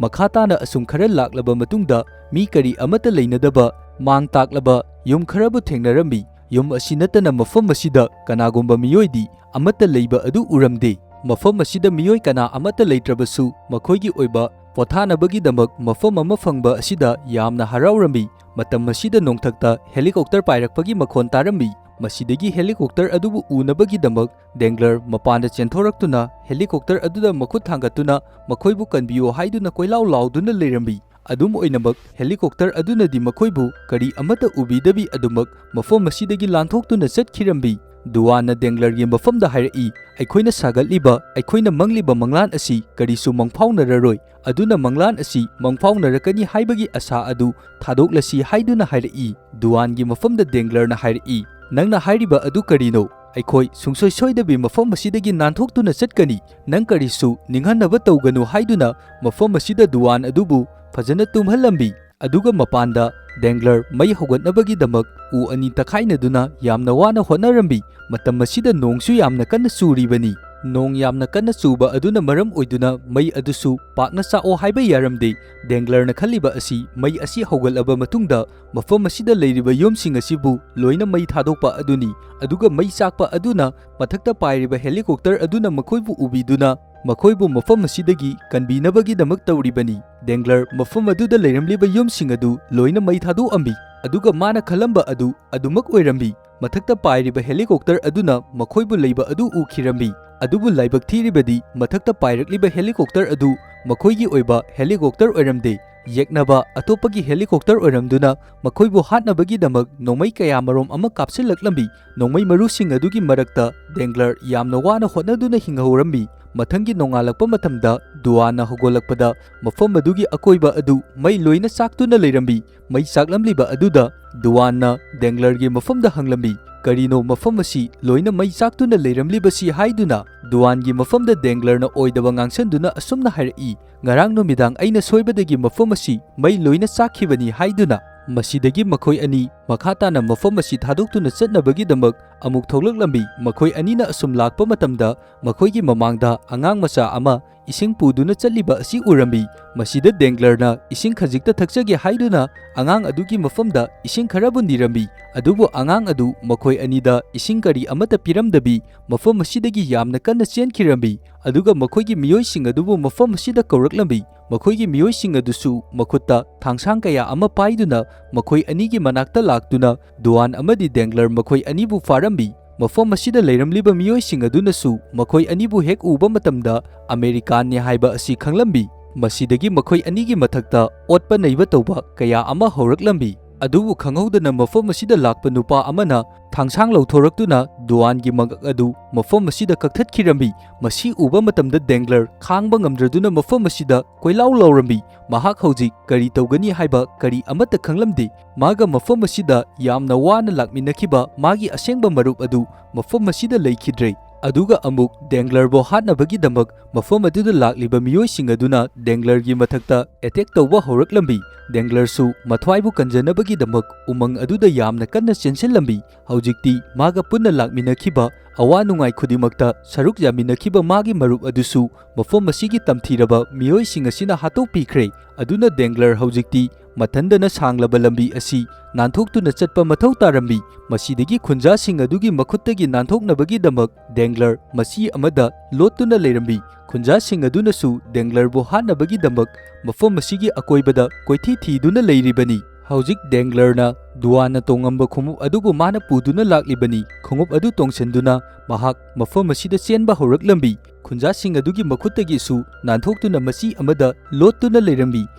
ꯃꯈꯥ ꯇꯥꯅ ꯑꯁꯨꯝ ꯈꯔ ꯂꯥꯛꯂꯕ ꯃꯇꯨꯡꯗ ꯃꯤ ꯀꯔꯤ ꯑꯃꯠꯇ ꯂꯩꯅꯗꯕ ꯃꯥꯡ ꯇꯥꯛꯂꯕ ꯌꯨꯝ ꯈꯔꯕꯨ ꯊꯦꯡꯅꯔꯝꯃꯤ꯫ ꯌꯨꯝ ꯑꯁꯤ ꯅꯠꯇꯅ ꯃꯐꯝ ꯑꯁꯤꯗ ꯀꯅꯥꯒꯨꯝꯕ ꯃꯤꯑꯣꯏꯗꯤ ꯑꯃꯠꯇ ꯂꯩꯕ ꯑꯗꯨ ꯎꯔꯝꯗꯦ꯫ ꯃꯐꯝ ꯑꯁꯤꯗ ꯃꯤꯑꯣꯏ ꯀꯅꯥ ꯑꯃꯠꯇ ꯂꯩꯇ꯭ꯔꯕꯁꯨ ꯃꯈꯣꯏꯒꯤ ꯑꯣꯏꯕ ꯄꯣꯊꯥꯅꯕꯒꯤꯗꯃꯛ ꯃꯐꯝ ꯑꯃ ꯐꯪꯕ ꯑꯁꯤꯗ ꯌꯥꯝꯅ ꯍꯔꯥꯎꯔꯝꯃꯤ꯫ ꯃꯇꯝ ꯑꯁꯤꯗ ꯅꯣꯡꯊꯛꯇ ꯍꯦꯂꯤꯀꯣꯞꯇꯔ ꯄꯥꯏꯔꯛꯄꯒꯤ ꯃꯈꯣꯟ ꯇꯥꯔꯝꯃꯤ꯫ ꯃꯁꯤꯗꯒꯤ ꯍꯦꯂꯤꯀꯣꯞꯇꯔ ꯑꯗꯨꯕꯨ ꯎꯅꯕꯒꯤꯗꯃꯛ ꯗꯦꯡꯒ꯭ꯂꯔ ꯃꯄꯥꯟꯗ ꯆꯦꯟꯊꯣꯔꯛꯇꯨꯅ ꯍꯦꯂꯤꯀꯣꯞꯇꯔ ꯑꯗꯨꯗ ꯃꯈꯨꯠ ꯊꯥꯡꯒꯠꯇꯨꯅ ꯃꯈꯣꯏꯕꯨ ꯀꯟꯕꯤꯌꯨ ꯍꯥꯏꯗꯨꯅ ꯀꯣꯏꯂꯥꯎ ꯂꯥꯎꯗꯨꯅ ꯂꯩꯔꯝꯃꯤ꯫ ꯑꯗꯨꯝ ꯑꯣꯏꯅꯃꯛ, ꯍꯦꯂꯤꯀꯣꯞꯇꯔ ꯑꯗꯨꯅꯗꯤ ꯃꯈꯣꯏꯕꯨ ꯀꯔꯤ ꯑꯃꯠꯇ ꯎꯕꯤꯗꯕꯤ ꯑꯗꯨꯃꯛ ꯃꯐꯝ ꯑꯁꯤꯗꯒꯤ ꯂꯥꯟꯊꯣꯛꯇꯨꯅ ꯆꯠꯈꯤꯔꯝꯃꯤ꯫ ꯗꯨꯋꯥꯟꯅ ꯗꯦꯡꯒ꯭ꯂꯔꯒꯤ ꯃꯐꯝꯗ ꯍꯥꯏꯔꯛꯏ, "ꯑꯩꯈꯣꯏꯅ ꯁꯥꯒꯠꯂꯤꯕ, ꯑꯩꯈꯣꯏꯅ ꯃꯪꯂꯤꯕ ꯃꯪꯂꯥꯟ ꯑꯁꯤ ꯀꯔꯤꯁꯨ ꯃꯪꯐꯥꯎꯅꯔꯔꯣꯏ, ꯑꯗꯨꯅ ꯃꯪꯂꯥꯟ ꯑꯁꯤ ꯃꯪꯐꯥꯎꯅꯔꯛꯀꯅꯤ ꯍꯥꯏꯕꯒꯤ ꯑꯁꯥ ꯑꯗꯨ ꯊꯥꯗꯣꯛꯂꯁꯤ" ꯍꯥꯏꯗꯨꯅ ꯍꯥꯏꯔꯛꯏ꯫ ꯗꯨꯋꯥꯟꯒꯤ ꯃꯐꯝꯗ ꯗꯦꯡꯒ꯭ꯂꯔꯅ ꯍꯥꯏꯔꯛꯏ, "ꯅꯪꯅ ꯍꯥꯏꯔꯤꯕ ꯑꯗꯨ ꯀꯔꯤꯅꯣ? ꯑꯩꯈꯣꯏ ꯁꯨꯡꯁꯣꯏ ꯁꯣꯏꯗꯕꯤ ꯃꯐꯝ ꯑꯁꯤꯗꯒꯤ ꯅꯥꯟꯊꯣꯛꯇꯨꯅ ꯆꯠꯀꯅꯤ꯫ ꯅꯪ ꯀꯔꯤꯁꯨ ꯅꯤꯡꯍꯟꯅꯕ ꯇꯧꯒꯅꯨ" ꯍꯥꯏꯗꯨꯅ ꯃꯐꯝ ꯑꯁꯤꯗ ꯗꯨꯋꯥꯟ ꯑꯗꯨꯕꯨ ꯐꯖꯅ ꯇꯨꯝꯍꯜꯂꯝꯃꯤ꯫ ꯑꯗꯨꯒ ꯃꯄꯥꯟꯗ ꯗꯦꯡꯒ꯭ꯂꯔ ꯃꯩ ꯍꯧꯒꯠꯅꯕꯒꯤꯗꯃꯛ ꯎ ꯑꯅꯤ ꯇꯛꯈꯥꯏꯅꯗꯨꯅ ꯌꯥꯝꯅ ꯋꯥꯅ ꯍꯣꯠꯅꯔꯝꯃꯤ꯫ ꯃꯇꯝ ꯑꯁꯤꯗ ꯅꯣꯡꯁꯨ ꯌꯥꯝꯅ ꯀꯟꯅ ꯆꯨꯔꯤꯕꯅꯤ꯫ ꯅꯣꯡ ꯌꯥꯝꯅ ꯀꯟꯅ ꯆꯨꯕ ꯑꯗꯨꯅ ꯃꯔꯝ ꯑꯣꯏꯗꯨꯅ ꯃꯩ ꯑꯗꯨꯁꯨ ꯄꯥꯛꯅ ꯆꯥꯛꯑꯣ ꯍꯥꯏꯕ ꯌꯥꯔꯝꯗꯦ꯫ ꯗꯦꯡꯒ꯭ꯂꯔꯅ ꯈꯜꯂꯤꯕ ꯑꯁꯤ ꯃꯩ ꯑꯁꯤ ꯍꯧꯒꯠꯂꯕ ꯃꯇꯨꯡꯗ ꯃꯐꯝ ꯑꯁꯤꯗ ꯂꯩꯔꯤꯕ ꯌꯨꯝꯁꯤꯡ ꯑꯁꯤꯕꯨ ꯂꯣꯏꯅ ꯃꯩ ꯊꯥꯗꯣꯛꯄ ꯑꯗꯨꯅꯤ꯫ ꯑꯗꯨꯒ ꯃꯩ ꯆꯥꯛꯄ ꯑꯗꯨꯅ ꯃꯊꯛꯇ ꯄꯥꯏꯔꯤꯕ ꯍꯦꯂꯤꯀꯣꯞꯇꯔ ꯑꯗꯨꯅ ꯃꯈꯣꯏꯕꯨ ꯎꯕꯤꯗꯨꯅ ꯃꯈꯣꯏꯕꯨ ꯃꯐꯝ ꯑꯁꯤꯗꯒꯤ ꯀꯟꯕꯤꯅꯕꯒꯤꯗꯃꯛ ꯇꯧꯔꯤꯕꯅꯤ꯫ ꯗꯦꯡꯒ꯭ꯂꯔ ꯃꯐꯝ ꯑꯗꯨꯗ ꯂꯩꯔꯝꯂꯤꯕ ꯌꯨꯝꯁꯤꯡ ꯑꯗꯨ ꯂꯣꯏꯅ ꯃꯩ ꯊꯥꯗꯣꯛꯑꯝꯃꯤ, ꯑꯗꯨꯒ ꯃꯥꯅ ꯈꯜꯂꯝꯕ ꯑꯗꯨ ꯑꯗꯨꯃꯛ ꯑꯣꯏꯔꯝꯃꯤ꯫ ꯃꯊꯛꯇ ꯄꯥꯏꯔꯤꯕ ꯍꯦꯂꯤꯀꯣꯞꯇꯔ ꯑꯗꯨꯅ ꯃꯈꯣꯏꯕꯨ ꯂꯩꯕ ꯑꯗꯨ ꯎꯈꯤꯔꯝꯃꯤ꯫ ꯑꯗꯨꯕꯨ ꯂꯥꯏꯕꯛ ꯊꯤꯔꯤꯕꯗꯤ ꯃꯊꯛꯇ ꯄꯥꯏꯔꯛꯂꯤꯕ ꯍꯦꯂꯤꯀꯣꯞꯇꯔ ꯑꯗꯨ ꯃꯈꯣꯏꯒꯤ ꯑꯣꯏꯕ ꯍꯦꯂꯤꯀꯣꯞꯇꯔ ꯑꯣꯏꯔꯝꯗꯦ꯫ ꯌꯦꯛꯅꯕ ꯑꯇꯣꯞꯄꯒꯤ ꯍꯦꯂꯤꯀꯣꯞꯇꯔ ꯑꯣꯏꯔꯝꯗꯨꯅ ꯃꯈꯣꯏꯕꯨ ꯍꯥꯠꯅꯕꯒꯤꯗꯃꯛ ꯅꯣꯡꯃꯩ ꯀꯌꯥꯃꯔꯣꯝ ꯑꯃ ꯀꯥꯞꯁꯤꯜꯂꯛꯂꯝꯃꯤ꯫ ꯅꯣꯡꯃꯩ ꯃꯔꯨꯁꯤꯡ ꯑꯗꯨꯒꯤ ꯃꯔꯛꯇ ꯗꯦꯡꯒ꯭ꯂꯔ ꯌꯥꯝꯅ ꯋꯥꯅ ꯍꯣꯠꯅꯗꯨꯅ ꯍꯤꯡꯍꯧꯔꯝꯃꯤ꯫ ꯃꯊꯪꯒꯤ ꯅꯣꯡꯉꯥꯜꯂꯛꯄ ꯃꯇꯝꯗ ꯗꯨꯋꯥꯟꯅ ꯍꯧꯒꯠꯂꯛꯄꯗ ꯃꯐꯝ ꯑꯗꯨꯒꯤ ꯑꯀꯣꯏꯕ ꯑꯗꯨ ꯃꯩ ꯂꯣꯏꯅ ꯆꯥꯛꯇꯨꯅ ꯂꯩꯔꯝꯃꯤ꯫ ꯃꯩ ꯆꯥꯛꯂꯝꯂꯤꯕ ꯑꯗꯨꯗ ꯗꯨꯋꯥꯟꯅ ꯗꯦꯡꯒ꯭ꯂꯔꯒꯤ ꯃꯐꯝꯗ ꯍꯪꯂꯝꯃꯤ, "ꯀꯔꯤꯅꯣ ꯃꯐꯝ ꯑꯁꯤ ꯂꯣꯏꯅ ꯃꯩ ꯆꯥꯛꯇꯨꯅ ꯂꯩꯔꯝꯂꯤꯕꯁꯤ?" ꯍꯥꯏꯗꯨꯅ꯫ ꯗꯨꯋꯥꯟꯒꯤ ꯃꯐꯝꯗ ꯗꯦꯡꯒ꯭ꯂꯔꯅ ꯑꯣꯏꯗꯕ ꯉꯥꯡꯁꯟꯗꯨꯅ ꯑꯁꯨꯝꯅ ꯍꯥꯏꯔꯛꯏ, "ꯉꯔꯥꯡ ꯅꯨꯃꯤꯗꯥꯡ ꯑꯩꯅ ꯁꯣꯏꯕꯗꯒꯤ ꯃꯐꯝ ꯑꯁꯤ ꯃꯩ ꯂꯣꯏꯅ ꯆꯥꯛꯈꯤꯕꯅꯤ" ꯍꯥꯏꯗꯨꯅ꯫ ꯃꯁꯤꯗꯒꯤ ꯃꯈꯣꯏ ꯑꯅꯤ ꯃꯈꯥ ꯇꯥꯅ ꯃꯐꯝ ꯑꯁꯤ ꯊꯥꯗꯣꯛꯇꯨꯅ ꯆꯠꯅꯕꯒꯤꯗꯃꯛ ꯑꯃꯨꯛ ꯊꯣꯛꯂꯛꯂꯝꯃꯤ꯫ ꯃꯈꯣꯏ ꯑꯅꯤꯅ ꯑꯁꯨꯝ ꯂꯥꯛꯄ ꯃꯇꯝꯗ ꯃꯈꯣꯏꯒꯤ ꯃꯃꯥꯡꯗ ꯑꯉꯥꯡ ꯃꯆꯥ ꯑꯃ ꯏꯁꯤꯡ ꯄꯨꯗꯨꯅ ꯆꯠꯂꯤꯕ ꯑꯁꯤ ꯎꯔꯝꯃꯤ꯫ ꯃꯁꯤꯗ ꯗꯦꯡꯒ꯭ꯂꯔꯅ ꯏꯁꯤꯡ ꯈꯖꯤꯛꯇ ꯊꯛꯆꯒꯦ ꯍꯥꯏꯗꯨꯅ ꯑꯉꯥꯡ ꯑꯗꯨꯒꯤ ꯃꯐꯝꯗ ꯏꯁꯤꯡ ꯈꯔꯕꯨ ꯅꯤꯔꯝꯃꯤ꯫ ꯑꯗꯨꯕꯨ ꯑꯉꯥꯡ ꯑꯗꯨ ꯃꯈꯣꯏ ꯑꯅꯤꯗ ꯏꯁꯤꯡ ꯀꯔꯤ ꯑꯃꯠꯇ ꯄꯤꯔꯝꯗꯕꯤ ꯃꯐꯝ ꯑꯁꯤꯗꯒꯤ ꯌꯥꯝꯅ ꯀꯟꯅ ꯆꯦꯟꯈꯤꯔꯝꯃꯤ꯫ ꯑꯗꯨꯒ ꯃꯈꯣꯏꯒꯤ ꯃꯤꯑꯣꯏꯁꯤꯡ ꯑꯗꯨꯕꯨ ꯃꯐꯝ ꯑꯁꯤꯗ ꯀꯧꯔꯛꯂꯝꯃꯤ꯫ ꯃꯈꯣꯏꯒꯤ ꯃꯤꯑꯣꯏꯁꯤꯡ ꯑꯗꯨꯁꯨ ꯃꯈꯨꯠꯇ ꯊꯥꯡꯁꯥꯡ ꯀꯌꯥ ꯑꯃ ꯄꯥꯏꯗꯨꯅ ꯃꯈꯣꯏ ꯑꯅꯤꯒꯤ ꯃꯅꯥꯛꯇ ꯂꯥꯛꯇꯨꯅ ꯗꯨꯋꯥꯟ ꯑꯃꯗꯤ ꯗꯦꯡꯒ꯭ꯂꯔ ꯃꯈꯣꯏ ꯑꯅꯤꯕꯨ ꯐꯥꯔꯝꯃꯤ꯫ ꯃꯐꯝ ꯑꯁꯤꯗ ꯂꯩꯔꯝꯂꯤꯕ ꯃꯤꯑꯣꯏꯁꯤꯡ ꯑꯗꯨꯅꯁꯨ ꯃꯈꯣꯏ ꯑꯅꯤꯕꯨ ꯍꯦꯛ ꯎꯕ ꯃꯇꯝꯗ ꯑꯃꯦꯔꯤꯀꯥꯟꯅꯤ ꯍꯥꯏꯕ ꯑꯁꯤ ꯈꯪꯂꯝꯃꯤ꯫ ꯃꯁꯤꯗꯒꯤ ꯃꯈꯣꯏ ꯑꯅꯤꯒꯤ ꯃꯊꯛꯇ ꯑꯣꯠꯄ ꯅꯩꯕ ꯇꯧꯕ ꯀꯌꯥ ꯑꯃ ꯍꯧꯔꯛꯂꯝꯃꯤ꯫ ꯑꯗꯨꯕꯨ ꯈꯪꯍꯧꯗꯅ ꯃꯐꯝ ꯑꯁꯤꯗ ꯂꯥꯛꯄ ꯅꯨꯄꯥ ꯑꯃꯅ ꯊꯥꯡꯁꯥꯡ ꯂꯧꯊꯣꯔꯛꯇꯨꯅ ꯗꯨꯋꯥꯟꯒꯤ ꯃꯉꯛ ꯑꯗꯨ ꯃꯐꯝ ꯑꯁꯤꯗ ꯀꯛꯊꯠꯈꯤꯔꯝꯃꯤ꯫ ꯃꯁꯤ ꯎꯕ ꯃꯇꯝꯗ ꯗꯦꯡꯒ꯭ꯂꯔ ꯈꯥꯡꯕ ꯉꯝꯗ꯭ꯔꯗꯨꯅ ꯃꯐꯝ ꯑꯁꯤꯗ ꯀꯣꯏꯂꯥꯎ ꯂꯥꯎꯔꯝꯃꯤ꯫ ꯃꯍꯥꯛ ꯍꯧꯖꯤꯛ ꯀꯔꯤ ꯇꯧꯒꯅꯤ ꯍꯥꯏꯕ ꯀꯔꯤ ꯑꯃꯠꯇ ꯈꯪꯂꯝꯗꯦ꯫ ꯃꯥꯒ ꯃꯐꯝ ꯑꯁꯤꯗ ꯌꯥꯝꯅ ꯋꯥꯅ ꯂꯥꯛꯃꯤꯟꯅꯈꯤꯕ ꯃꯥꯒꯤ ꯑꯁꯦꯡꯕ ꯃꯔꯨꯞ ꯑꯗꯨ ꯃꯐꯝ ꯑꯁꯤꯗ ꯂꯩꯈꯤꯗ꯭ꯔꯦ꯫ ꯑꯗꯨꯒ ꯑꯃꯨꯛ ꯗꯦꯡꯒ꯭ꯂꯔꯕꯨ ꯍꯥꯠꯅꯕꯒꯤꯗꯃꯛ ꯃꯐꯝ ꯑꯗꯨꯗ ꯂꯥꯛꯂꯤꯕ ꯃꯤꯑꯣꯏꯁꯤꯡ ꯑꯗꯨꯅ ꯗꯦꯡꯒ꯭ꯂꯔꯒꯤ ꯃꯊꯛꯇ ꯑꯦꯇꯦꯛ ꯇꯧꯕ ꯍꯧꯔꯛꯂꯝꯃꯤ꯫ ꯗꯦꯡꯒ꯭ꯂꯔꯁꯨ ꯃꯊ꯭ꯋꯥꯏꯕꯨ ꯀꯟꯖꯅꯕꯒꯤꯗꯃꯛ ꯎꯃꯪ ꯑꯗꯨꯗ ꯌꯥꯝꯅ ꯀꯟꯅ ꯆꯦꯟꯁꯤꯜꯂꯝꯃꯤ꯫ ꯍꯧꯖꯤꯛꯇꯤ ꯃꯥꯒ ꯄꯨꯟꯅ ꯂꯥꯛꯃꯤꯟꯅꯈꯤꯕ, ꯑꯋꯥ ꯅꯨꯡꯉꯥꯏ ꯈꯨꯗꯤꯡꯃꯛꯇ ꯁꯔꯨꯛ ꯌꯥꯃꯤꯟꯅꯈꯤꯕ ꯃꯥꯒꯤ ꯃꯔꯨꯞ ꯑꯗꯨꯁꯨ ꯃꯐꯝ ꯑꯁꯤꯒꯤ ꯇꯝꯊꯤꯔꯕ ꯃꯤꯑꯣꯏꯁꯤꯡ ꯑꯁꯤꯅ ꯍꯥꯠꯇꯣꯛꯄꯤꯈ꯭ꯔꯦ꯫ ꯑꯗꯨꯅ ꯗꯦꯡꯒ꯭ꯂꯔ ꯍꯧꯖꯤꯛꯇꯤ ꯃꯊꯟꯗꯅ ꯁꯥꯡꯂꯕ ꯂꯝꯕꯤ ꯑꯁꯤ ꯅꯥꯟꯊꯣꯛꯇꯨꯅ ꯆꯠꯄ ꯃꯊꯧ ꯇꯥꯔꯝꯃꯤ꯫ ꯃꯁꯤꯗꯒꯤ ꯈꯨꯟꯖꯥꯁꯤꯡ ꯑꯗꯨꯒꯤ ꯃꯈꯨꯠꯇꯒꯤ ꯅꯥꯟꯊꯣꯛꯅꯕꯒꯤꯗꯃꯛ ꯗꯦꯡꯒ꯭ꯂꯔ ꯃꯆꯤ ꯑꯃꯗ ꯂꯣꯠꯇꯨꯅ ꯂꯩꯔꯝꯃꯤ꯫ ꯈꯨꯟꯖꯥꯁꯤꯡ ꯑꯗꯨꯅꯁꯨ ꯗꯦꯡꯒ꯭ꯂꯔꯕꯨ ꯍꯥꯠꯅꯕꯒꯤꯗꯃꯛ ꯃꯐꯝ ꯑꯁꯤꯒꯤ ꯑꯀꯣꯏꯕꯗ ꯀꯣꯏꯊꯤ ꯊꯤꯗꯨꯅ ꯂꯩꯔꯤꯕꯅꯤ꯫ ꯍꯧꯖꯤꯛ ꯗꯦꯡꯒ꯭ꯂꯔꯅ ꯗꯨꯋꯥꯟꯅ ꯇꯣꯡꯉꯝꯕ ꯈꯣꯡꯎꯞ ꯑꯗꯨꯕꯨ ꯃꯥꯅ ꯄꯨꯗꯨꯅ ꯂꯥꯛꯂꯤꯕꯅꯤ꯫ ꯈꯣꯡꯎꯞ ꯑꯗꯨ ꯇꯣꯡꯁꯤꯟꯗꯨꯅ ꯃꯍꯥꯛ ꯃꯐꯝ ꯑꯁꯤꯗ ꯆꯦꯟꯕ ꯍꯧꯔꯛꯂꯝꯃꯤ꯫ ꯈꯨꯟꯖꯥꯁꯤꯡ ꯑꯗꯨꯒꯤ ꯃꯈꯨꯠꯇꯒꯤꯁꯨ ꯅꯥꯟꯊꯣꯛꯇꯨꯅ ꯃꯆꯤ ꯑꯃꯗ ꯂꯣꯠꯇꯨꯅ ꯂꯩꯔꯝꯃꯤ꯫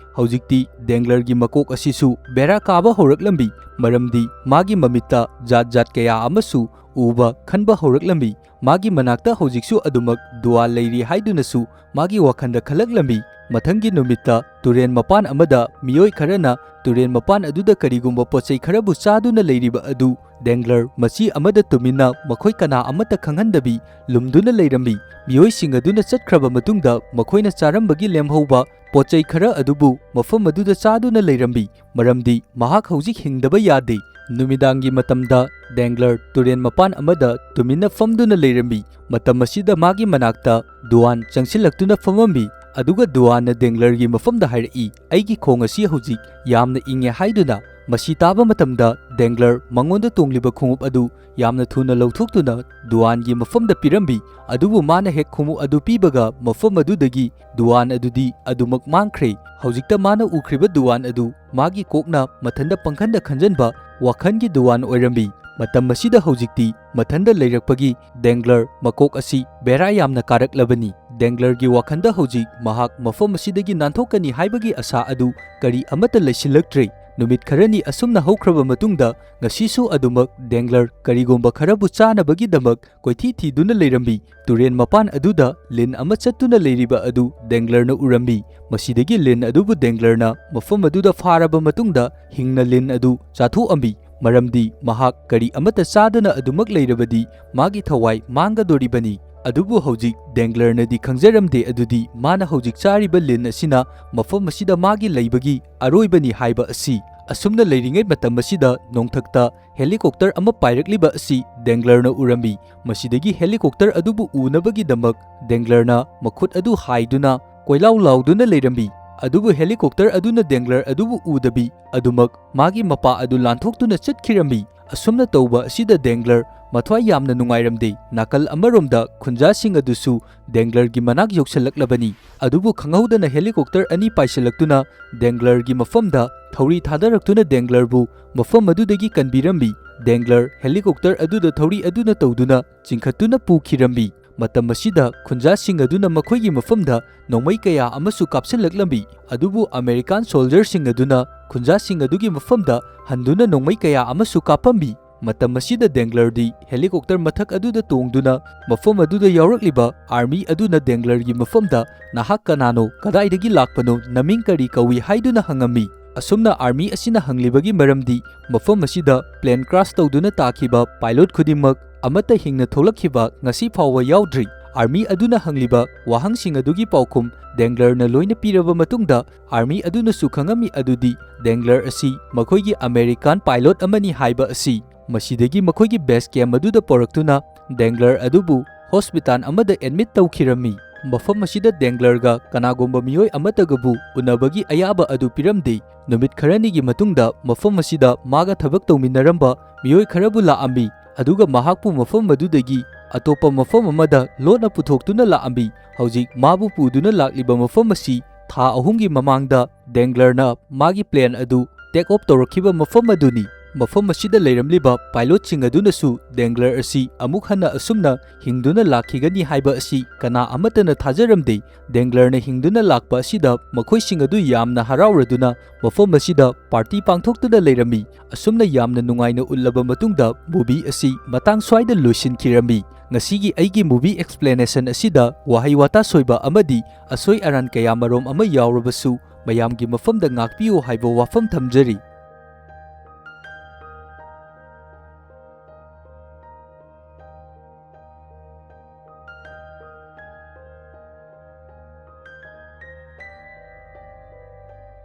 ꯍꯧꯖꯤꯛꯇꯤ ꯗꯦꯡꯒ꯭ꯂꯔꯒꯤ ꯃꯀꯣꯛ ꯑꯁꯤꯁꯨ ꯕꯦꯔꯥ ꯀꯥꯕ ꯍꯧꯔꯛꯂꯝꯃꯤ, ꯃꯔꯝꯗꯤ ꯃꯥꯒꯤ ꯃꯃꯤꯠꯇ ꯖꯥꯠ ꯖꯥꯠ ꯀꯌꯥ ꯑꯃꯁꯨ ꯎꯕ ꯈꯟꯕ ꯍꯧꯔꯛꯂꯝꯃꯤ꯫ ꯃꯥꯒꯤ ꯃꯅꯥꯛꯇ ꯍꯧꯖꯤꯛꯁꯨ ꯑꯗꯨꯃꯛ ꯗꯨꯋꯥꯟ ꯂꯩꯔꯤ ꯍꯥꯏꯗꯨꯅꯁꯨ ꯃꯥꯒꯤ ꯋꯥꯈꯜꯗ ꯈꯜꯂꯛꯂꯝꯃꯤ꯫ ꯃꯊꯪꯒꯤ ꯅꯨꯃꯤꯠꯇ ꯇꯨꯔꯦꯟ ꯃꯄꯥꯟ ꯑꯃꯗ ꯃꯤꯑꯣꯏ ꯈꯔꯅ ꯇꯨꯔꯦꯟ ꯃꯄꯥꯟ ꯑꯗꯨꯗ ꯀꯔꯤꯒꯨꯝꯕ ꯄꯣꯠꯆꯩ ꯈꯔꯕꯨ ꯆꯥꯗꯨꯅ ꯂꯩꯔꯤꯕ ꯑꯗꯨ ꯗꯦꯡꯒ꯭ꯂꯔ ꯃꯆꯤ ꯑꯃꯗ ꯇꯨꯃꯤꯟꯅ ꯃꯈꯣꯏ ꯀꯅꯥ ꯑꯃꯠꯇ ꯈꯪꯍꯟꯗꯕꯤ ꯂꯨꯝꯗꯨꯅ ꯂꯩꯔꯝꯃꯤ꯫ ꯃꯤꯑꯣꯏꯁꯤꯡ ꯑꯗꯨꯅ ꯆꯠꯈ꯭ꯔꯕ ꯃꯇꯨꯡꯗ ꯃꯈꯣꯏꯅ ꯆꯥꯔꯝꯕꯒꯤ ꯂꯦꯝꯍꯧꯕ ꯄꯣꯠꯆꯩ ꯈꯔ ꯑꯗꯨꯕꯨ ꯃꯐꯝ ꯑꯗꯨꯗ ꯆꯥꯗꯨꯅ ꯂꯩꯔꯝꯃꯤ, ꯃꯔꯝꯗꯤ ꯃꯍꯥꯛ ꯍꯧꯖꯤꯛ ꯍꯤꯡꯗꯕ ꯌꯥꯗꯦ꯫ ꯅꯨꯃꯤꯗꯥꯡꯒꯤ ꯃꯇꯝꯗ ꯗꯦꯡꯒ꯭ꯂꯔ ꯇꯨꯔꯦꯜ ꯃꯄꯥꯟ ꯑꯃꯗ ꯇꯨꯃꯤꯟꯅ ꯐꯝꯗꯨꯅ ꯂꯩꯔꯝꯃꯤ꯫ ꯃꯇꯝ ꯑꯁꯤꯗ ꯃꯥꯒꯤ ꯃꯅꯥꯛꯇ ꯗꯨꯋꯥꯟ ꯆꯪꯁꯤꯜꯂꯛꯇꯨꯅ ꯐꯝꯃꯝꯃꯤ, ꯑꯗꯨꯒ ꯗꯨꯋꯥꯟꯅ ꯗꯦꯡꯒ꯭ꯂꯔꯒꯤ ꯃꯐꯝꯗ ꯍꯥꯏꯔꯛꯏ, "ꯑꯩꯒꯤ ꯈꯣꯡ ꯑꯁꯤ ꯍꯧꯖꯤꯛ ꯌꯥꯝꯅ ꯏꯪꯉꯦ" ꯍꯥꯏꯗꯨꯅ꯫ ꯃꯁꯤ ꯇꯥꯕ ꯃꯇꯝꯗ ꯗꯦꯡꯒ꯭ꯂꯔ ꯃꯉꯣꯟꯗ ꯇꯣꯡꯂꯤꯕ ꯈꯣꯡꯎꯞ ꯑꯗꯨ ꯌꯥꯝꯅ ꯊꯨꯅ ꯂꯧꯊꯣꯛꯇꯨꯅ ꯗꯨꯋꯥꯟꯒꯤ ꯃꯐꯝꯗ ꯄꯤꯔꯝꯃꯤ꯫ ꯑꯗꯨꯕꯨ ꯃꯥꯅ ꯍꯦꯛ ꯈꯣꯡꯎꯞ ꯑꯗꯨ ꯄꯤꯕꯒ ꯃꯐꯝ ꯑꯗꯨꯗꯒꯤ ꯗꯨꯋꯥꯟ ꯑꯗꯨꯗꯤ ꯑꯗꯨꯃꯛ ꯃꯥꯡꯈ꯭ꯔꯦ꯫ ꯍꯧꯖꯤꯛꯇ ꯃꯥꯅ ꯎꯈ꯭ꯔꯤꯕ ꯗꯨꯋꯥꯟ ꯑꯗꯨ ꯃꯥꯒꯤ ꯀꯣꯛꯅ ꯃꯊꯟꯇ ꯄꯪꯈꯟꯗ ꯈꯟꯖꯟꯕ ꯋꯥꯈꯜꯒꯤ ꯗꯨꯋꯥꯟ ꯑꯣꯏꯔꯝꯃꯤ꯫ ꯃꯇꯝ ꯑꯁꯤꯗ ꯍꯧꯖꯤꯛꯇꯤ ꯃꯊꯟꯇ ꯂꯩꯔꯛꯄꯒꯤ ꯗꯦꯡꯒ꯭ꯂꯔ ꯃꯀꯣꯛ ꯑꯁꯤ ꯕꯦꯔꯥ ꯌꯥꯝꯅ ꯀꯥꯔꯛꯂꯕꯅꯤ꯫ ꯗꯦꯡꯒ꯭ꯂꯔꯒꯤ ꯋꯥꯈꯜꯗ ꯍꯧꯖꯤꯛ ꯃꯍꯥꯛ ꯃꯐꯝ ꯑꯁꯤꯗꯒꯤ ꯅꯥꯟꯊꯣꯛꯀꯅꯤ ꯍꯥꯏꯕꯒꯤ ꯑꯁꯥ ꯑꯗꯨ ꯀꯔꯤ ꯑꯃꯠꯇ ꯂꯩꯁꯤꯜꯂꯛꯇ꯭ꯔꯦ꯫ ꯅꯨꯃꯤꯠ ꯈꯔꯅꯤ ꯑꯁꯨꯝꯅ ꯍꯧꯈ꯭ꯔꯕ ꯃꯇꯨꯡꯗ ꯉꯁꯤꯁꯨ ꯑꯗꯨꯃꯛ ꯗꯦꯡꯒ꯭ꯂꯔ ꯀꯔꯤꯒꯨꯝꯕ ꯈꯔꯕꯨ ꯆꯥꯅꯕꯒꯤꯗꯃꯛ ꯀꯣꯏꯊꯤ ꯊꯤꯗꯨꯅ ꯂꯩꯔꯝꯃꯤ꯫ ꯇꯨꯔꯦꯜ ꯃꯄꯥꯟ ꯑꯗꯨꯗ ꯂꯤꯟ ꯑꯃ ꯆꯠꯇꯨꯅ ꯂꯩꯔꯤꯕ ꯑꯗꯨ ꯗꯦꯡꯒ꯭ꯂꯔꯅ ꯎꯔꯝꯃꯤ꯫ ꯃꯁꯤꯗꯒꯤ ꯂꯤꯟ ꯑꯗꯨꯕꯨ ꯗꯦꯡꯒ꯭ꯂꯔꯅ ꯃꯐꯝ ꯑꯗꯨꯗ ꯐꯥꯔꯕ ꯃꯇꯨꯡꯗ ꯍꯤꯡꯅ ꯂꯤꯟ ꯑꯗꯨ ꯆꯥꯊꯣꯛꯑꯝꯃꯤ, ꯃꯔꯝꯗꯤ ꯃꯍꯥꯛ ꯀꯔꯤ ꯑꯃꯠꯇ ꯆꯥꯗꯅ ꯑꯗꯨꯃꯛ ꯂꯩꯔꯕꯗꯤ ꯃꯥꯒꯤ ꯊꯋꯥꯏ ꯃꯥꯡꯒꯗꯣꯔꯤꯕꯅꯤ꯫ ꯑꯗꯨꯕꯨ ꯍꯧꯖꯤꯛ ꯗꯦꯡꯒ꯭ꯂꯔꯅꯗꯤ ꯈꯪꯖꯔꯝꯗꯦ ꯑꯗꯨꯗꯤ ꯃꯥꯅ ꯍꯧꯖꯤꯛ ꯆꯥꯔꯤꯕ ꯂꯤꯟ ꯑꯁꯤꯅ ꯃꯐꯝ ꯑꯁꯤꯗ ꯃꯥꯒꯤ ꯂꯩꯕꯒꯤ ꯑꯔꯣꯏꯕꯅꯤ ꯍꯥꯏꯕ ꯑꯁꯤ꯫ ꯑꯁꯨꯝꯅ ꯂꯩꯔꯤꯉꯩ ꯃꯇꯝ ꯑꯁꯤꯗ ꯅꯣꯡꯊꯛꯇ ꯍꯦꯂꯤꯀꯣꯞꯇꯔ ꯑꯃ ꯄꯥꯏꯔꯛꯂꯤꯕ ꯑꯁꯤ ꯗꯦꯡꯒ꯭ꯂꯔꯅ ꯎꯔꯝꯃꯤ꯫ ꯃꯁꯤꯗꯒꯤ ꯍꯦꯂꯤꯀꯣꯞꯇꯔ ꯑꯗꯨꯕꯨ ꯎꯅꯕꯒꯤꯗꯃꯛ ꯗꯦꯡꯒ꯭ꯂꯔꯅ ꯃꯈꯨꯠ ꯑꯗꯨ ꯍꯥꯏꯗꯨꯅ ꯀꯣꯏꯂꯥꯎ ꯂꯥꯎꯗꯨꯅ ꯂꯩꯔꯝꯃꯤ꯫ ꯑꯗꯨꯕꯨ ꯍꯦꯂꯤꯀꯣꯞꯇꯔ ꯑꯗꯨꯅ ꯗꯦꯡꯒ꯭ꯂꯔ ꯑꯗꯨꯕꯨ ꯎꯗꯕꯤ ꯑꯗꯨꯃꯛ ꯃꯥꯒꯤ ꯃꯄꯥ ꯑꯗꯨ ꯂꯥꯟꯊꯣꯛꯇꯨꯅ ꯆꯠꯈꯤꯔꯝꯃꯤ꯫ ꯑꯁꯨꯝꯅ ꯇꯧꯕ ꯑꯁꯤꯗ ꯗꯦꯡꯒ꯭ꯂꯔ ꯃꯊ꯭ꯋꯥꯏ ꯌꯥꯝꯅ ꯅꯨꯡꯉꯥꯏꯔꯝꯗꯦ꯫ ꯅꯥꯀꯜ ꯑꯃꯔꯣꯝꯗ ꯈꯨꯟꯖꯥꯁꯤꯡ ꯑꯗꯨꯁꯨ ꯗꯦꯡꯒ꯭ꯂꯔꯒꯤ ꯃꯅꯥꯛ ꯌꯧꯁꯤꯜꯂꯛꯂꯕꯅꯤ꯫ ꯑꯗꯨꯕꯨ ꯈꯪꯍꯧꯗꯅ ꯍꯦꯂꯤꯀꯣꯞꯇꯔ ꯑꯅꯤ ꯄꯥꯏꯁꯤꯜꯂꯛꯇꯨꯅ ꯗꯦꯡꯒ꯭ꯂꯔꯒꯤ ꯃꯐꯝꯗ ꯊꯧꯔꯤ ꯊꯥꯗꯔꯛꯇꯨꯅ ꯗꯦꯡꯒ꯭ꯂꯔꯕꯨ ꯃꯐꯝ ꯑꯗꯨꯗꯒꯤ ꯀꯟꯕꯤꯔꯝꯃꯤ꯫ ꯗꯦꯡꯒ꯭ꯂꯔ ꯍꯦꯂꯤꯀꯣꯞꯇꯔ ꯑꯗꯨꯗ ꯊꯧꯔꯤ ꯑꯗꯨꯅ ꯇꯧꯗꯨꯅ ꯆꯤꯡꯈꯠꯇꯨꯅ ꯄꯨꯈꯤꯔꯝꯃꯤ꯫ ꯃꯇꯝ ꯑꯁꯤꯗ ꯈꯨꯟꯖꯥꯁꯤꯡ ꯑꯗꯨꯅ ꯃꯈꯣꯏꯒꯤ ꯃꯐꯝꯗ ꯅꯣꯡꯃꯩ ꯀꯌꯥ ꯑꯃꯁꯨ ꯀꯥꯞꯁꯤꯜꯂꯛꯂꯝꯃꯤ꯫ ꯑꯗꯨꯕꯨ ꯑꯃꯦꯔꯤꯀꯥꯟ ꯁꯣꯜꯖꯔꯁꯤꯡ ꯑꯗꯨꯅ ꯈꯨꯟꯖꯥꯁꯤꯡ ꯑꯗꯨꯒꯤ ꯃꯐꯝꯗ ꯍꯟꯗꯨꯅ ꯅꯣꯡꯃꯩ ꯀꯌꯥ ꯑꯃꯁꯨ ꯀꯥꯞꯄꯝꯃꯤ꯫ ꯃꯇꯝ ꯑꯁꯤꯗ ꯗꯦꯡꯒ꯭ꯂꯔꯗꯤ ꯍꯦꯂꯤꯀꯣꯞꯇꯔ ꯃꯊꯛ ꯑꯗꯨꯗ ꯇꯣꯡꯗꯨꯅ ꯃꯐꯝ ꯑꯗꯨꯗ ꯌꯥꯎꯔꯛꯂꯤꯕ ꯑꯥꯔꯃꯤ ꯑꯗꯨꯅ ꯗꯦꯡꯒ꯭ꯂꯔꯒꯤ ꯃꯐꯝꯗ, "ꯅꯍꯥꯛ ꯀꯅꯥꯅꯣ? ꯀꯗꯥꯏꯗꯒꯤ ꯂꯥꯛꯄꯅꯣ? ꯅꯃꯤꯡ ꯀꯔꯤ ꯀꯧꯏ?" ꯍꯥꯏꯗꯨꯅ ꯍꯪꯉꯝꯃꯤ꯫ ꯑꯁꯨꯝꯅ ꯑꯥꯔꯃꯤ ꯑꯁꯤꯅ ꯍꯪꯂꯤꯕꯒꯤ ꯃꯔꯝꯗꯤ ꯃꯐꯝ ꯑꯁꯤꯗ ꯄ꯭ꯂꯦꯟ ꯀ꯭ꯔꯥꯁ ꯇꯧꯗꯨꯅ ꯇꯥꯈꯤꯕ ꯄꯥꯏꯂꯣꯠ ꯈꯨꯗꯤꯡꯃꯛ ꯑꯃꯠꯇ ꯍꯤꯡꯅ ꯊꯣꯛꯂꯛꯈꯤꯕ ꯉꯁꯤ ꯐꯥꯎꯕ ꯌꯥꯎꯗ꯭ꯔꯤ꯫ ꯑꯥꯔꯃꯤ ꯑꯗꯨꯅ ꯍꯪꯂꯤꯕ ꯋꯥꯍꯪꯁꯤꯡ ꯑꯗꯨꯒꯤ ꯄꯥꯎꯈꯨꯝ ꯗꯦꯡꯒ꯭ꯂꯔꯅ ꯂꯣꯏꯅ ꯄꯤꯔꯕ ꯃꯇꯨꯡꯗ, ꯑꯥꯔꯃꯤ ꯑꯗꯨꯅꯁꯨ ꯈꯪꯉꯝꯃꯤ ꯑꯗꯨꯗꯤ ꯗꯦꯡꯒ꯭ꯂꯔ ꯑꯁꯤ ꯃꯈꯣꯏꯒꯤ ꯑꯃꯦꯔꯤꯀꯥꯟ ꯄꯥꯏꯂꯣꯠ ꯑꯃꯅꯤ ꯍꯥꯏꯕ ꯑꯁꯤ꯫ ꯃꯁꯤꯗꯒꯤ ꯃꯈꯣꯏꯒꯤ ꯕꯦꯁ ꯀꯦꯝ ꯑꯗꯨꯗ ꯄꯣꯔꯛꯇꯨꯅ ꯗꯦꯡꯒ꯭ꯂꯔ ꯑꯗꯨꯕꯨ ꯍꯣꯁꯄꯤꯇꯥꯜ ꯑꯃꯗ ꯑꯦꯗꯃꯤꯠ ꯇꯧꯈꯤꯔꯝꯃꯤ꯫ ꯃꯐꯝ ꯑꯁꯤꯗ ꯗꯦꯡꯒ꯭ꯂꯔꯒ ꯀꯅꯥꯒꯨꯝꯕ ꯃꯤꯑꯣꯏ ꯑꯃꯠꯇꯒꯕꯨ ꯎꯅꯕꯒꯤ ꯑꯌꯥꯕ ꯑꯗꯨ ꯄꯤꯔꯝꯗꯦ꯫ ꯅꯨꯃꯤꯠ ꯈꯔꯅꯤꯒꯤ ꯃꯇꯨꯡꯗ ꯃꯐꯝ ꯑꯁꯤꯗ ꯃꯥꯒ ꯊꯕꯛ ꯇꯧꯃꯤꯟꯅꯔꯝꯕ ꯃꯤꯑꯣꯏ ꯈꯔꯕꯨ ꯂꯥꯛꯑꯝꯃꯤ, ꯑꯗꯨꯒ ꯃꯍꯥꯛꯄꯨ ꯃꯐꯝ ꯑꯗꯨꯗꯒꯤ ꯑꯇꯣꯞꯄ ꯃꯐꯝ ꯑꯃꯗ ꯂꯣꯠꯅ ꯄꯨꯊꯣꯛꯇꯨꯅ ꯂꯥꯛꯑꯝꯃꯤ꯫ ꯍꯧꯖꯤꯛ ꯃꯥꯕꯨ ꯄꯨꯗꯨꯅ ꯂꯥꯛꯂꯤꯕ ꯃꯐꯝ ꯑꯁꯤ ꯊꯥ ꯑꯍꯨꯝꯒꯤ ꯃꯃꯥꯡꯗ ꯗꯦꯡꯒ꯭ꯂꯔꯅ ꯃꯥꯒꯤ ꯄ꯭ꯂꯦꯟ ꯑꯗꯨ ꯇꯦꯛ ꯑꯣꯐ ꯇꯧꯔꯛꯈꯤꯕ ꯃꯐꯝ ꯑꯗꯨꯅꯤ꯫ ꯃꯐꯝ ꯑꯁꯤꯗ ꯂꯩꯔꯝꯂꯤꯕ ꯄꯥꯏꯂꯣꯠꯁꯤꯡ ꯑꯗꯨꯅꯁꯨ ꯗꯦꯡꯒ꯭ꯂꯔ ꯑꯁꯤ ꯑꯃꯨꯛ ꯍꯟꯅ ꯑꯁꯨꯝꯅ ꯍꯤꯡꯗꯨꯅ ꯂꯥꯛꯈꯤꯒꯅꯤ ꯍꯥꯏꯕ ꯑꯁꯤ ꯀꯅꯥ ꯑꯃꯠꯇꯅ ꯊꯥꯖꯔꯝꯗꯦ꯫ ꯗꯦꯡꯒ꯭ꯂꯔꯅ ꯍꯤꯡꯗꯨꯅ ꯂꯥꯛꯄ ꯑꯁꯤꯗ ꯃꯈꯣꯏꯁꯤꯡ ꯑꯗꯨ ꯌꯥꯝꯅ ꯍꯔꯥꯎꯔꯗꯨꯅ ꯃꯐꯝ ꯑꯁꯤꯗ ꯄꯥꯔꯇꯤ ꯄꯥꯡꯊꯣꯛꯇꯨꯅ ꯂꯩꯔꯝꯃꯤ꯫ ꯑꯁꯨꯝꯅ ꯌꯥꯝꯅ ꯅꯨꯡꯉꯥꯏꯅ ꯎꯠꯂꯕ ꯃꯇꯨꯡꯗ movie ꯑꯁꯤ ꯃꯇꯥꯡ ꯁ꯭ꯋꯥꯏꯗ ꯂꯣꯏꯁꯤꯟꯈꯤꯔꯝꯃꯤ꯫ ꯉꯁꯤꯒꯤ ꯑꯩꯒꯤ movie explanation ꯑꯁꯤꯗ ꯋꯥꯍꯩ ꯋꯥꯇꯥ ꯁꯣꯏꯕ ꯑꯃꯗꯤ ꯑꯁꯣꯏ ꯑꯔꯥꯟ ꯀꯌꯥ ꯃꯔꯣꯝ ꯑꯃ ꯌꯥꯎꯔꯕꯁꯨ ꯃꯌꯥꯝꯒꯤ ꯃꯐꯝꯗ ꯉꯥꯛꯄꯤꯌꯨ ꯍꯥꯏꯕ ꯋꯥꯐꯝ ꯊꯝꯖꯔꯤ꯫